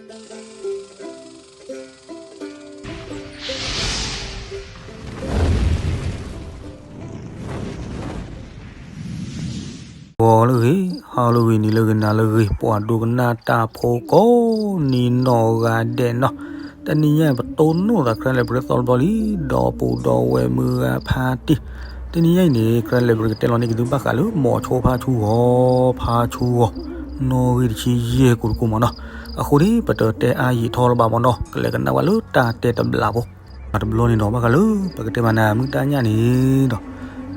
ဂီၤလၢဂ့ၤ, ဟါလၢဂ့ၤ, နံၤလၢဂ့ၤ, နၤလၢဂ့ၤ, ပှၤဒိကနၣ်တၢ်ဖိကိးနံၤနီၢ်ဂၤဒဲးနီၤ, တနံၤညါအံၤ ပတိၢ်နီၣ်သး ခဲလၢာ် ပရ့သီတဘျီလံ, ဒီပုၢ်ဒီဝဲၢ်မုၢ်ဂၤဖါတံၢ်, တနံၤညါအံၤန့ၣ် ခဲလၢာ် ပကတဲလီၤန့ၢ်က့ၤသုဘၣ်ဃးလၢ မိၤဆိဖါဆူဂီၤ, ဖါဆူဂီၤ, နီၣ်ဂံၢ်တဆံယဲၢ်ကိးတကိးမးနီၤ, အဃိန့ၣ် ပတတဲအါယံာ်ထီၣ်လၢၤဘၣ်မးနီၤ, ကလဲၤကနၣ်ဝဲလၢတၢ်တဲတဘျီဖိ တဘျီန့ၣ်ဒီး ဘၣ်ဃးလၢ ပကတဲမၤနၤ မုၢ်တၢ်ညၣ်န့ၣ်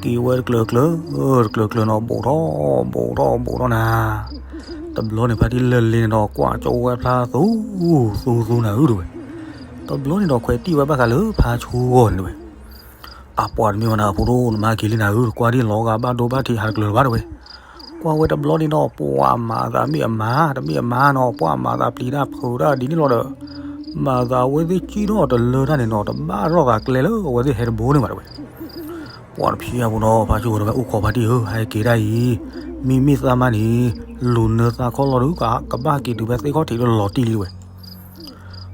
ဒီး က့ၤဝဲတကျၢၤကျၢၤ, တကျၢၤကျၢၤနီၤ ဘူးထီၣ်ဘူးထီၣ်ဘူးထီၣ်နၤ, တဘျီန့ၣ် ဖါတံၢ်လၢာ်လ့န့ၣ်ဒီး ကွၢ်ကၠိဝဲဖျါသူသူသူနၤဧၢတဝဲ, တဘျီန့ၣ်ဒီး ခွဲးတံၢ်ဝဲဘၣ်ဃးလၢဖါဆူဂီၤန့ၣ်တဝဲ, အပှၤတမ့ၢ်ဝဲနၤ ဖိဒိၣ် နမၤက့ၤလံနၤဧၢ, ကွၢ်ဒ်လီၤဂာ်ဘၣ်ဒိဘၣ်ထံး ဟးတကျၢၤလၢၤဘၣ်တဝဲ, ကွၢ်ဝဲတဘျီန့ၣ်ဒီး ပှၤမၤသးမ့ၢ်အမၤ တမ့ၢ်အမၤနီၤ, ပှၤမၤသးပျံၤတၢ်ဖုးတၢ်ဒ်န့ၣ်လီၤဒီး မၤသးအဝဲသ့ၣ်စံၣ်ထီၣ်တလၢတၢ်န့ၣ်နီၤ, တဘၣ်ထီၣ်သးကျဲလၢအဝဲသ့ၣ်ဟဲတဘိန့ၣ်ဘၣ်တဝဲ, ပှၤတဖံးအပူၤနီၤ ဖါဆူဂီၤတဝဲ အိၣ်ခိးဖါတံၢ်ဧၢ, ဟဲက့ၤဒၣ်အံၤ, မ့မ့ၢ်သးမါန့ၣ် လူၤနၢသးခီၣ်လီၤဒီး ကဘၣ်က့ၤတုၤဖဲသ့ၣ်ခီၣ်ထံးဒီးလီၤတံၢ်လံတဝဲ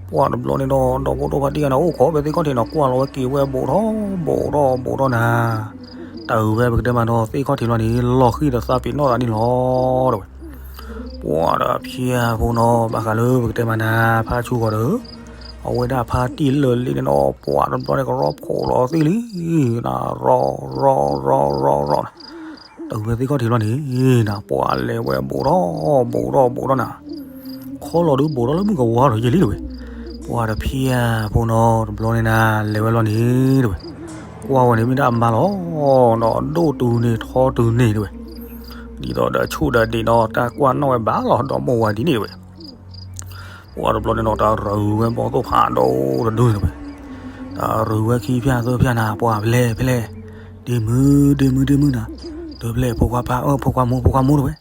ပှၤတဘျီန့ၣ်ဒီး ဒီပုၢ်ဒီဝဲၢ်ဖါတံၢ်ဂၤန့ၣ် အိၣ်ခိးဖဲသ့ၣ်ခီၣ်ထံးနီၤ, ကွၢ်လီၤဝဲက့ၤဝဲဘူးထီၣ်ဘူးထီၣ်ဘူးထီၣ်နၤ, တၢ်အုးဝဲပကတဲမးနီၤ သ့ၣ်ခီၣ်ထံးလီၤန့ၣ် လီၤဃံၤဒီးသးပ့ၤနီၣ်သးန့ၣ်လီၤတဝဲ, ပှၤတဖံးအပူၤနီၤ ဘၣ်ဃးလၢပကတဲမၤနၤ ဖါဆူဂီၤဒီး အဝဲဒၣ်ဖါတံၢ်လၢာ်လ့န့ၣ်နီၤ ပှၤတဘျီန့ၣ် ကရီဖှိးလီၤသ့ၣ်လံ, နၤရီရီရီရီရီနၤ, တၢ်အုးဝဲသ့ၣ်ခီၣ်ထံးလီၤန့ၣ် နၤ ပှၤလဲၤဝဲဘူးထီၣ်ဘူးထီၣ်ဘူးထီၣ်နၤ, ခီလီၤဒုးဘူးထီၣ်လၢမုၢ်ကဝါထီၣ်ယဲၢ်လံတဝဲ, ပှၤတဖံးအပူၤနီၤ တဘျီန့ၣ်နၤ လဲၤဝဲလီၤန့ၣ်တဝဲ, ကွၢ်ဝဲန့ၣ်မ့ၢ်ဒၣ်အမါလီၤ, ဒီးဒိၣ်တုၤန့ၢ်ထီတုၤန့ၢ်တဝဲ, ဒ်သိးဒီးဆူၣ်ဒီးဒံးနီၤ တၢ်ကွၢ်နီၣ်ဝဲဘၣ်လီၤ ဒီးမိၢ်ဝၤဒ်န့ၣ်တဝဲ ပှၤတဘျီန့ၣ်နီၤ တၢ်ရူၤဝဲဘီၣ်သိၣ်ဖးဒိၣ်တဒုန့ၣ်ဝဲ, တၢ်ရူၤဝဲခံဖၠၣ်သၢဖၠၣ်နၤ ပှၤဖဲလဲၣ်ဖဲလဲၣ်, ဒ့မုၢ်ဒ့မုၢ်ဒ့မုၢ်နၤ, တဖျဲၣ်ဖိခွါဖါအၢ ဖိခွါမိၢ်ဖိခွါမိၢ်တဝဲ,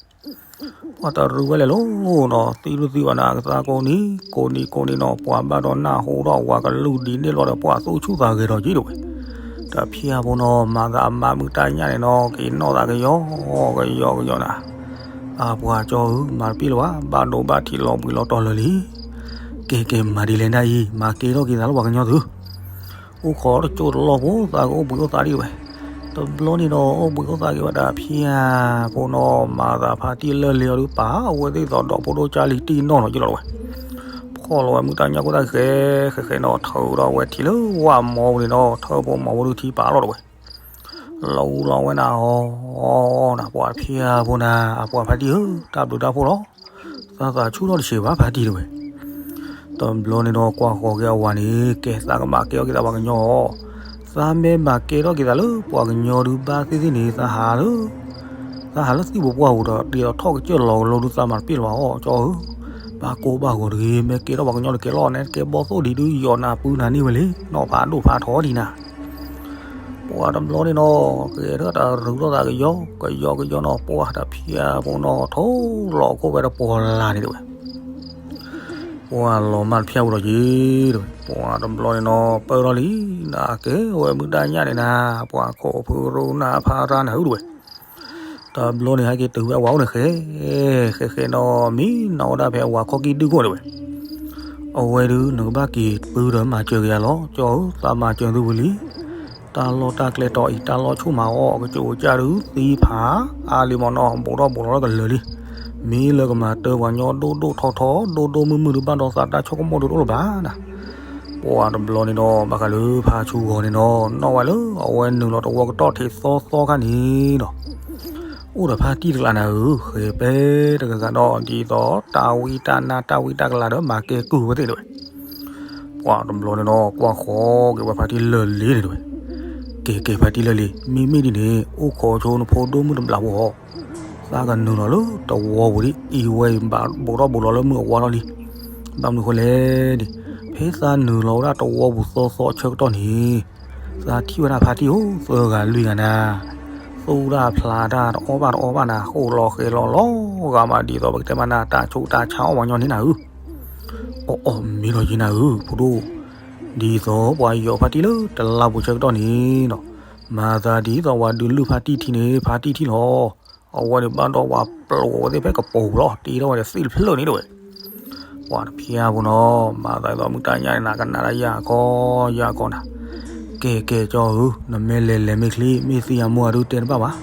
ပှၤတၢ်ရူၤဝဲလဲၣ်လီၤနီၤ သံဒုသံဘၣ်နၤ ကသးကိးနံၤကိးနံၤကိးနံၤနီၤ ပှၤဘၣ်ဒီးနၢ်ဟူဒီးဝၤကလုၢ်ဒ်န့ၣ်လီၤဒီး ပှၤသူၣ်ဆူၣ်သးဂဲၤဒီးက့ၤတဝဲ, တၢ်ဖံးအဖိနီၤ မၤသးအမါမုၢ်တၢ်ညၣ်န့ၣ်နီၤ က့ၤနီၣ်သးကယီကယီကယီနၤ အပှၤကၠီဧၢ မၤတပ့ၢ်လၢၤဘၣ် ဘၣ်ဒိဘၣ်ထံးလီၤဘှံးလီၤတီၤလၢာ်လံ. ကဲကဲ မၤဒ်လဲၣ်ဒၣ်အံၤ မၤကဲထီၣ်က့ၤသးလၢပှၤကညီသု, အိၣ်ခိးတကၠိတလီၢ်ဖိ သးကအိၣ်ဘှံးအိၣ်သးဒံးဝဲ, တဘျီန့ၣ်ဒီး အိၣ်ဘှံးအိၣ်သးက့ၤဝဲဒၣ်ဖံးအဖိနီၤ မၤသးဖါတံၢ်လၢာ်လ့အီၤဒုးပာ် အဝဲသ့ၣ်သိးဒီးဖိဒိၣ်ကၢ်လံၤတံၢ်နီၢ်နီၤက့ၤလီၤဝဲ, ဖီၣ်လီၤဝဲမုၢ်တၢ်ညၣ်ခိၣ်သၣ်ဃဲဃဲဃဲနီၤ ထုးဒီးဝဲထံလၢဝၣ်မီပူၤန့ၣ်နီၤ ထုးဖိမီပူၤဒုးထံပာ်လီၤတဝဲ လီၤအူလီၤဝဲနၤအီၤ, နပှၤဖံးအဖိနၤ အပှၤဖါတံၢ်ဧၢ တၢ်ဘျုးတၢ်ဖှိၣ်လီၤ. သးသးဆူၣ်ထီၣ်တဆံးဘၣ်ဖါတံၢ်တဝဲ. တဘျီန့ၣ်ဒီးကွၢ်ဃီၤက့ၤအဝၤန့ၣ် ကဲသးကဘၣ်ကဲထီၣ်က့ၤသးပှၤကညီအီၤ, သးမ့ၢ်ဘၣ်ကဲထီၣ်က့ၤသးလၢပှၤကညီဒုးဘၣ်သ့ၣ်သ့ၣ်န့ၣ် သးဟးလၢ သးဟးလၢသံၣ်ပူၤပှၢ်ပူၤဒီး ဒ်သိးထီၣ်ကစၢၢ်လီၤကလိဒုးသးမၤတပ့ၢ်လၢၤဘၣ်အီၤ ကၠီဧၢ, ဘၣ်ကိၢ်ဘၣ်ဂီၤတဂ့ၤ မ့ၢ်ကဲထီၣ်ပှၤကညီတကဲလီၤန့ၣ် ကဲဘီၣ်သိၣ်ဒံးဒုးယီၤနၤပူၤနၤန့ၢ်ဝဲလံ နီၢ်ဖးဒိၣ်ဖးထီဒံးနၤ ပှၤတဘျီန့ၣ်နီၤ ကဲထီၣ်တၢ်ရူးထီၣ်သးကယီကယီကယီနီၤ ပှၤတဖံးအဖိနီၤ ထိၣ်လီၤခိၣ်ဝဲတပီၤလၢ်န့ၣ်တဝဲ, ပှၤလီၤမၢ်တဖၠၣ်ပူၤဒီးက့ၤတဝဲ, ပှၤတဘျီန့ၣ်နီၤ ပၢၢ်ထီၣ်လံ နကဲဝဲမုၢ်တၢ်ညၣ်န့ၣ်နၤ ပှၤခိးဖုရူနၤဖးရၣ်နၤဧၢတဝဲ တဘျီန့ၣ် ဟဲက့ၤတုၤဝဲအဝၤအိၣ်န့ၣ်ဃဲ ဃဲဃဲနီၤ မံနီၤဝဲဒၣ်ဖဲအဝၤခီၣ်ကံၢ်ဒုၣ်ခိၣ်န့ၣ်ဝဲ, အဝဲဒုး နကဘၣ်က့ၤပုၢ်ဒီးမၤစၢၤက့ၤယၤလီၤ ကၠီဧၢ သးမၤစၢၤသုဝံၤလံ, တၢ်လီၢ်တၢ်ကျဲတီၤအံၤ တၢ်လီၢ်ဆူၣ်မးအီၤ ကစၢ်ကစၢ်ဒုးသံဖးအါလံမ့ၢ်နီၤ ဘူးထီၣ်ဘူးလီၤလၢကလၢာ်လံ, မ့ၢ်လၢကမၤတၢ်ပှၤကညီဒိၣ်ဒိၣ်ထီထီ ဒိၣ်ဒိၣ်မုၢ်မုၢ်ဒုးဘၣ်ဒီးသးတၢ်ဆိကမိၣ်ဒုးတအိၣ်လၢၤဘၣ်နၤ ပှၤတဘျီန့ၣ်ဒီး ဘၣ်ဃးလၢဖါဆူဂီၤန့ၣ်နီၤ နီၣ်ဝဲလၢအဝဲနုာ်လီၤတဝီကတီၢ်ထံးသီသီခါန့ၣ်ဒီး အိၣ်ဒီးဖါတံၢ်တကျးနၤဧၢ ဃဲၤပဲတဂၤဂၤဒီး ဒ်သိးတၢ်ဝံတၢ်နါတၢ်ဝံတၢ်ကလၤဒီး မၤကဲကုၢ်ဝဲသ့ၣ်တဝဲ, ပှၤတဘျီန့ၣ်ဒီး ကွၢ်ဃီၤက့ၤဝဲဖါတံၢ်လၢာ်လ့န့ၣ်တဝဲ, ကဲကဲဖါတံၢ်လၢာ်လ့ မ့မ့ၢ်ဒ်န့ၣ် အိၣ်ခိးဆိနဖိဒိၣ်မုၢ်တဘျီဖိအီၤ သးကနုာ်လီၤလၢတဝီပူၤဒ်အံၤဝဲအံၤ ဘူးထီၣ်ဘူးလီၤလၢမုၢ်အဝါထီၣ်လံ, ဘၣ်မနုၤဃိလဲၣ်န့ၣ် ဖဲသးနုာ်လီၤဝဲဒၣ်တဝီပူၤသီသီအဆၢကတီၢ်န့ၣ် သးထံၣ်ဝဲဒၣ်ဖါတံၢ်ဧိၤ သၢဂၤလွံၢ်ဂၤနၤ, သူၣ်ဒၣ်ဖျးတၢ်တအီၣ်ဘၣ်တအီဘၣ်နၤ ဃိးလီၤဃဲၤလီၤလီၤဂာ်မး ဒ်သိးပကတဲမးနၤ တၢ်ဆူးတၢ်ဆါအီၣ်ပှၤကညီန့ၣ်နၤဧၢ, အီၣ်အီၣ်မ့ၢ်လီၤယံၤနၤဧၢ ဖိဒိၣ်, ဒ်သိးပှၤယီၤဖါတံၢ်လၢတလါပူၤဆၢကတီၢ်န့ၣ်ဒီး မၤသးဒ်သိးပှၤဒုးလုၢ်ဖါတံၢ်ထံန့ၣ် ဖါတံၢ်ထံလီၤ, အဝဲန့ၣ်ဘၣ်ဒီးပှၤပျိးဝဲသ့ၣ်ဖဲကပိာ်ပူၤလီၤ တ့ထီၣ်ဝဲဒီးသ့ၣ်တဖျၢၣ်န့ၣ်တဝဲ, ပှၤတဖၠါဖိနီၤ မၤသးဒ်သိးမုၢ်တၢ်ညၣ်န့ၣ်နၤ ကနၣ်တၢ်ယၢ်ခီယၢ်ခီနၤ, ကဲကဲကၠီဧၢ, နမ့ၢ်လဲၤလဲၤမ့ၢ်ချံ မ့ၢ်သံယၤမိၢ်အဒုတဲတဘၣ်ဘၣ်.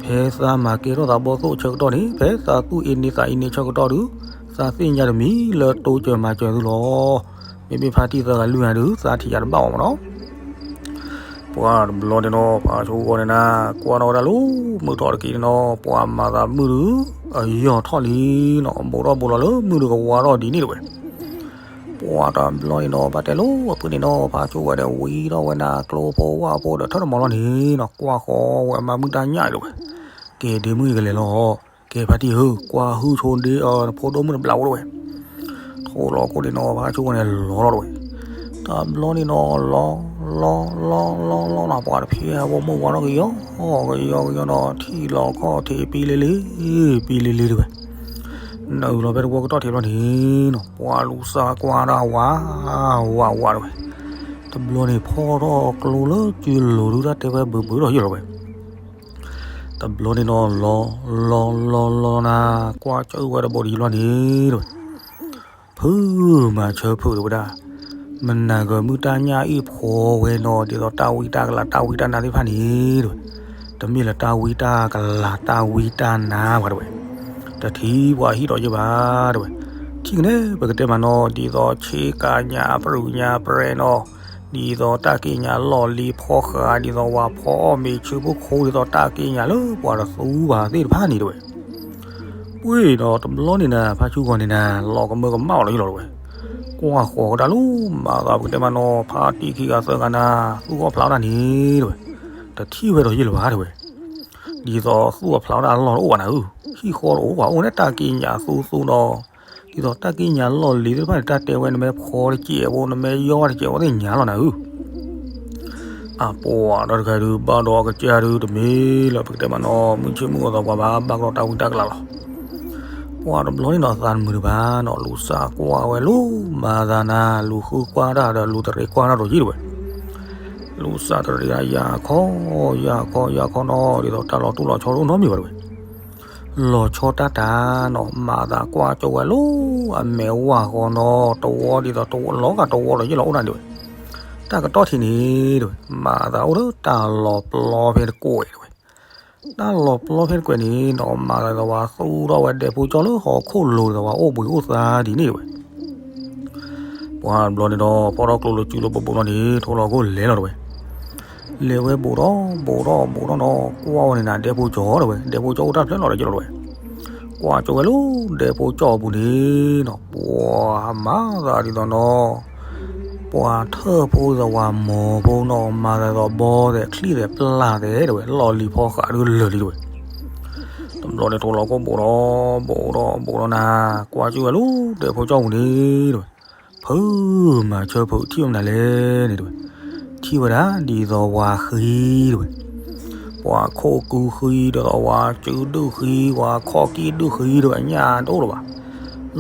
ဖဲသးမၤကဲထီၣ်သးဘီၣ်သိၣ်ဆၢကတီၢ်န့ၣ် ဖဲသးသူၣ်အ့န့သးအ့န့ဆၢကတီၢ်ဒုး သးသ့ၣ်ညါတမံၤလၢတိစၢၤမၤစၢၤသုလီၤ. မ့မ့ၢ်ဖါတံၢ်သၢဂၤလွံၢ်ဂၤဒုး သးထံၣ်ယၤတဘၣ်အီၤမးနီၤ. ပှၤတဘျီန့ၣ်နီၤ ဖါဆိကီန့ၣ်နၤ ကွၢ်ထီၣ်ဝဲဒၣ်လၢမုၢ်ထီၣ်တက့ၢ်န့ၣ်နီၤ ပှၤမၤသးမုၢ်ဒုး အယီၢ်ထီၣ်လံနီၤ ဘူးထီၣ်ဘူးလီၤလၢမုၢ်ဒုးကဝါထီၣ်ဒ်န့ၣ်တဝဲ. ပှၤတဘျီန့ၣ်နီၤ ဘၣ်တဲလိာ်အဖုန့ၣ်နီၤ ဖါဆိကီန့ၣ် ဝံထီၣ်ဝဲနၤကျိဖိဝၣ်ဖိဒီးထၢၣ်တမီၤလီၤန့ၣ်နီၤ ကွၢ်ဃီဝဲမၤမုၢ်တၢ်ညၣ်အံၤတဝဲ. ကဲဒ့မုၣ်အံၤကလဲၤလီၤ ကဲဖါတံၢ်ဧၢ ကွၢ်ဟုၣ်ဆိဒ့အဖိဒိၣ်မုၣ်တဘျးအိၣ်တဝဲ. ထိၣ်လီၤခိၣ်န့ၣ်နီၤ ဖါဆိကီန့ၣ်လီၤလီၤတဝဲ. တဘျီန့ၣ်နီၤ လီၤ လီၤ လီၤ လီၤ လီၤနီၤ ပှၤတဖၠါဖိမိၢ်ဝါထီၣ်ကယီ ကယီကယီနီၤ ထံၣ်လီၤခီၣ်ထံးပံလ့လ့ ပံလ့လ့တဝဲ. နအုးလီၤဖဲတဝီကတီၢ်ထံးဘျီန့ၣ်နီၤ ပှၤလူၤစၢ်ကွၢ်ဒၣ်ဝး ဝးဝးတဝဲ. တဘျီန့ၣ်ဖီၣ်ထီၣ်ကျိလၢကၠိလိၤဒုတၢ်တဲဝဲဘုးဘုးထီၣ်ယ့ၢ်လီၤဝဲ. တဘျီန့ၣ်နီၤ လီၤ လီၤ လီၤ လီၤနၤ ကွၢ်ကၠၢဝဲတဘိးဒံးလီၤန့ၣ်တဝဲ. ဖုမၤဆၢဖုးတဝဲဒၣ် မနၤဂၤမုၢ်တၢ်ညၣ်အ့ၣ်ဖိဝဲနီၤ ဒ်သိးတၢ်ဝံတၢ်ကလၤတၢ်ဝံတၢ်နါသ့ၣ်တဖၣ်န့ၣ်တဝဲ. တမ့ၢ်လၢတၢ်ဝံတၢ်ကလၤတၢ်ဝံတၢ်နါဘၣ်တဝဲ. တထံၣ်ပှၤဟံၣ်ဒီးယ့ၢ်ဘၣ်တဝဲ. ထံၣ်ကနဲ ပကတဲမးနီၤ ဒ်သိးဆ့ကၤညါပြူၤညါပြဲနီၤ ဒ်သိးတၢ်က့ညါလီၢ်လံၤဖီဃး ဒ်သိးဝၤဖီအီၣ်မ့ၤဆၢဖိခိ ဒ်သိးတၢ်က့ညါလၢပှၤတသူဘၣ်သ့ၣ်တဖၣ်န့ၣ်တဝဲ. ပှ့ၤနီၤ တဘျီန့ၣ်နၤ ဖါဆူဂီၤန့ၣ်နၤ လီၤကမၢကမၣ်အီၤလီၤယ့ၢ်လီၤတဝဲ. ကွၢ်ဃီၤကဒါလီၤ မၤသးပကတဲမးနီၤ ဖါတံၢ်ခံဂၤသၢဂၤနၤ သူၣ်ဂီၢ်ဖျါဝဲဒၣ်န့ၣ်တဝဲ. တထံၣ်ဝဲဒီးယ့ၢ်လၢၤဘၣ်တဝဲ. ဒ်သိးသူၣ်အဖျါဝဲဒၣ်အလီၢ်တအိၣ်ဘၣ်နၤဧၢ, ဟံၣ်ဃီတအိၣ်ဘၣ် အိၣ်န့ၣ်တၢ်က့ညါသူသူဒီး ဒ်သိးတၢ်က့ညါလီၢ်လံၤသ့ၣ်တဖၣ်န့ၣ် တၢ်တဲဝဲနမ့ၢ်ဖီတစဲးဖိ နမ့ၢ်ယီၢ်တစဲးဖိသ့ၣ်ညါလီၤနၤဧၢ. အပှၤဒီးတဂၤဒုး ဘၣ်ဒီးအကစၢ်ဒုး တမ့ၢ်လၢပကတဲမးနီၤ မုၢ်ဆ့ၣ်မုၢ်ဂီၤသီပှၤဘၣ် ဘၣ်ကဒီးတၢ်ဝံတၢ်ကလၤလီၤ. ပှၤတဘျီန့ၣ်နီၤ သးတမုာ်ဒံးဘၣ်နီၤ လူၤစၢ်ကွၢ်ဝဲလီၤ မၤသးနၤ လူၤဃုကွၢ်တၢ်ဒီး လူၤတရံးကွၢ်တၢ်ဒီးယ့ၢ်တဝဲ. လူၤစၢ်တရံးယၤခီ ယၤခီ ယၤခီနီၤ ဒ်သိးတၢ်လီၤတူၢ်လီၤဆီတအိၣ်နီတမံၤဘၣ်တဝဲ. လီၤဆီတၢ်တၢ်နီၤ မၤသးကွၢ်ကၠီဝဲလီၤ အမဲာ်ဝၢ်ဃီနီၤ တဝီဒ်သိးတဝီ လီၤဂာ်တဝီဒီးယ့ၢ်လီၤအိၣ်ဒၣ်ဒံးဝဲ. တၢ်ကတီၢ်ထံးန့ၣ်တဝဲ မၤသးအိၣ်လၢတၢ်လီၤပျီဖဲတကွဲးတဝဲ. တၢ်လီၤပျီဖဲတကွဲးန့ၣ်နီၤ မၤသးဒ်သိးဝဲသူၣ်ထီၣ်ဝဲဒဲဖိကၠီလၢဟီၣ်ခိၣ်လိၤဒ်သိးဝဲအိၣ်ဘှံးအိၣ်သါဒ်န့ၣ်တဝဲ. ပှၤတဘျီန့ၣ်ဒီး ဖီၣ်ထီၣ်ကျိလၢစုလၢဘိဘိလီၤန့ၣ် ထိၣ်လီၤခိၣ်လဲၤလီၤတဝဲ. လဲၤဝဲဘူးထီၣ်ဘူးထီၣ်ဘူးထီၣ်နီၤ ကွၢ်ဝဲန့ၣ်နၤ ဒဲဖိကၠီတဝဲ ဒဲဖိကၠီအိၣ်တၢ်ဖျၢၣ်လီၤဒီးယ့ၢ်လီၤတဝဲ. ကွၢ်ကၠီဝဲလီၤ ဒဲဖိကၠီအပူၤန့ၣ်နီၤ ပှၤမၤသးဒ်သိးနီၤ ပှၤထၢၣ်ဖိဒ်သိးဝၤမိၢ်ဖိနီၤ မၤသးဒ်သိးဘီသဲးချံၣ်သဲးပျၢ်သဲးတဝဲ လီၢ်လံၤဖီဃးဒုးလၢာ်လံတဝဲ. တဘျီန့ၣ်ထိၣ်လီၤခိၣ်ဘူးထီၣ်ဘူးထီၣ်ဘူးထီၣ်နၤ ကွၢ်ကၠီဝဲလီၤ ဒဲဖိကၠီပူၤန့ၣ်တဝဲ. ဖုမၤဆၢဖုထံၣ်ဝဲမနုၤလဲၣ်န့ၣ်တဝဲ. ထံၣ်ဝဲဒၣ်ဒ်သိးဝၤဃံတဝဲ. ပှၤခိၣ်ကူဃံ ဒ်သိးဝၤစုဒုၣ်ဃံ ဝၤခီၣ်ကံၣ်ဒုၣ်ဃံတဝဲ ညၣ်တအိၣ်လၢၤဘၣ်.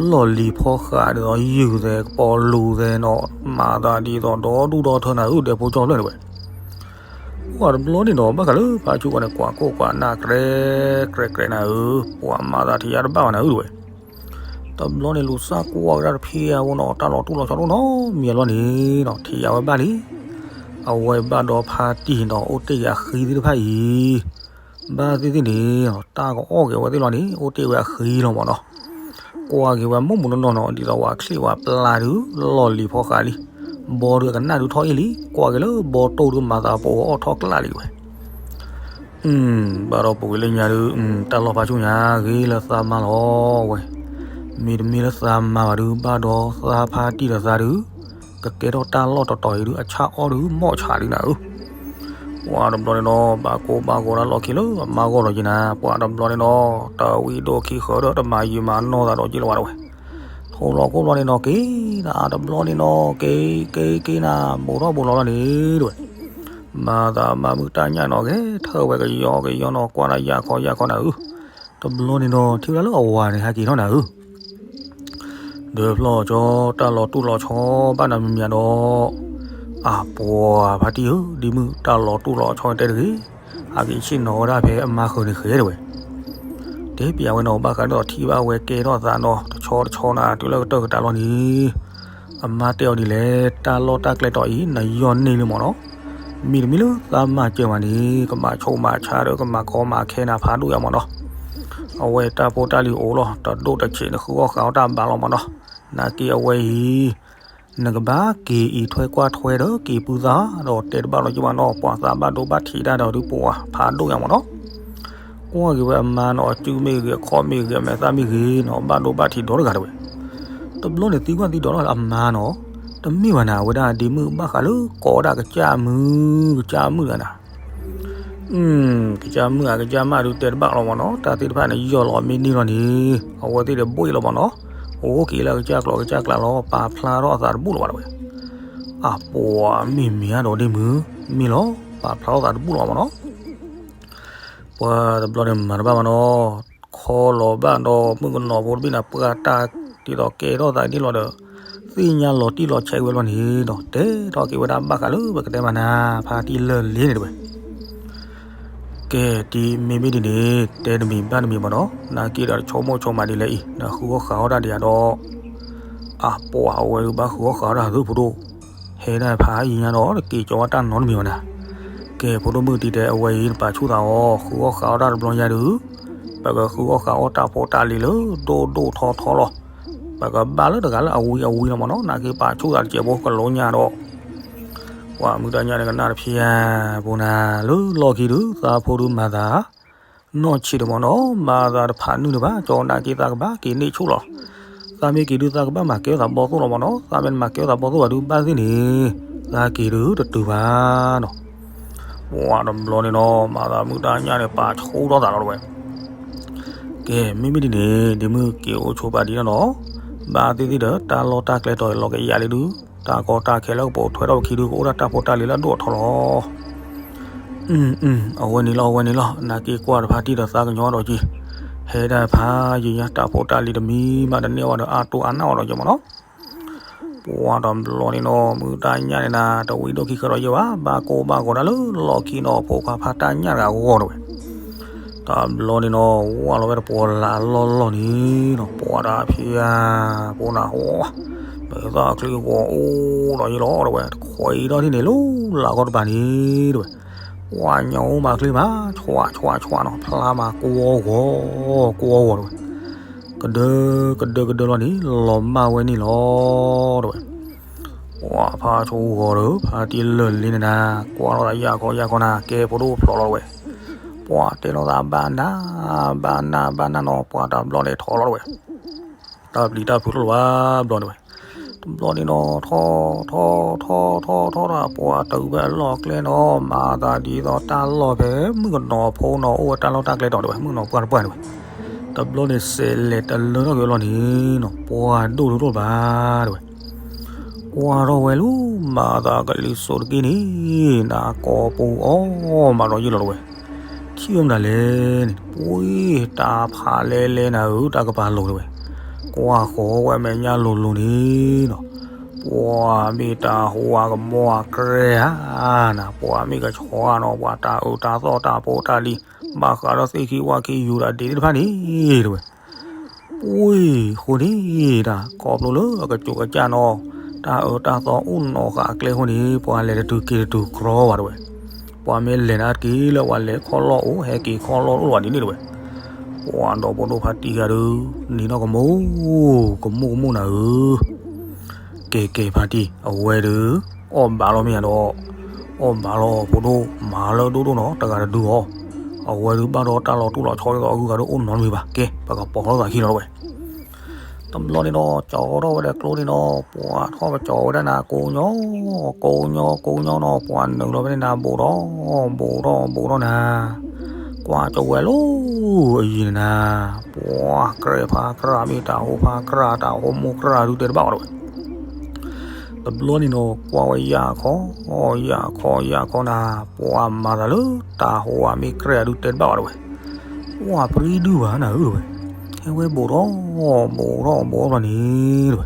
လီၢ်လံၤဖီဃးဒ်သိးယုၢ်သဲးကပီၤလူၤသဲးနီၤ မၤသးဒ်သိးဒီဒူၣ်ဒီထၢနၤဧၢ ဒဲဖိကၠီဖျၢၣ်တဝဲ. ပှၤတဘျီန့ၣ်နီၤ ဘၣ်ဃးလၢဖါဆူကီန့ၣ် ကွၢ်ကိၢ်ကွၢ်နၢ်ကြဲကြဲကြဲနၤဧၢ, ပှၤမၤသးထံၣ်ယါတဘၣ်ဘၣ်နၤဧၢတဝဲ. တဘျီန့ၣ်လူၤစၢ်ကွၢ်ဝဲဒၣ်တဖံးအဝဲနီၤ တၢ်လီၤတူၢ်လီၤဆီတအိၣ်နီတမံၤဘၣ်လီၤန့ၣ်နီၤ ထံၣ်ယါဝဲဘၣ်လံ. အဝဲဘၣ်ဒီးဖါတံၢ်နီၤ အိၣ်တ့ၢ်က့ၤအဃံသ့ၣ်တဖၣ်အံၤ ဘၣ်သ့ၣ်သ့ၣ်န့ၣ် တၢ်ကအီၣ်က့ၤဝဲသ့ၣ်လီၤန့ၣ် အိၣ်တ့ၢ်ဝဲအဃံလီၤမးနီၤ. ကွၢ်က့ၤဝဲမိၢ်မုၢ်နီၢ်နီၢ်နီၤ ဒ်သိးဝၤချံၣ်ဝဲပျၢ်ဒုး လီၢ်လံၤဖီဃးလံ. ဘီဒုးအကနၣ်ဒုးထီၣ်အ့ၣ်လံ. ကွၢ်က့ၤလၢဘီတိၢ်ဒုးမၤသးပအိးအီၣ်ထီၣ်ကျၢ်လံဝဲ. ဘၣ်ဒီးပူၤကွံာ်လၢညါဒုး တၢ်လီၢ်ဖါဆူညါ ဂ့ၤလၢသးမါလီၤဝဲ. မ့တမ့ၢ်လၢသးမါဘၣ်ဒုး ဘၣ်ဒီးသးဖါတံၢ်ဒီးသးဒုး ကကဲထီၣ်တၢ်လီၢ်တတီၤအံၤဒုး အဆၣ်အီၣ်ဒုး မီၣ်ဆးဒုးနၤဧၢ. ပှၤတဘျီန့ၣ်နီၤ ဘၣ်ကိၢ်ဘၣ်ဂီၤတၢ်လီၢ်ခံလၢအမါဂီၢ်ဒီးက့ၤနၤ ပှၤတဘျီန့ၣ်နီၤ တၢ်ဝံၤဒိၣ်ခံဃၢၤဒီးတမၤယံာ်မၤနီၢ်သးဒီးက့ၤလၢၤဘၣ်တဝဲ. ထိၣ်လီၤခိၣ်ဘျီန့ၣ်နီၤ က့ၤနၤတဘျီန့ၣ်နီၤ က့ၤက့ၤက့ၤနၤ ဘူးထီၣ်ဘူးလီၤလီၤန့ၣ်တဝဲ. မၤသးမၤမုၢ်တၢ်ညၣ်နီၤ ဂဲၤထၢၣ်ဝဲကယီကယီနီၤ ကွၢ်တၢ်ယၢ်ခီယၢ်ခီနၤဧၢ. တဘျီန့ၣ်နီၤ ထံၣ်ဝဲဒၣ်လၢအဝၤန့ၣ် ဟဲက့ၤထီၣ်နၤဧၢ. ဒၢဖျီၣ်ကၠီ တၢ်လီၤတူၢ်လီၤဆီဘၣ်နၤမံၤမံၤဒီး အပှၤဖါတံၢ်ဧၢ ဒ်မုၢ်တၢ်လီၤတူၢ်လီၤဆီတဲတဂ့ၤ, ဟဲက့ၤဆ့ၣ်နီၤဝဲဒၣ်ဖဲအမါဃၢၤန့ၣ်ဃဲတဝဲ. တဲပျးဝဲနီၤ ဘၣ်ဃးဒ်သိးထံၣ်ဘၣ်ဝဲကဲထီၣ်သးနီၤ တဆီတဆီနၤ တုၤလၢကတၢၢ်ကတၢၢ်လီၤန့ၣ် အမါတဲအီၤဒ်လဲၣ် တၢ်လီၢ်တၢ်ကျဲတီၤအံၤ နယီၢ်န့ၢ်လံမ့ၢ်နီၤ, မ့တမ့ၢ်လၢသးမၤစၢၤမးန့ၣ် ကမၤဆိၣ်မၤဆါဒီး ကမၤကီမၤခဲနၤဖးဒိၣ်ယါမ့ၢ်နီၤ, အဝဲတၢ်ဖိတၢ်လံၤအိၣ်လီၤ တဒိၣ်တဆံးန့ၣ် ဃုအီၣ်ဃးအီၣ်တၢ်ဘၣ်လီၤမ့ၢ်နီၤ, နာ်က့အဝဲအံၤ နကဘၣ်က့ၤအံးထွဲကွၢ်ထွဲဒီးက့ၤပုၢ်သၣ်ဒီးတဲတဘၣ်လီၤက့ၤဘၣ်နီၤ ပှၤသးဘၣ်ဒိဘၣ်ထံးတၢ်ဒီးဒုးပှၤဖးဒိၣ်ယါမ့ၢ်နီၤ, ကွၢ်က့ၤဝဲအမါနီၤ အစုမ့ၢ်ဂ့ၤ အခီၣ်မ့ၢ်ဂ့ၤ အမဲာ်သၣ်မ့ၢ်ဂ့ၤနီၤ ဘၣ်ဒိဘၣ်ထံးဒီတဂၤတဝဲ, တဘျီန့ၣ်သံကွၢ်သံဒိးလီၤအမါနီၤ, တမ့ၢ်ဘၣ်နၤ အဝဲဒၣ်ဒ့မုၣ်ဘၣ်ဃးလၢကိးဝဲဒၣ်ကစၢ်မုၣ် ကစၢ်မုၣ်တဂၤနၤ ကစၢ်မုၣ်ဧါ ကစၢ်မၢ်ဒုးတဲတဘၣ်လီၤမ့ၢ်နီၤ တၢ်သ့ၣ်တဖၣ်န့ၣ် ယီၢ်လီၤမ့ၢ်န့ၢ်လီၤန့ၣ် အဝဲသ့ၣ်တဘိၣ်အံၤလီၤမ့ၢ်နီၤ, အိၣ်က့ၤလၢကစၢ်ကျိာ်ကစၢ်ကျးလီၤ ပာ်ဖျါထီၣ်အသးတဘူၣ်လီၤဘၣ်တဝဲ, အပှၤမ့ၢ်မ့ၢ်အါဒီးဒ့မုၣ် မ့ၢ်လီၤ ပာ်ဖျါထီၣ်သးတဘူၣ်လီၤမ့ၢ်နီၤ, ပှၤတဘျီန့ၣ်မၤတဘၣ်မ့ၢ်နီၤ, ခီလီၤဘၣ်ဒီးမုၣ်ကနီၤဖိတဘ့ၣ်န့ၣ် ပှၤတၢ်ဒ်သိးကဲထီၣ်သးဒ်လီၤဒီး သ့ၣ်ညါလီၤတံၢ်လီၤဆဲးဝဲလီၤန့ၣ်ဒီး တဲထီၣ်က့ၤဝဲဒၣ်ဘၣ်ဃးလၢပကတဲမၤနၤ ဖါတံၢ်လၢာ်လ့န့ၣ်တဝဲ, ကဲ တံၤမ့မ့ၢ်ဒ်န့ၣ် တဲတမံၤဘၣ်တမံၤမ့ၢ်နီၤ, နာ်က့ဒီးတဆိကမိၣ်ဆိကမးဒ်လဲၣ်အံၤ နဃုအီၣ်ဃးအီၣ်တၢ်ဒံးဧါဒီး, အပှၤအဝဲဒုးဘၣ်ဃုအီၣ်ဃးအီၣ်တၢ်သုဖိဒိၣ်, ဟဲဒၣ်ဖးယံၤညါဒီး တက့ၤကၠီဝဲတၢ်နီတမံၤဘၣ်နၤ, ကဲ ဖိဒိၣ်မုၣ်တံၤတဲအဝဲအံၤ နပာ်ဆူၣ်သးအီၤ ဃုအီၣ်ဃးအီၣ်တၢ်တဘျီညါဒုး, ပကဃုအီၣ်ဃးအီၣ်တၢ်ဖိတၢ်လံၤလၢဒိၣ်ဒိၣ်ထီထီလီၤ, ပကဘၣ်လၢတဂၤလၢအဝံအဝံလီၤမ့ၢ်နီၤ, နာ်က့ပာ်ဆူၣ်သးတစဲးဖိကလိညါဒီး ပှၤမုၢ်တၢ်ညၣ်န့ၣ်ကနၣ်တဖျါ ပူၤနၤ လၢလီၢ်ခံဒုး သးဖိဒုးမၤသး နီၢ်ဆံးဒံးမ့ၢ်နီၤ, မၤသးတဖးနုာ်ဒံးဘၣ်, ကၠီနာ်က့သးကဘၣ်က့ၤန့ၢ်ဆူၣ်လီၤ. သးမ့ၢ်က့ၤဒုး သးကဘၣ်မၤကဲထီၣ်သးဘီၣ်သိၣ်လီၤမ့ၢ်နီၤ, သးမ့ၢ်တမၤကဲထီၣ်သးဘီၣ်သိၣ်ဘၣ်ဒုး ဘၣ်သ့ၣ်န့ၣ် သးက့ၤဒုးတတုၤဘၣ်နီၤ. ပှၤတဘျီန့ၣ်နီၤ မၤသးမုၢ်တၢ်ညၣ်န့ၣ် ပာ်ဆူၣ်ထီၣ်သးလီၤတဝဲ ကဲ မ့မ့ၢ်ဒ်န့ၣ် ဒ့မုၣ်က့ၤအိၣ်ဆိးပာ်ဒံးနီၤနီၤ, ဘၣ်သ့ၣ်သ့ၣ်ဒီး တၢ်လီၢ်တၢ်ကျဲတီၤအံၤလီၤကယၤလံဒုး, တၢ်ကီတၢ်ခဲလၢကပိာ်ထွဲထီၣ်ပခံဒုး ကအိၣ်ဒၣ်တၢ်ဖိတၢ်လံၤလၢအဒိၣ်အထီလီၤ. အဝဲန့ၣ်လီၤ အဝဲန့ၣ်လီၤ, နာ်က့ကွၢ်တဖါတံၢ်ဒီးသးကညီၤဒီးက့ၤ, ဟဲဒၣ်ဖးယံာ်ညါ တၢ်ဖိတၢ်လံၤတမံၤမးတန့ၢ်ဝဲဒီး အါတိၢ်အါနၢ်ဝဲဒီးက့ၤမ့ၢ်နီၤ. ပှၤတဘျီန့ၣ်နီၤ မုၢ်တၢ်ညၣ်န့ၣ်နၤ တဝံၤဒိၣ်ခံဃဲဒီးယဲၢ်ဘၣ်, ဘၣ်ကိၢ်ဘၣ်ဂီၤဒၣ်လၢလီၢ်ခံနီၤ ဖိခွါဖးတၢ်ညၣ်တဂၤအဂီၢ်တဝဲ တဘျီန့ၣ်နီၤ ဝၢ်လီၤဝဲတပှီၤလၢအလီၢ်လီၢ်န့ၣ်နီၤ, ပှၤတၢ်ဖံးဧါ ပှၤနၢ်ဟူ, ပသၣ်ချံဂီၤအိၣ်ဒီးယဲၢ်လီၤတဝဲ, တခွဲးအံၤဒီးထံၣ်န့ၣ် လၢလၢကီၢ်တပၤန့ၣ်တဝဲ, ပှၤညၣ်အိၣ်မၤချ့မး ဆွးဆွးဆွးနီၤ, ဖျါမးကွီဂီၤ ကွီဂီၤတဝဲ ကဒၢ ကဒၢကဒၢလီၤန့ၣ် လီၤမၢ်ဝဲန့ၣ်လီၤတဝဲ, ပှၤဖးဆိဂီၤဒီး ဖါတံၢ်လၢာ်လံန့ၣ်နၤ, ကွၢ်လီၤသးယၢ်ခီယၢ်ခီနၤ ကဲဖိဒိၣ်ဖျိးလီၤတဝဲ, ပှၤတဲလီၤသးဘၣ်နး ဘၣ်နး ဘၣ်နးနီၤ ပှၤတဘျီန့ၣ်ထီၣ်လီၤတဝဲ, တၢ်ပျံၤတၢ်ဖုးလိၣ်လၢၤဘၣ်ဘျီန့ၣ်ဝဲ, တဘျီန့ၣ်နီၤ ထီၣ် ထီၣ် ထီၣ် ထီၣ် ထီၣ် ထီၣ် ပှၤတုၤဖဲအလီၢ်ကျဲနီၤ မၤသးဒ်သိးတၢ်လီၢ်ဖဲ မုၣ်ကနီၤဖိနီၤ အိၣ်ဝဲတၢ်လီၢ်တၢ်ကျဲတီၤတဝဲ မုၣ်ကနီၤပှၢ်တပှၢ်တဝဲ, တဘျီန့ၣ်စဲးလဲၤတလၢထီၣ်က့ၤအလီၢ်န့ၣ်နီၤ ပှၤဒိၣ်ထီၣ်ထီၣ်ဘၣ်တဝဲ ကွၢ်ထီၣ်ဝဲလၢ မၤသးကလံၤစိးတက့ၢ်န့ၣ် နၢ်ကိးပူၤအီၣ်မးဒီးယ့ၢ်လီၤတဝဲ, ထံၣ်ဝဲမတၤလဲၣ်န့ၣ် ပှ့ၤတၢ်ဖးလဲလဲနၤဧၢ တၢ်ကပၤလိၤတဝဲ, ကွၢ်ဃီၤဝဲမဲာ်ညါလိၤလိၤန့ၣ်နီၤ, ပှၤမ့ၢ်တၢ်ဟူးအကမီၤအကြဲဧါနၤ, ပှၤမ့ၢ်ကဆှီနီၤ ပှၤတၢ်အၢတၢ်သီၣ်တၢ်ဖိတၢ်လံၤ ဘၣ်ဃးဒီးသ့ၣ်ခံဝၣ်ခံယူၤတၢ်ဒ့သ့ၣ်တဖၣ်န့ၣ်တဝဲ ပှ့ၤဃိန့ၣ်တၢ် ခီဖျိလၢအကစူးကစၢ်နီၤ, တၢ်အၢတၢ်သီအိၣ်နီၤဃာ်အကျဲအဃိန့ၣ် ပှၤလဲၤတတုၤက့ၤတတုၤကြီဘၣ်တဝဲ, ပှၤမ့ၢ်လဲၤနၤတက့ၤလၢပှၤလဲၤခီၣ်လီၢ်အိၣ် ဟဲက့ၤခီၣ်လီၢ်အိၣ်လၢၤဘၣ်ဒ်န့ၣ်တဝဲ, ပှၤဒီဖိဒိၣ်ဖါတံၢ်ဂၤဒုး နံၤနီၢ်ကမူၣ် ကမူၣ်ကမူၣ်နၤဧၢ ကဲကဲဖါတံၢ် အဝဲဒုး အီၣ်ဘၣ်လီၤမ့ၢ်ဧါဒီး, အီၣ်ဘၣ်လီၤဖိဒိၣ် မၤလၢဒိၣ်ဒိၣ်နီၤ တဂၤတဒုအီၤ, အဝဲဒုးဘၣ်ဒီးတၢ်လီၤတူၢ်လီၤဆီဒ်သိးအဂုၤအဂၤဒုးအိၣ်နီတမံၤဘၣ်, ကဲ ပကပိာ်ထီၣ်သးခံလီၤတဝဲ, တဘျီန့ၣ်ဒီး ကၠီထီၣ်ဝဲဒီးကျိန့ၣ်ဒီး ပှၤထီၣ်ပကၠီဝဲဒၣ်နၤ ကိးညီ ကိးညီ ကိးညီနီၤ ပှၤနုာ်လီၤဖဲန့ၣ်နၤ ဘူးထီၣ် ဘူးထီၣ် ဘူးထီၣ်နၤ ကွၢ်ကၠီဝဲလီၤ အယံၤန့ၣ်နၤ, ပှၤကြဲးဖးကြး မ့ၢ်တၢ်ဟူးဖးကြး တၢ်ဟူးမူကြးဒုးတဲတဘၣ်ဝဲတဝဲ, တဘျီန့ၣ်နီၤ ကွၢ်ဝဲယၢ်ခီ ယၢ်ခီ ယၢ်ခီနၤ, ပှၤမၤသးလၢ တၢ်ဟူးအမ့ၢ်ကြဲးအဒုးတဲတဘၣ်ဝဲတဝဲ, ပှၤပြံဒုးဘၣ်နၤဧၢတဝဲ, ဟဲဝဲဘူးထီၣ် ဘူးထီၣ် ဘူးထီၣ်န့ၣ်တဝဲ,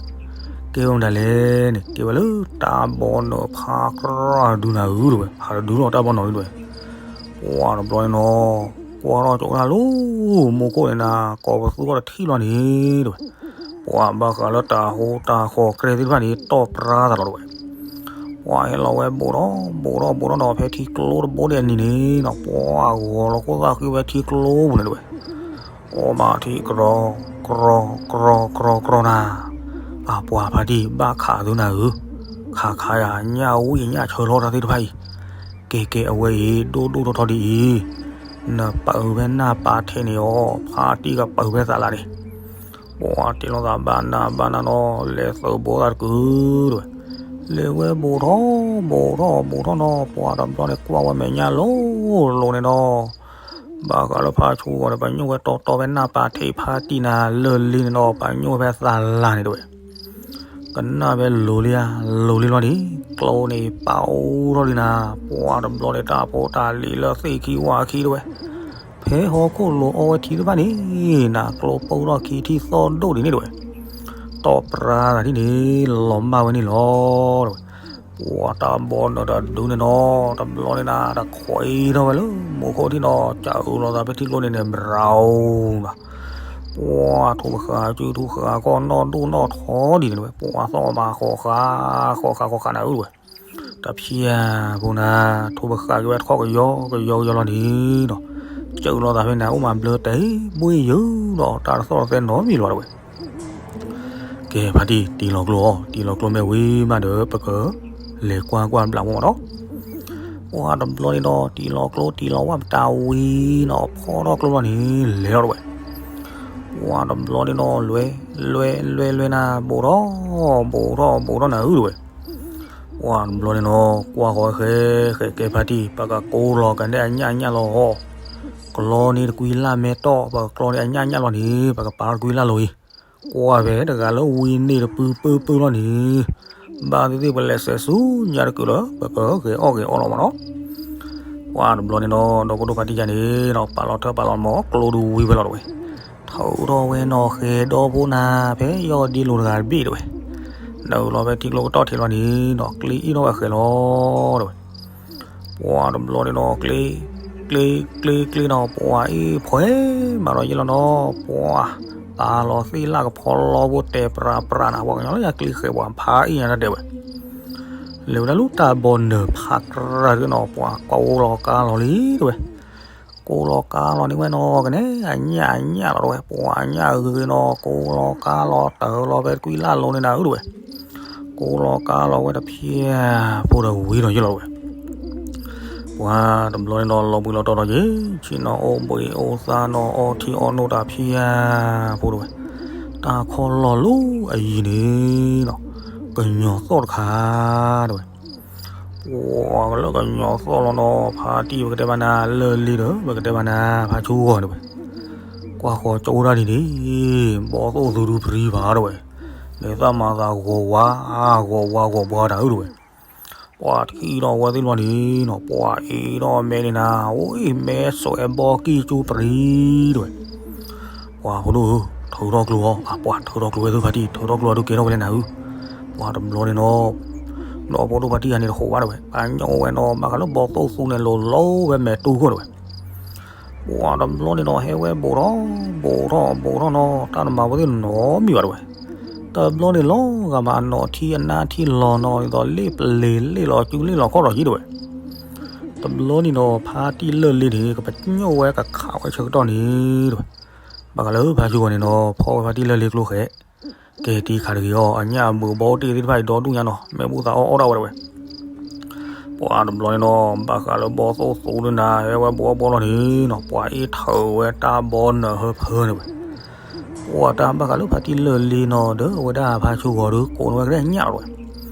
ကဲဝဲမတၤလဲၣ်န့ၣ် ကဲဝဲလၢတၢ်ဘီနုာ်ဖးကြးဒုးနၤဧၢတဝဲ, ဖးတဒုးလီၤတၢ်ဘီနုာ်ဒုးတဝဲ, ပှၤတဘျီန့ၣ်နီၤ ကွၢ်ထီၣ်ကၠိဒၣ်လၢ မူခိၣ်န့ၣ်နၤ ကိးပသူထီၣ်တထံၣ်လီၤန့ၣ် တဲဝဲ. ပှၤဘၣ်ဃးလၢတၢ်ဟူးတၢ်ဃီၤကြဲသ့ၣ်တဖၣ်န့ၣ် တီၢ်ပြါသးလီၤ တဲဝဲ. ပှၤဟဲလီၤဝဲဘူးထီၣ်ဘူးထီၣ်ဘူးထီၣ်ဒီး ဖဲထံကျိတဘိန့ၣ်အနံၤန့ၣ်နီၤ ပှၤဂီၤလီၤခိၣ်သၣ်ဃံဝဲထံကျိပူၤန့ၣ် တဲဝဲ. အိၣ်ဘၣ်ထံကြီ ကြီ ကြီ ကြီ ကြီနၤ, အပှၤဖါတံၢ်ဘၣ်ခးသုနၤဧၢ, ခးခးယၤညၣ်ဝံၣ်ညၣ်ဆၢလီၤတၢ်သ့ၣ်တဖၣ်အံၤ, ကဲကဲအဝဲအံၤ ဒိၣ်ဒိၣ်ထီထီဒ်အံၤ, နပာ်အုးဖဲနၢ်ပာ်ထဲန့ၣ်အီၤ ဖါတံၢ်ကပာ်အုးဖဲသးလးန့ၣ်, ပှၤတ့လီၤသးဘၣ်နၢ်ဘၣ်နၢ်နီၤ လဲၤသုးဘိသးတကုၤ တဲဝဲ. လဲၤဝဲဘူးထီၣ်ဘူးထီၣ်ဘူးထီၣ်နီၤ ပှၤတဘျီန့ၣ်ကွၢ်ဝဲမဲာ်ညါလိၤလိၤန့ၣ်နီၤ ဘၣ်ဃးလၢဖါဆူဂီၤန့ၣ် ပညိၣ်ဝဲတီတီဖဲနၢ်ပာ်ထဲဖါတံၢ်နၤလၢလ့န့ၣ်ဒီး ပညိၣ်ဝဲဖဲသးလးန့ၣ် တဲဝဲ. ကနၣ်ဖဲလိၤလံဧါ လိၤလံလီၤန့ၣ် ကျိန့ၣ်ပာ်အိၣ်ထီၣ်လံနၤ, ပှၤတဘျီန့ၣ် တၢ်ဖိတၢ်လံၤလၢသ့ၣ်ခံဝၣ်ခံ တဲဝဲ. ဖဲဟီၣ်ခိၣ်လိၤအီဝဲထံတဖၣ်န့ၣ် နၤကျိပူထီၣ်ခံထံၣ်သီၣ်ဒိၣ်ဒ်န့ၣ် တဲဝဲ. တီၢ်ပြါသးဒ်န့ၣ် လီၤမၢ်ဝဲန့ၣ်လီၤ တဲဝဲ. ပှၤတၢ်ဘီနၢၤတဒုန့ၣ်နီၤ တဘျီန့ၣ်နၤ တခွဲးထီၣ်ဝဲလၢမူခိၣ်ထံၣ်နီၤ ကအုးလီၤသးဖဲထံကျိန့ၣ်န့ၣ် ဘြၤဧိၤဘၣ်. ပှၤထိၣ်ပဃာ်စုထိၣ်ဃာ်ကီၢ်နီၣ်ဒိၣ်နီၣ်ထီဒ်န့ၣ် တဲဝဲ. ပှၤသီၣ်ဘၣ်ဃီၤဃာ်ဃီၤဃာ်ဃီၤဃာ်နၤဧၢ တဲဝဲ. တဖျၢၣ်ဖိနၤ ထိၣ်ပဃာ်က့ၤဝဲထီၣ်ကယီကယီကယီလီၤန့ၣ်ဒီး ကအုးလီၤသးဖဲန့ၣ် အိၣ်မးဘျၢတဘှ့ၣ်ယုာ်ဒီး တၢ်တသီၣ်တသဲနီတမံၤလီၤ တဲဝဲ. ကဲဖါတံၢ် တ့လီၤကျိအီၤ တ့လီၤကျိမ့ၢ်ဝံၤမးဒီး ပကလဲၤကွၢ်ကွၢ်ဘျးဖိမးနီၤ. ပှၤတဘျီန့ၣ်ဒီး တ့လီၤကျိတ့လီၤဝၣ်ပတၢ်ဝံၤနီၤ ဖီထီၣ်ကျိလီၤန့ၣ် လဲၤလီၤ တဲဝဲ. ပှၤတဘျီန့ၣ်ဒီး လဲၤ လဲၤ လဲၤ လဲၤနၤ ဘူးထီၣ် ဘူးထီၣ် ဘူးထီၣ်နၤဧၢ တဲဝဲ. ပှၤတဘျီန့ၣ်နီၤ ကွၢ်ဃီၤဝဲဃဲ ဃဲကဲဖါတံၢ် ပကကိးလီၤကနဲၣ်အညၣ်ညၣ်လီၤ ကျီန့ၢ်တကွံလၢ်မဲာ်တီၢ် ပကကျီန့ၢ်အညၣ်ညၣ်လီၤန့ၣ် ပကပာ်ထီၣ်တကွံလၢ်လိၤအံၤ, ကွၢ်ဖဲတဂၤလၢဝံန့ၢ်တပုၢ်ပုၢ်ပုၢ်လီၤန့ၣ်, ဘၣ်သ့ၣ်သ့ၣ်ပလဲၤစဲးဆူညါတကုာ်လၢ ပကဂဲၤအီၣ်ဂဲၤအီလီၤမးနီၤ. ပှၤတဘျီန့ၣ်နီၤ ဒီပုၢ်ဝဲၢ်ဖါတံၢ်ယါန့ၣ်နီၤ ပာ်လီၤထၢၣ်ပာ်လီၤမီၤ ကျိဒုးဝံၤဝဲလီၤ တဲဝဲ. ထုးထီၣ်ဝဲနီၤဃဲၤဒီဖိနၤ ဖဲယီၢ်ဒ့လိၤတဂၤတဘ့ၣ် တဲဝဲ. နုာ်လီၤဖဲထံကျိကတီၢ်ထံးလီၤန့ၣ်နီၤ ကျ့အ့ၣ်ထီၣ်ဝဲဃဲၤလီၤ တဲဝဲ. ပှၤတဘျီန့ၣ်နီၤ ကျ့ ကျ့ ကျ့ ကျ့နီၤ ပှၤအ့ၣ်ဖှဲးမးဒီးယဲၢ်လီၤနီၤ ပှၤ ပာ်လီၤသ့ၣ်လၢကဖီလီဖိတဲပြးပြးနၤ ပှၤကညီလၢယကျ့ဃဲၤပှၤဖးအ့ၣ်ညါတၢ်တဲဝဲ. လဲၤဝဲဒၣ်လၢတၢ်ဘီနၢၤဖးကြၢ်ဒုနီၤ ပှၤကိးလီၤကါလီၤလံ တဲဝဲ. ကိးလီၤကါလီၤန့ၢ်ဝဲနီၤ ကနဲၣ်အညၣ်အညၣ်လီၤ တဲဝဲ. ပှၤအညၣ်အဂ့ၤဂ့ၤနီၤ ကိးလီၤကါလီၤတၢ်လီၤဖဲတကွံလၢ်လိၤန့ၣ်နၤဧၢ တဲဝဲ. ကိးလီၤကါလီၤဝဲတဖျၢၣ်ဖိဒီးဝံၤဒီးယဲၢ်လီၤ တဲဝဲ. ပှၤတဘျီန့ၣ်နီၤ လီၤဘှံးလီၤတီၤဒီးယဲၢ် ဆ့ၣ်နီၤအိၣ်ဘှံးအိၣ်သါနီၤ အီထံအီနိၣ်တၢ်ဖျၢၣ်ဖိ တဲဝဲ. တၢ်ခီလီၤလၢအယံၤန့ၣ်နီၤ ကညီၤသီၣ်တခါ တဲဝဲ. ပှၤကလၢကညီၤသီၣ်လီၤနီၤ ဖါတံၢ်ပကတဲဘၣ်နၤ လၢၢ်လံဒီး ပကတဲဘၣ်နၤ ဖါဆူဂီၤ တဲဝဲ. ကွၢ်ဃီၤကၠိဒၣ်န့ၣ်န့ၣ် ဘီသိၣ်သူဒုဖရံဘၣ် တဲဝဲ. လဲၤသးမၤသးဂီၤဝါ ဂီၤဝါဂီၤဘှါတၢ်ဧၢ တဲဝဲ. ပှၤထံၣ်ထီၣ်ဝဲသ့ၣ်လီၤန့ၣ်နီၤ ပှၤအ့ၣ်ထီၣ်မဲန့ၣ်နၤ အိၣ်အ့ၣ်မဲစိးအဲၣ်ဘီကံၢ်ကၠူပရံ တဲဝဲ. ပှၤဖိဒိၣ်ဧၢ ထုးထီၣ်ကျိအီၤ အပှၤထုးထီၣ်ကျိဝဲသုဖါတံၢ် ထုးထီၣ်ကျိအီၤဒုကဲထီၣ်ဝဲလၢနၤဧၢ. ပှၤတဘျီန့ၣ်နီၤ ဒီးဖိဒိၣ်ဖါတံၢ်ယါန့ၣ်တဃိးဘၣ် တဲဝဲ. ပှၤကညီဝဲနီၤ ဘၣ်ဃးလၢဘီသိၣ်သူန့ၣ် လိၤလိၤဝဲမဲာ်တူၢ်ခိၣ် တဲဝဲ. ပှၤတဘျီန့ၣ်နီၤ ဟဲဝဲဘူးထီၣ် ဘူးထီၣ် ဘူးထီၣ်နီၤ တၢ်တမၤဝဲသ့ၣ်နီတမံၤဘၣ် တဲဝဲ. တဘျီန့ၣ်လီၤဂာ်မးအနီၢ်ထံအနါထံလီၤနီၤ ဒ်သိးလ့ၣ်ပလ့ၤလ့ၣ်လီၤစုလ့ၣ်လီၤခီၣ်ထီၣ်ယံၤ တဲဝဲ. တဘျီန့ၣ်နီၤ ဖါတံၢ်လၢၢ်လ့န့ၣ် ကပညိၣ်ဝဲကခးဝဲဆၢကတီၢ်န့ၣ် တဲဝဲ. ဘၣ်ဃးလၢဖါဆူဂီၤန့ၣ်နီၤ ဖီၣ်ဝဲဖါတံၢ်လၢၢ်လ့ကျိဃဲၤ ကဲတံၢ်ခးတဂ့ၤအီၤ အညၣ်အဘုးဘီအိၣ်တ့ၢ်သ့ၣ်တဖၣ်အံၤဒီဒူၣ်ညါနီၤ မ့ၣ်ဘူၣ်သးအီၣ်အီၣ်ဒၣ်ဝဲ တဲဝဲ. ပှၤတဘျီန့ၣ်နီၤ ဘၣ်ဃးလၢဘီသိၣ်သူန့ၣ်နၤ ဟဲဝဲဘူးအီၣ်ဘူးလီၤန့ၣ်နီၤ ပှၤအ့ၣ်ထုးဝဲတၢ်ဘီနၢၤဟၢဖၢန့ၣ်ဝဲ. ပှၤတၢ်ဘၣ်ဃးလၢဖါတံၢ်လၢၢ်လ့နီၤ ဒီးအဝဲဒၣ်ဖါဆူဂီၤဒီး ကိးန့ၢ်ဝဲကဒဲညၣ်လီၤ တဲဝဲ.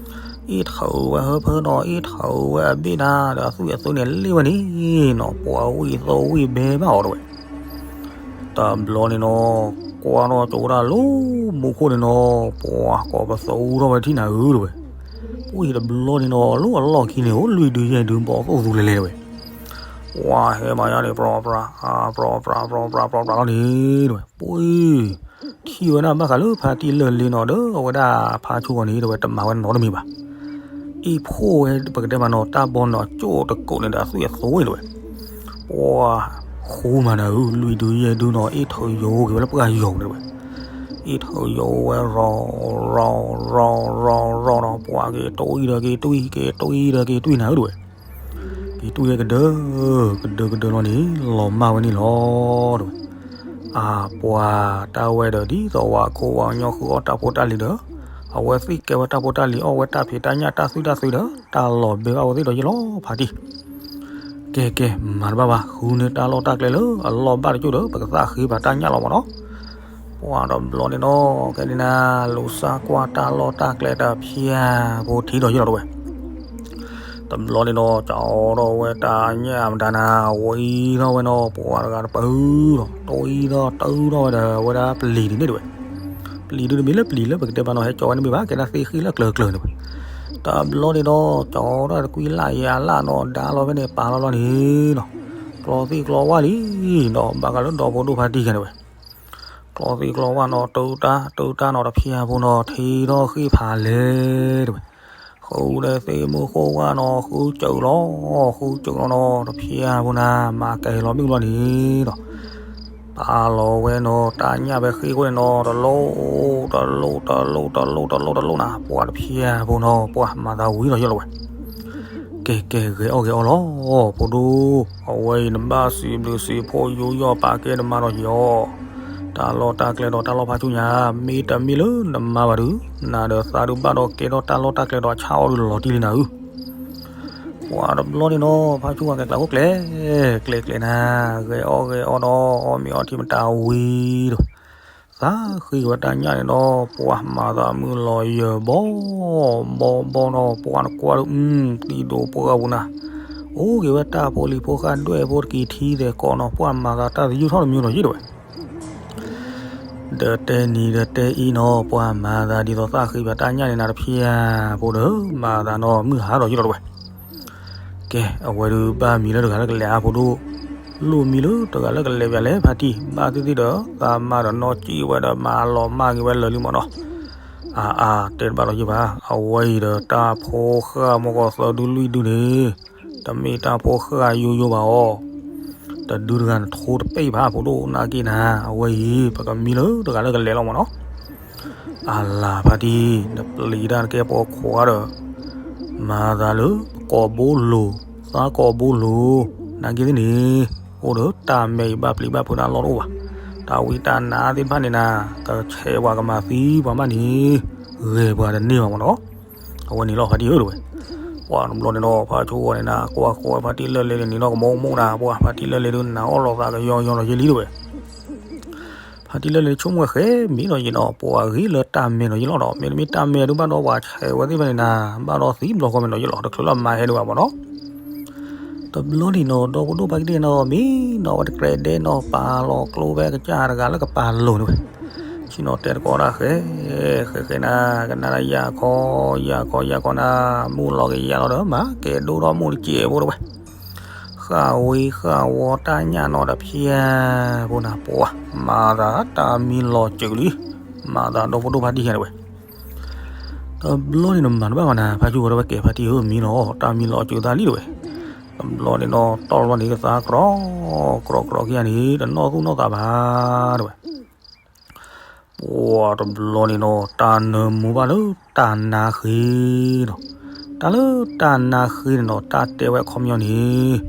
အ့ၣ်ထုးဝဲဟၢဖၢနီၤ အ့ၣ်ထုးဝဲအဘ့ၣ်နၤ ဒီးအသွံၣ်အသွဲန့ၣ်လ့ၣ်ဝဲန့ၣ်နီၤ ပှၤဝံၣ်သိဝံၣ်ဘဲဘၣ်အီၤ တဲဝဲ. တဘျီန့ၣ်နီၤ ကွၢ်ထီၣ်ကၠိဒၣ်လၢမူခိၣ်န့ၣ်နီၤ ပှၤကိးပသူထီၣ်ဝဲထံၣ်နၤဧၢ တဲဝဲ. ဝံၣ်တဘျီန့ၣ်နီၤ လၢအလီၢ်ခံန့ၣ် အိၣ်လွံၢ်ဒုယဲၢ်ဒု ဘီသိၣ်သူလဲၤလဲၤ တဲဝဲ. ပှၤဟဲမၤညါန့ၣ် ပြီပြး ပြီပြး ပြီပြး ပြီပြးလီၤန့ၣ် တဲဝဲ. ပှၤ ထံၣ်ဝဲဒၣ်ဘၣ်ဃးလၢဖါတံၢ်လၢၢ်လ့နီၤ ဒီးအဝဲဒၣ်ဖါဆူဂီၤန့ၣ် တဲဝဲ တမၤဝဲနီတမံၤဘၣ်. အ့ၣ်ဖှိၣ်ဝဲ ပကတဲမးနီၤ တၢ်ဘီနီၤ ကၠိၣ်တကိးန့ၣ်ဒီးအသွံၣ်အသွဲ တဲဝဲ. ပှၤ ဃူမၤနၤဧၢ, လွံၢ်ဒုယဲၢ်ဒုနီၤ အ့ၣ်ထုးယိၤက့ၤဝဲလၢပှၢ်ယိၤန့ၣ်ဝဲ, အ့ၣ်ထုးယိၤဝဲ ရီၤ ရီၤ ရီၤ ရီၤ ရီၤနီၤ, ပှၤက့ၤတွံၢ်ဒီးက့ၤတွံၢ် က့ၤတွံၢ်ဒီးက့ၤတွံၢ်နၤဧၢတဝဲ, က့ၤတွံၢ်ဝဲကဒၢ ကဒၢကဒၢလီၤန့ၣ် လီၤမၢ်ဝဲန့ၣ်လီၤတဝဲ. အပှၤတၢ်ဝဲဒီး ဒ်သိးဝဲခိၣ်ဝဲကညီဃုအီၣ်တၢ်ဖိတၢ်လံၤဒီး အဝဲသ့ၣ်ကဲဝဲတၢ်ဖိတၢ်လံၤ အီၣ်ဝဲတၢ်ဖံးတၢ်ညၣ်တၢ်သွံၣ်တၢ်သုးဒီး တၢ်လီၤဘဲဘၣ်ဝဲသ့ၣ်ဒီးယလီၤဖါတံၢ်. ကဲကဲ မၤတဘၣ်ဘၣ် ဃုန့ၢ်တၢ်လီၢ်တၢ်ကျဲလၢအလီၢ်ဘၣ်တကၠိၢ်ဒီး ပကသးဃ့ဘၣ်တၢ်ညၣ်လီၤမးနီၤ. ပှၤတဘျီန့ၣ်နီၤ ကဲန့ၣ်နၤ လူၤစၢ်ကွၢ်တၢ်လီၢ်တၢ်ကျဲတဖၠၣ်ဖိထံးဒီးယလီၤတဝဲ. တဘျီန့ၣ်နီၤ ကၠီထီၣ်ဝဲတၢ်ညၣ်မတၤနၤ ဝံထီၣ်ဝဲနီၤ ပှၤတဂၤတပၢၢ်ဒီး တဝံထီၣ်တၢထီၣ်ဝဲဒီး အဝဲဒၣ်ပျံၤဒ်န့ၣ်တဝဲ. ပျံၤဒုတမ့ၢ်လၢပျံၤလၢပကတဲဘၣ်နီၤ ဟဲကၠီဝဲတမ့ၢ်ဘၣ် ကဲဒၣ်သ့ၣ်ဃံၣ်လၢကျၢၤကျၢၤန့ၣ်ဝဲ. တဘျီန့ၣ်ဒီး ကၠီထီၣ်တကွံလၢ်ယၤလၢ်နီၤ ဒါလီၤဖဲန့ၣ် ပာ်လီၤလီၤန့ၣ်နီၤ ကျီသံၣ်ကျီဝၣ်လံနီၤ ဘၣ်ဃးလၢဒီဖိဒိၣ်ဖါတံၢ်ခဲန့ၣ်ဝဲ. ကျီသံၣ်ကျီဝၣ်နီၤ တုၤတၢ်တုၤတၢ်နီၤ တဖၠၣ်ဖိနီၤ ထံထီၣ်ဃ့ၢ်ဖးလဲၢ်တဝဲ. ဃုဒီးသ့ၣ်မုၢ်ဃိၣ်ဝၣ်နီၤ ဃုစၢၤလီၤ ဃုစၢၤလီၤနီၤ တဖၠၣ်ဖိနၤ မၤကဲၤလီၤမ့ၣ်လီၤန့ၣ်နီၤ ပာ်လီၤဝဲနီၤ တၢ်ညၣ်ဖဲဃ့ၢ်ခိၣ်န့ၣ်နီၤ တလိၣ် တလိၣ် တလိၣ် တလိၣ် တလိၣ် တလိၣ်နၤ ပှၤတဖၠၣ်ဖိနီၤ ပှၤမၤသးဝံၤဒီးယလီၤဝဲ. ကဲကဲ ဂဲၤအီၣ်ဂဲၤအီလီၤ ဖိဒိၣ်, အဝဲအံၤနဘၣ်စံးဘျုးစံးဖှိၣ်ယူးယီၣ်ပာ်ကဲနမါဒီးယီၤ, တၢ်လီၢ်တၢ်ကျဲဒီးတၢ်လီၢ်ဖးဆူညါ, မ့တမ့ၢ်လၢနမါဘၣ်ဒုး, နဒီးသးဒုးဘၣ်ဒီးကဲထီၣ်တၢ်လီၢ်တၢ်ကျဲဒီးအဆၣ်အီၣ်ဒုးလီၤတံၢ်လံနၤဧၢ. ပှၤတဘျီန့ၣ်နီၤ ဖးဆူဝဲကဲကျးခိၣ်ကျဲ, ကျဲကျဲနၤ, ဂဲၤအီၣ်ဂဲၤအီဒီး အီၣ်မ့ၤအီထံမတၤဝံၤဒီး သးဃ့က့ၤဝဲတၢ်ညၣ်န့ၣ်ဒီး ပှၤမၤသးမုၢ်လီၤယၢၤဘီဘီဘီနီၤ, ပှၤနကွၢ်ဒုး အု တံၤဒိးပှၢ်ပူၤနၤ, အိၣ်က့ၤဝဲတၢ်ဖိလံၤဖိဃၢ်ဒွဲၣ်ဖိတက့ၤထံသဲးကီးနီၤ, ပှၤမၤသးတၢ်သယုၢ်ထီၣ်တမံၤဒီးယံၤဒဝဲ ဒီးတဲနံၤဒီးတဲအံၤနီၤ, ပှၤမၤသးဒ်သိးသးဃ့ဘၣ်တၢ်ညၣ်န့ၣ်နၤတဖျၢၣ်ဖိဒီး မၤသးနီၤမုၢ်ဟါဒီးယံၤလီၤတဝဲ ကဲ, အဝဲဒုးဘၣ်မံၤလၢတဂၤလၢကလဲၤအါဖိဒိၣ်, လိၣ်မံၤလၢတဂၤလၢကလဲၤပၠးလဲၣ်ဖါတံၢ်, ဘၣ်သ့ၣ်သ့ၣ်ဒီး သးမါဒီးနီၢ်ကံၣ်ဝဲဒီးမၤလီၤမၢ်က့ၤဝဲလၢာ်လံမးနီၤ. အါအါ တဲတဘၣ်ဒီးယဘၣ်, အဝဲအံၤဒီးတၢ်ဖိဃၢ်မုၢ်ဂီၤသၢဒုလွံၢ်ဒုန့ၣ်, တမ့ၢ်တၢ်ဖိဃၢ်ယိယိဘၣ်အီၤ, တဒုတဂၤနထိတပ့ၢ်ဘၣ်ဖိဒိၣ်နာ်က့နၤ, အဝဲအံၤ ပကမံလၢတဂၤလၢကလဲၤလီၤမးနီၤ. အလၤဖါတံၢ်, နပျံၤတၢ်နကဲပိာ်ခွါဒီး မၤသးလၢပကိာ်ဘိလိၤ, သးကိာ်ဘိလိၤ, နာ်က့သ့ၣ်န့ၣ်, အိၣ်ဒီးတၢ်မဲာ်အံၤဘၣ်ပျံၤဘၣ်ဖုးတၢ်လီၢ်တအိၣ်ဘၣ်, တၢ်ဝံတၢ်နါသ့ၣ်တဖၣ်န့ၣ်နၤ, ကဆဲးပှၤကမၤသံပှၤဘၣ်န့ၣ်, ဂဲၤပှၤတန့ၢ်ဘၣ်မးနီၤ. အဝဲန့ၣ်လီၤဖါတံၢ်ဧၢတဝဲ. ပှၤတဘျီန့ၣ်ဒီး ဖါဆိဝဲန့ၣ်နၤ, ကွၢ်ဃီဖါတံၢ်လၢလဲၤန့ၣ်နီၤ ကမိၣ်မိၣ်နၤ, ပှၤဖါတံၢ်လၢလဲၤဒုးနၤအီၣ်လီၤသးကယီယီဒီးယဲလံတဝဲ ဖါတံၢ်လၢလဲၤဆိကမိၣ်ဝဲဃဲမ့ၢ်ဒီးယဲနီၤ, ပှၤဂ့ၤလၢတၢ်မဲာ်ဒီးယဲလီၤဒီး မ့တမ့ၢ်တၢ်မဲာ်ဒုးဘၣ်ဒီးပှၤဆဲးဝဲသ့ၣ်တဖၣ်န့ၣ်နၤ, ဘၣ်ဒီးသံဘျီဃီမဲာ်ဒီးယဲလီၤ တချုးလၢမၤဟဲဒုးဘၣ်မးနီၤ. တဘျီန့ၣ်နီၤ ဒီပုၢ်ဒိၣ်ဖါတံၢ်နီၤ မ့ၢ်နီၤဝဲတကြဲးဒဲးနီၤ ပာ်လီၤကျိဖဲကစၢ်တဂၤလၢကပာ်လိၤန့ၣ်ဝဲ, ဆ့ၣ်နီၤတဲသကိးတၢ်ဃဲ, ဃဲဃဲနၤ, ကနၣ်ဒၣ်ယၢ်ခီ, ယၢ်ခီယၢ်ခီနၤ, မုၢ်လီၤက့ၤယၢ်လီၤဒီး မၤကဲၤဒိၣ်ထီၣ်မိၢ်တစဲးဖိတဝဲ ဃၣ်ဝံဃၣ်ဝီတၢ်ညၣ်နီၤတဖျၢၣ်ဖိနၤ, ပှၤမၤသးတၢ်မံလီၤစၢၤလံ, မၤသးဒီပုၢ်ဒိၣ်ဖါတံၢ်ယဲတဝဲ. တဘျီန့ၣ်နမၤတဘၣ်ဘၣ်နၤ, ဖါဆိဝဲဒၣ်ဝဲကဲ ဖါတံၢ်ဧၢမံလီၤ, တၢ်မံလီၤစၢၤသးလံတဝဲ. တဘျီန့ၣ်နီၤ တီၢ်တဘျီန့ၣ်ကသါကြီ, ကြီကြီခံဂၤန့ၣ် တနီၢ်သူၣ်နီၢ်သးဘၣ်တဝဲ ပှၤတဘျီန့ၣ်နီၤ တၢ်နၢမူဘၣ်လၢတၢ်နါဃ့နီၤ, တၢ်လၢတၢ်နါဃ့န့ၣ်နီၤ တၢ်တဲဝဲအခီပညီန့ၣ်,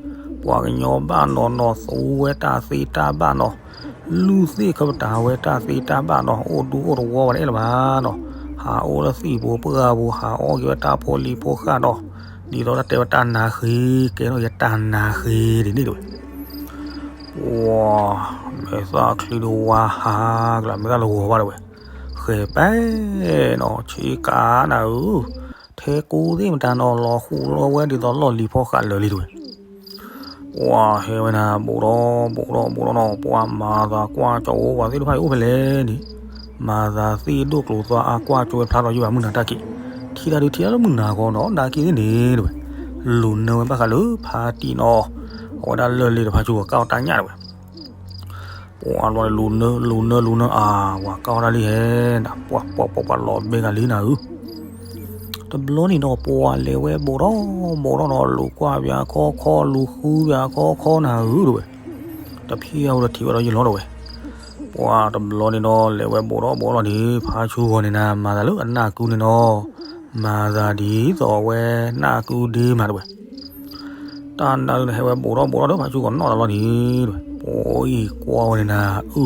ပှၤကညီဘၣ်နီၤနီၤသူဝဲတၢ်သ့တၢ်ဘၣ်နီၤ, လုၢ်သ့ၣ်ခၢပတာ်ဝဲတၢ်သ့တၢ်ဘၣ်နီၤ, အိၣ်ဒူအိၣ်တဝီဘၣ်န့ၣ်လၢၤဘၣ်နီၤ, ဟးအိၣ်လၢသံၣ်ပူၤပှၢ်ပူၤ ဟးအီၣ်က့ၤဝဲတၢ်ဖိလံၤဖိဃၢ်ဒီး, ဒ်သိးတၢ်တဲဝဲတၢ်နါဃ့, ကဲထီၣ်က့ၤတၢ်နါဃ့ဒ်န့ၣ်တဝဲ ပှၤ, မဲာ်သၣ်ချံဒိဝါဟးကလး မဲာ်သၣ်လၢဂီၤဘၣ်တဝဲ, ဃဲၤပဲနီၤ ဆ့ကၤနၤဧၢ, ထဲကူသ့ၣ်မတၤနီၤ လီၤဃူလီၤဝဲဒ်သိးလီၢ်လံၤဖီဃာ်လၢာ်လံတဝဲ. ပှၤဟဲဝဲနၤ ဘူးထီၣ်ဘူးထီၣ်ဘူးထီၣ်နီၤ ပှၤမၤသးကွၢ်ကၠီဝဲသ့ၣ်တဖၣ်အံၤအိၣ်ဖဲလဲၣ်န့ၣ်, မၤသးသ့ၣ်ဒိၣ်ကျိၤသွါအါကွၢ်ကၠီဝဲဖျါထီၣ်ယုၢ်ဘၣ်မုၢ်နၤတၢ်ခံး, ထံၣ်တၢ်ဒုးထံၣ်တၢ်လၢမုၢ်နၤဂီၤနီၤ နာ်က့သ့ၣ်န့ၣ်တဝဲ, လူၤနၢဝဲဘၣ်ဃးလၢဖါတံၢ်နီၤ, အဝဲဒၣ်လၢာ်လံဒီးဖါဆိကီၢ်တၢ်ညၣ်တဝဲ ပှၤတဘျီန့ၣ် လူၤနၢ လူၤနၢ လူၤနၢ အါ ပှၤကီၢ်တၢ်လံဟဲ, ပှၤပှၤပှၤပှၤလီၤဘဲဂၤလံနၤဧၢ, တဘျီန့ၣ်နီၤ ပှၤလဲၤဝဲဘူးထီၣ်ဘူးထီၣ်နီၤ လူၤကွၢ်ပှၤခီခီ လူၤဃုပှၤခီခီနၤဧၢတဝဲ, တဖံးအါဝဲဒီးထံၣ်ဝဲဒီးယလီၤဒၣ်ဝဲ. ပှၤတဘျီန့ၣ်ဒီး လဲၤဝဲဘိးဒီးဘိးလီၤန့ၣ် ဖါဆူဂီၤန့ၣ်နၤ မၤသးလၢအနၢ်ကူန့ၣ်နီၤ, မၤသးဒ်သိးအဝဲနၢ်ကူဒ့မးဒၣ်ဝဲ. တၢ်နၢ်ဒုန့ၣ် ဟဲဝဲဘိးဒီးဘိးဒီးဒီး ဖါဆူဂီၤနီၣ်တၢ်လီၤန့ၣ်ဒၣ်ဝဲ. ပအံၤကွၢ်ဝဲန့ၣ်နၤ အု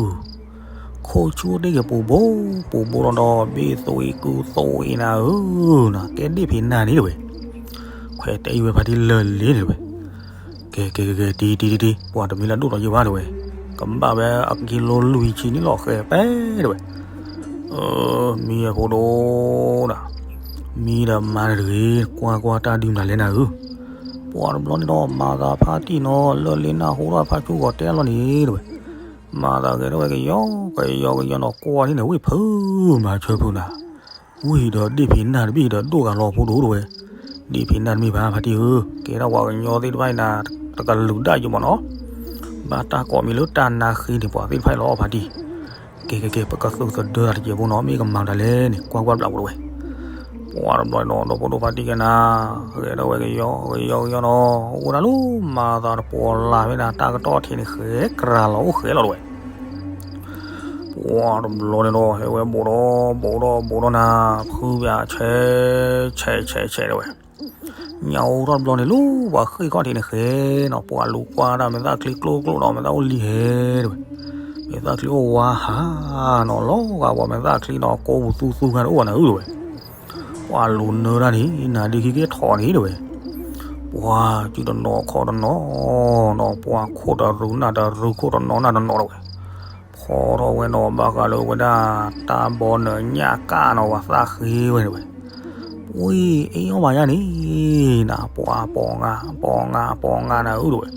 ခိၣ်ဆူတ့ၢ်က့ၤပူၤဘိ ပူၤဘိလီၤဒီး ဘ့ၣ်သိအံၤကူသိအံၤနၤဧၢ, နကဲဒ့ၣ်ဖံးနၢ်န့ၣ်ဒၣ်ဝဲ. ခွဲးတဲအံၤဝဲဖါတံၢ်လၢာ်လံန့ၣ်ဒၣ်ဝဲ. ကဲ ကဲ ကဲ ကဲ တံၤ တံၤ တံၤ တံၤ ပှၤတမံၤလၢဒိၣ်ထီၣ်ယံာ်ဘၣ်ဒၣ်ဝဲ, ကဘၣ်ဝဲအကံလိလွံၢ်ဆံန့ၣ်လီၤဃဲၤပဲဒၣ်ဝဲ. အၢ မံအဖိဒိၣ်ဒၣ်, မံဒီးမါန့ၣ်တဂ့ၤ, ကွၢ်ကွၢ် တၢ်ဒုးမနုၤလဲၣ်နၤဧၢ. ပှၤတဘျီန့ၣ်ဒီး မၤသးဖါတံၢ်နီၤ လၢာ်လံနၢ်ဟူထီၣ်ဖါဆူဂီၤတဲလီၤန့ၣ်ဒၣ်ဝဲ. မၤသးဂဲၤထီၣ်ဝဲကယီကယီကယီနီၤ ကွၢ်န့ၣ်န့ၣ် ဝံၣ်ဖုမၤဆၢဖုနၤ ဝံၣ်ဒီးဒ့ၣ်ဖံးနၢ်တဘ့ၣ်ဒီးဒိၣ်ဂၤလီၤဖိဒိၣ်ဒၣ်ဝဲ. ဒ့ၣ်ဖံးနၢ်တမ့ၢ်ဘၣ်ဖါတံၢ်ဧၢ, ကဲထီၣ်ပှၤကညီသ့ၣ်တဖၣ်အံၤနၤ တကလုာ်ဒၣ်ယိာ်မးနီၤ, ဘၣ်တၢ်ကိးမံၤလၢတၢ်နါဃ့န့ၣ် ပှၤသ့ၣ်တဖၣ်အံၤလီၤဖါတံၢ်. ကဲ ကဲ ကဲ ပကသုးသဒၢတၢ်တစဲးဖိနီၤ မ့ၢ်ကမၤတၢ်လဲၣ်န့ၣ် ကွၢ်ကွၢ်ဘျးဖိဒၣ်ဝဲ. ပှၤတဘျီန့ၣ်ဒီး ဒီဖိဒိၣ်ဖါတံၢ်ကနၤ ဂဲၤထီၣ်ဝဲကယီကယီကယီနီၤ အိၣ်ဒၣ်လၢမၤသးတပီၤလၢ်ဖဲနၤ တၢ်ကတီၢ်ထံးန့ၣ် ဃဲၤကြၤလီၤအိၣ်ဃဲၤလီၤဒၣ်ဝဲ. ပှၤတဘျီန့ၣ်ဒီး ဟဲဝဲဘိးဒီးဘိးဒီးဘိးဒီးနၤ ဖုဘၣ်ဆဲး ဆဲး ဆဲး ဆဲးဒၣ်ဝဲ. ညၣ်အိၣ်ထီၣ်တဘျီန့ၣ်လၢပှၤဃ့ၢ်ခီၣ်ထံးန့ၣ်ဃဲၤနီၤ ပှၤလူၤကွၢ်ဒၣ်မဲာ်သၣ်ချံကျိကျိဒီး မဲာ်သၣ်အိၣ်လံဟဲဒၣ်ဝဲ. မဲာ်သၣ်ချံအိၣ်ဝါဟးနီၤ လီၤဂာ်ပှၤမဲာ်သၣ်ချံနီၤ ကိးပူၤသူသူဂၤတအိၣ်ဘၣ်နၤဧၢဒၣ်ဝဲ. ပှၤလူၤနၢတၢ်န့ၣ် နၤဒုးခံက့ၤထီၣ်န့ၣ်ဒၣ်ဝဲ. ပှၤစုတနီၤခီၣ်တနီၤနီၤ ပှၤခိၣ်တရူးနၢ်တရူး ခိၣ်တနီၤနၢ်တနီၤဒၣ်ဝဲ. ဖီထီၣ်ဝဲနီၤ ဘၣ်ဃးလၢဝဲဒၣ် တၢ်ဘီနၢၤညၣ်ကၣ်နီၤ ပှၤသၣ်ဃ့ဝဲဒၣ်ဝဲ. ပှၤအ့ၣ်အီၣ်မးယါန့ၣ် နၤ ပှၤပိာ်ငါ ပိာ်ငါ ပိာ်ငါနၤဧၢဒၣ်ဝဲ.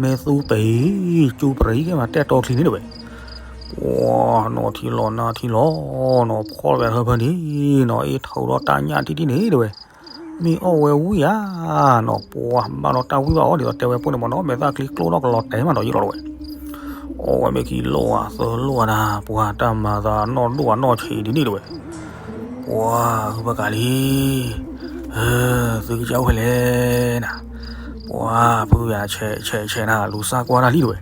မ့ၢ်သူပ့ၤ ကၠူပရံကဲမး တဲာ်တီချံန့ၣ်ဒၣ်ဝဲ. ပှၤနီၤထံလီၤနၢ်ထံလီၤနီၤ ဖီထီၣ်ဝဲဟၢဖၢန့ၣ်နီၤ အ့ၣ်ထုးဒီးတၢ်ညၣ်တံၢ်တံၢ်န့ၣ်ဒၣ်ဝဲ. မ့ၢ်အီၣ်ဝဲဝံၣ်ဧါနီၤ ပှၤဘၣ်ဒီးတၢ်ဝံၣ်ဘၣ်အီၤဒ်သိးတဲဝဲဖိန့ၣ်မးနီၤ မဲာ်သၣ်ချံကျိထီၣ်ကလီၤတဲာ်မးဒီးယလီၤဒၣ်ဝဲ. အီၣ်ဝဲမ့ၢ်ခံလိၣ်ဧါသၢလိၣ်ဧါနၤ ပှၤတၢ်မၤသးနီၣ်ဒိၣ်ဘၣ်နီၣ်ဆံးဒ်န့ၣ်ဒၣ်ဝဲ. ပှၤဟုဘၣ်ကးလံ သုကစၢ်အိၣ်ဖဲလဲၣ်နၤ. ပှၤဖုယၤဆဲးဆဲးဆဲးနၤ လူၤစၢ်ကွၢ်တၢ်လံဒၣ်ဝဲ.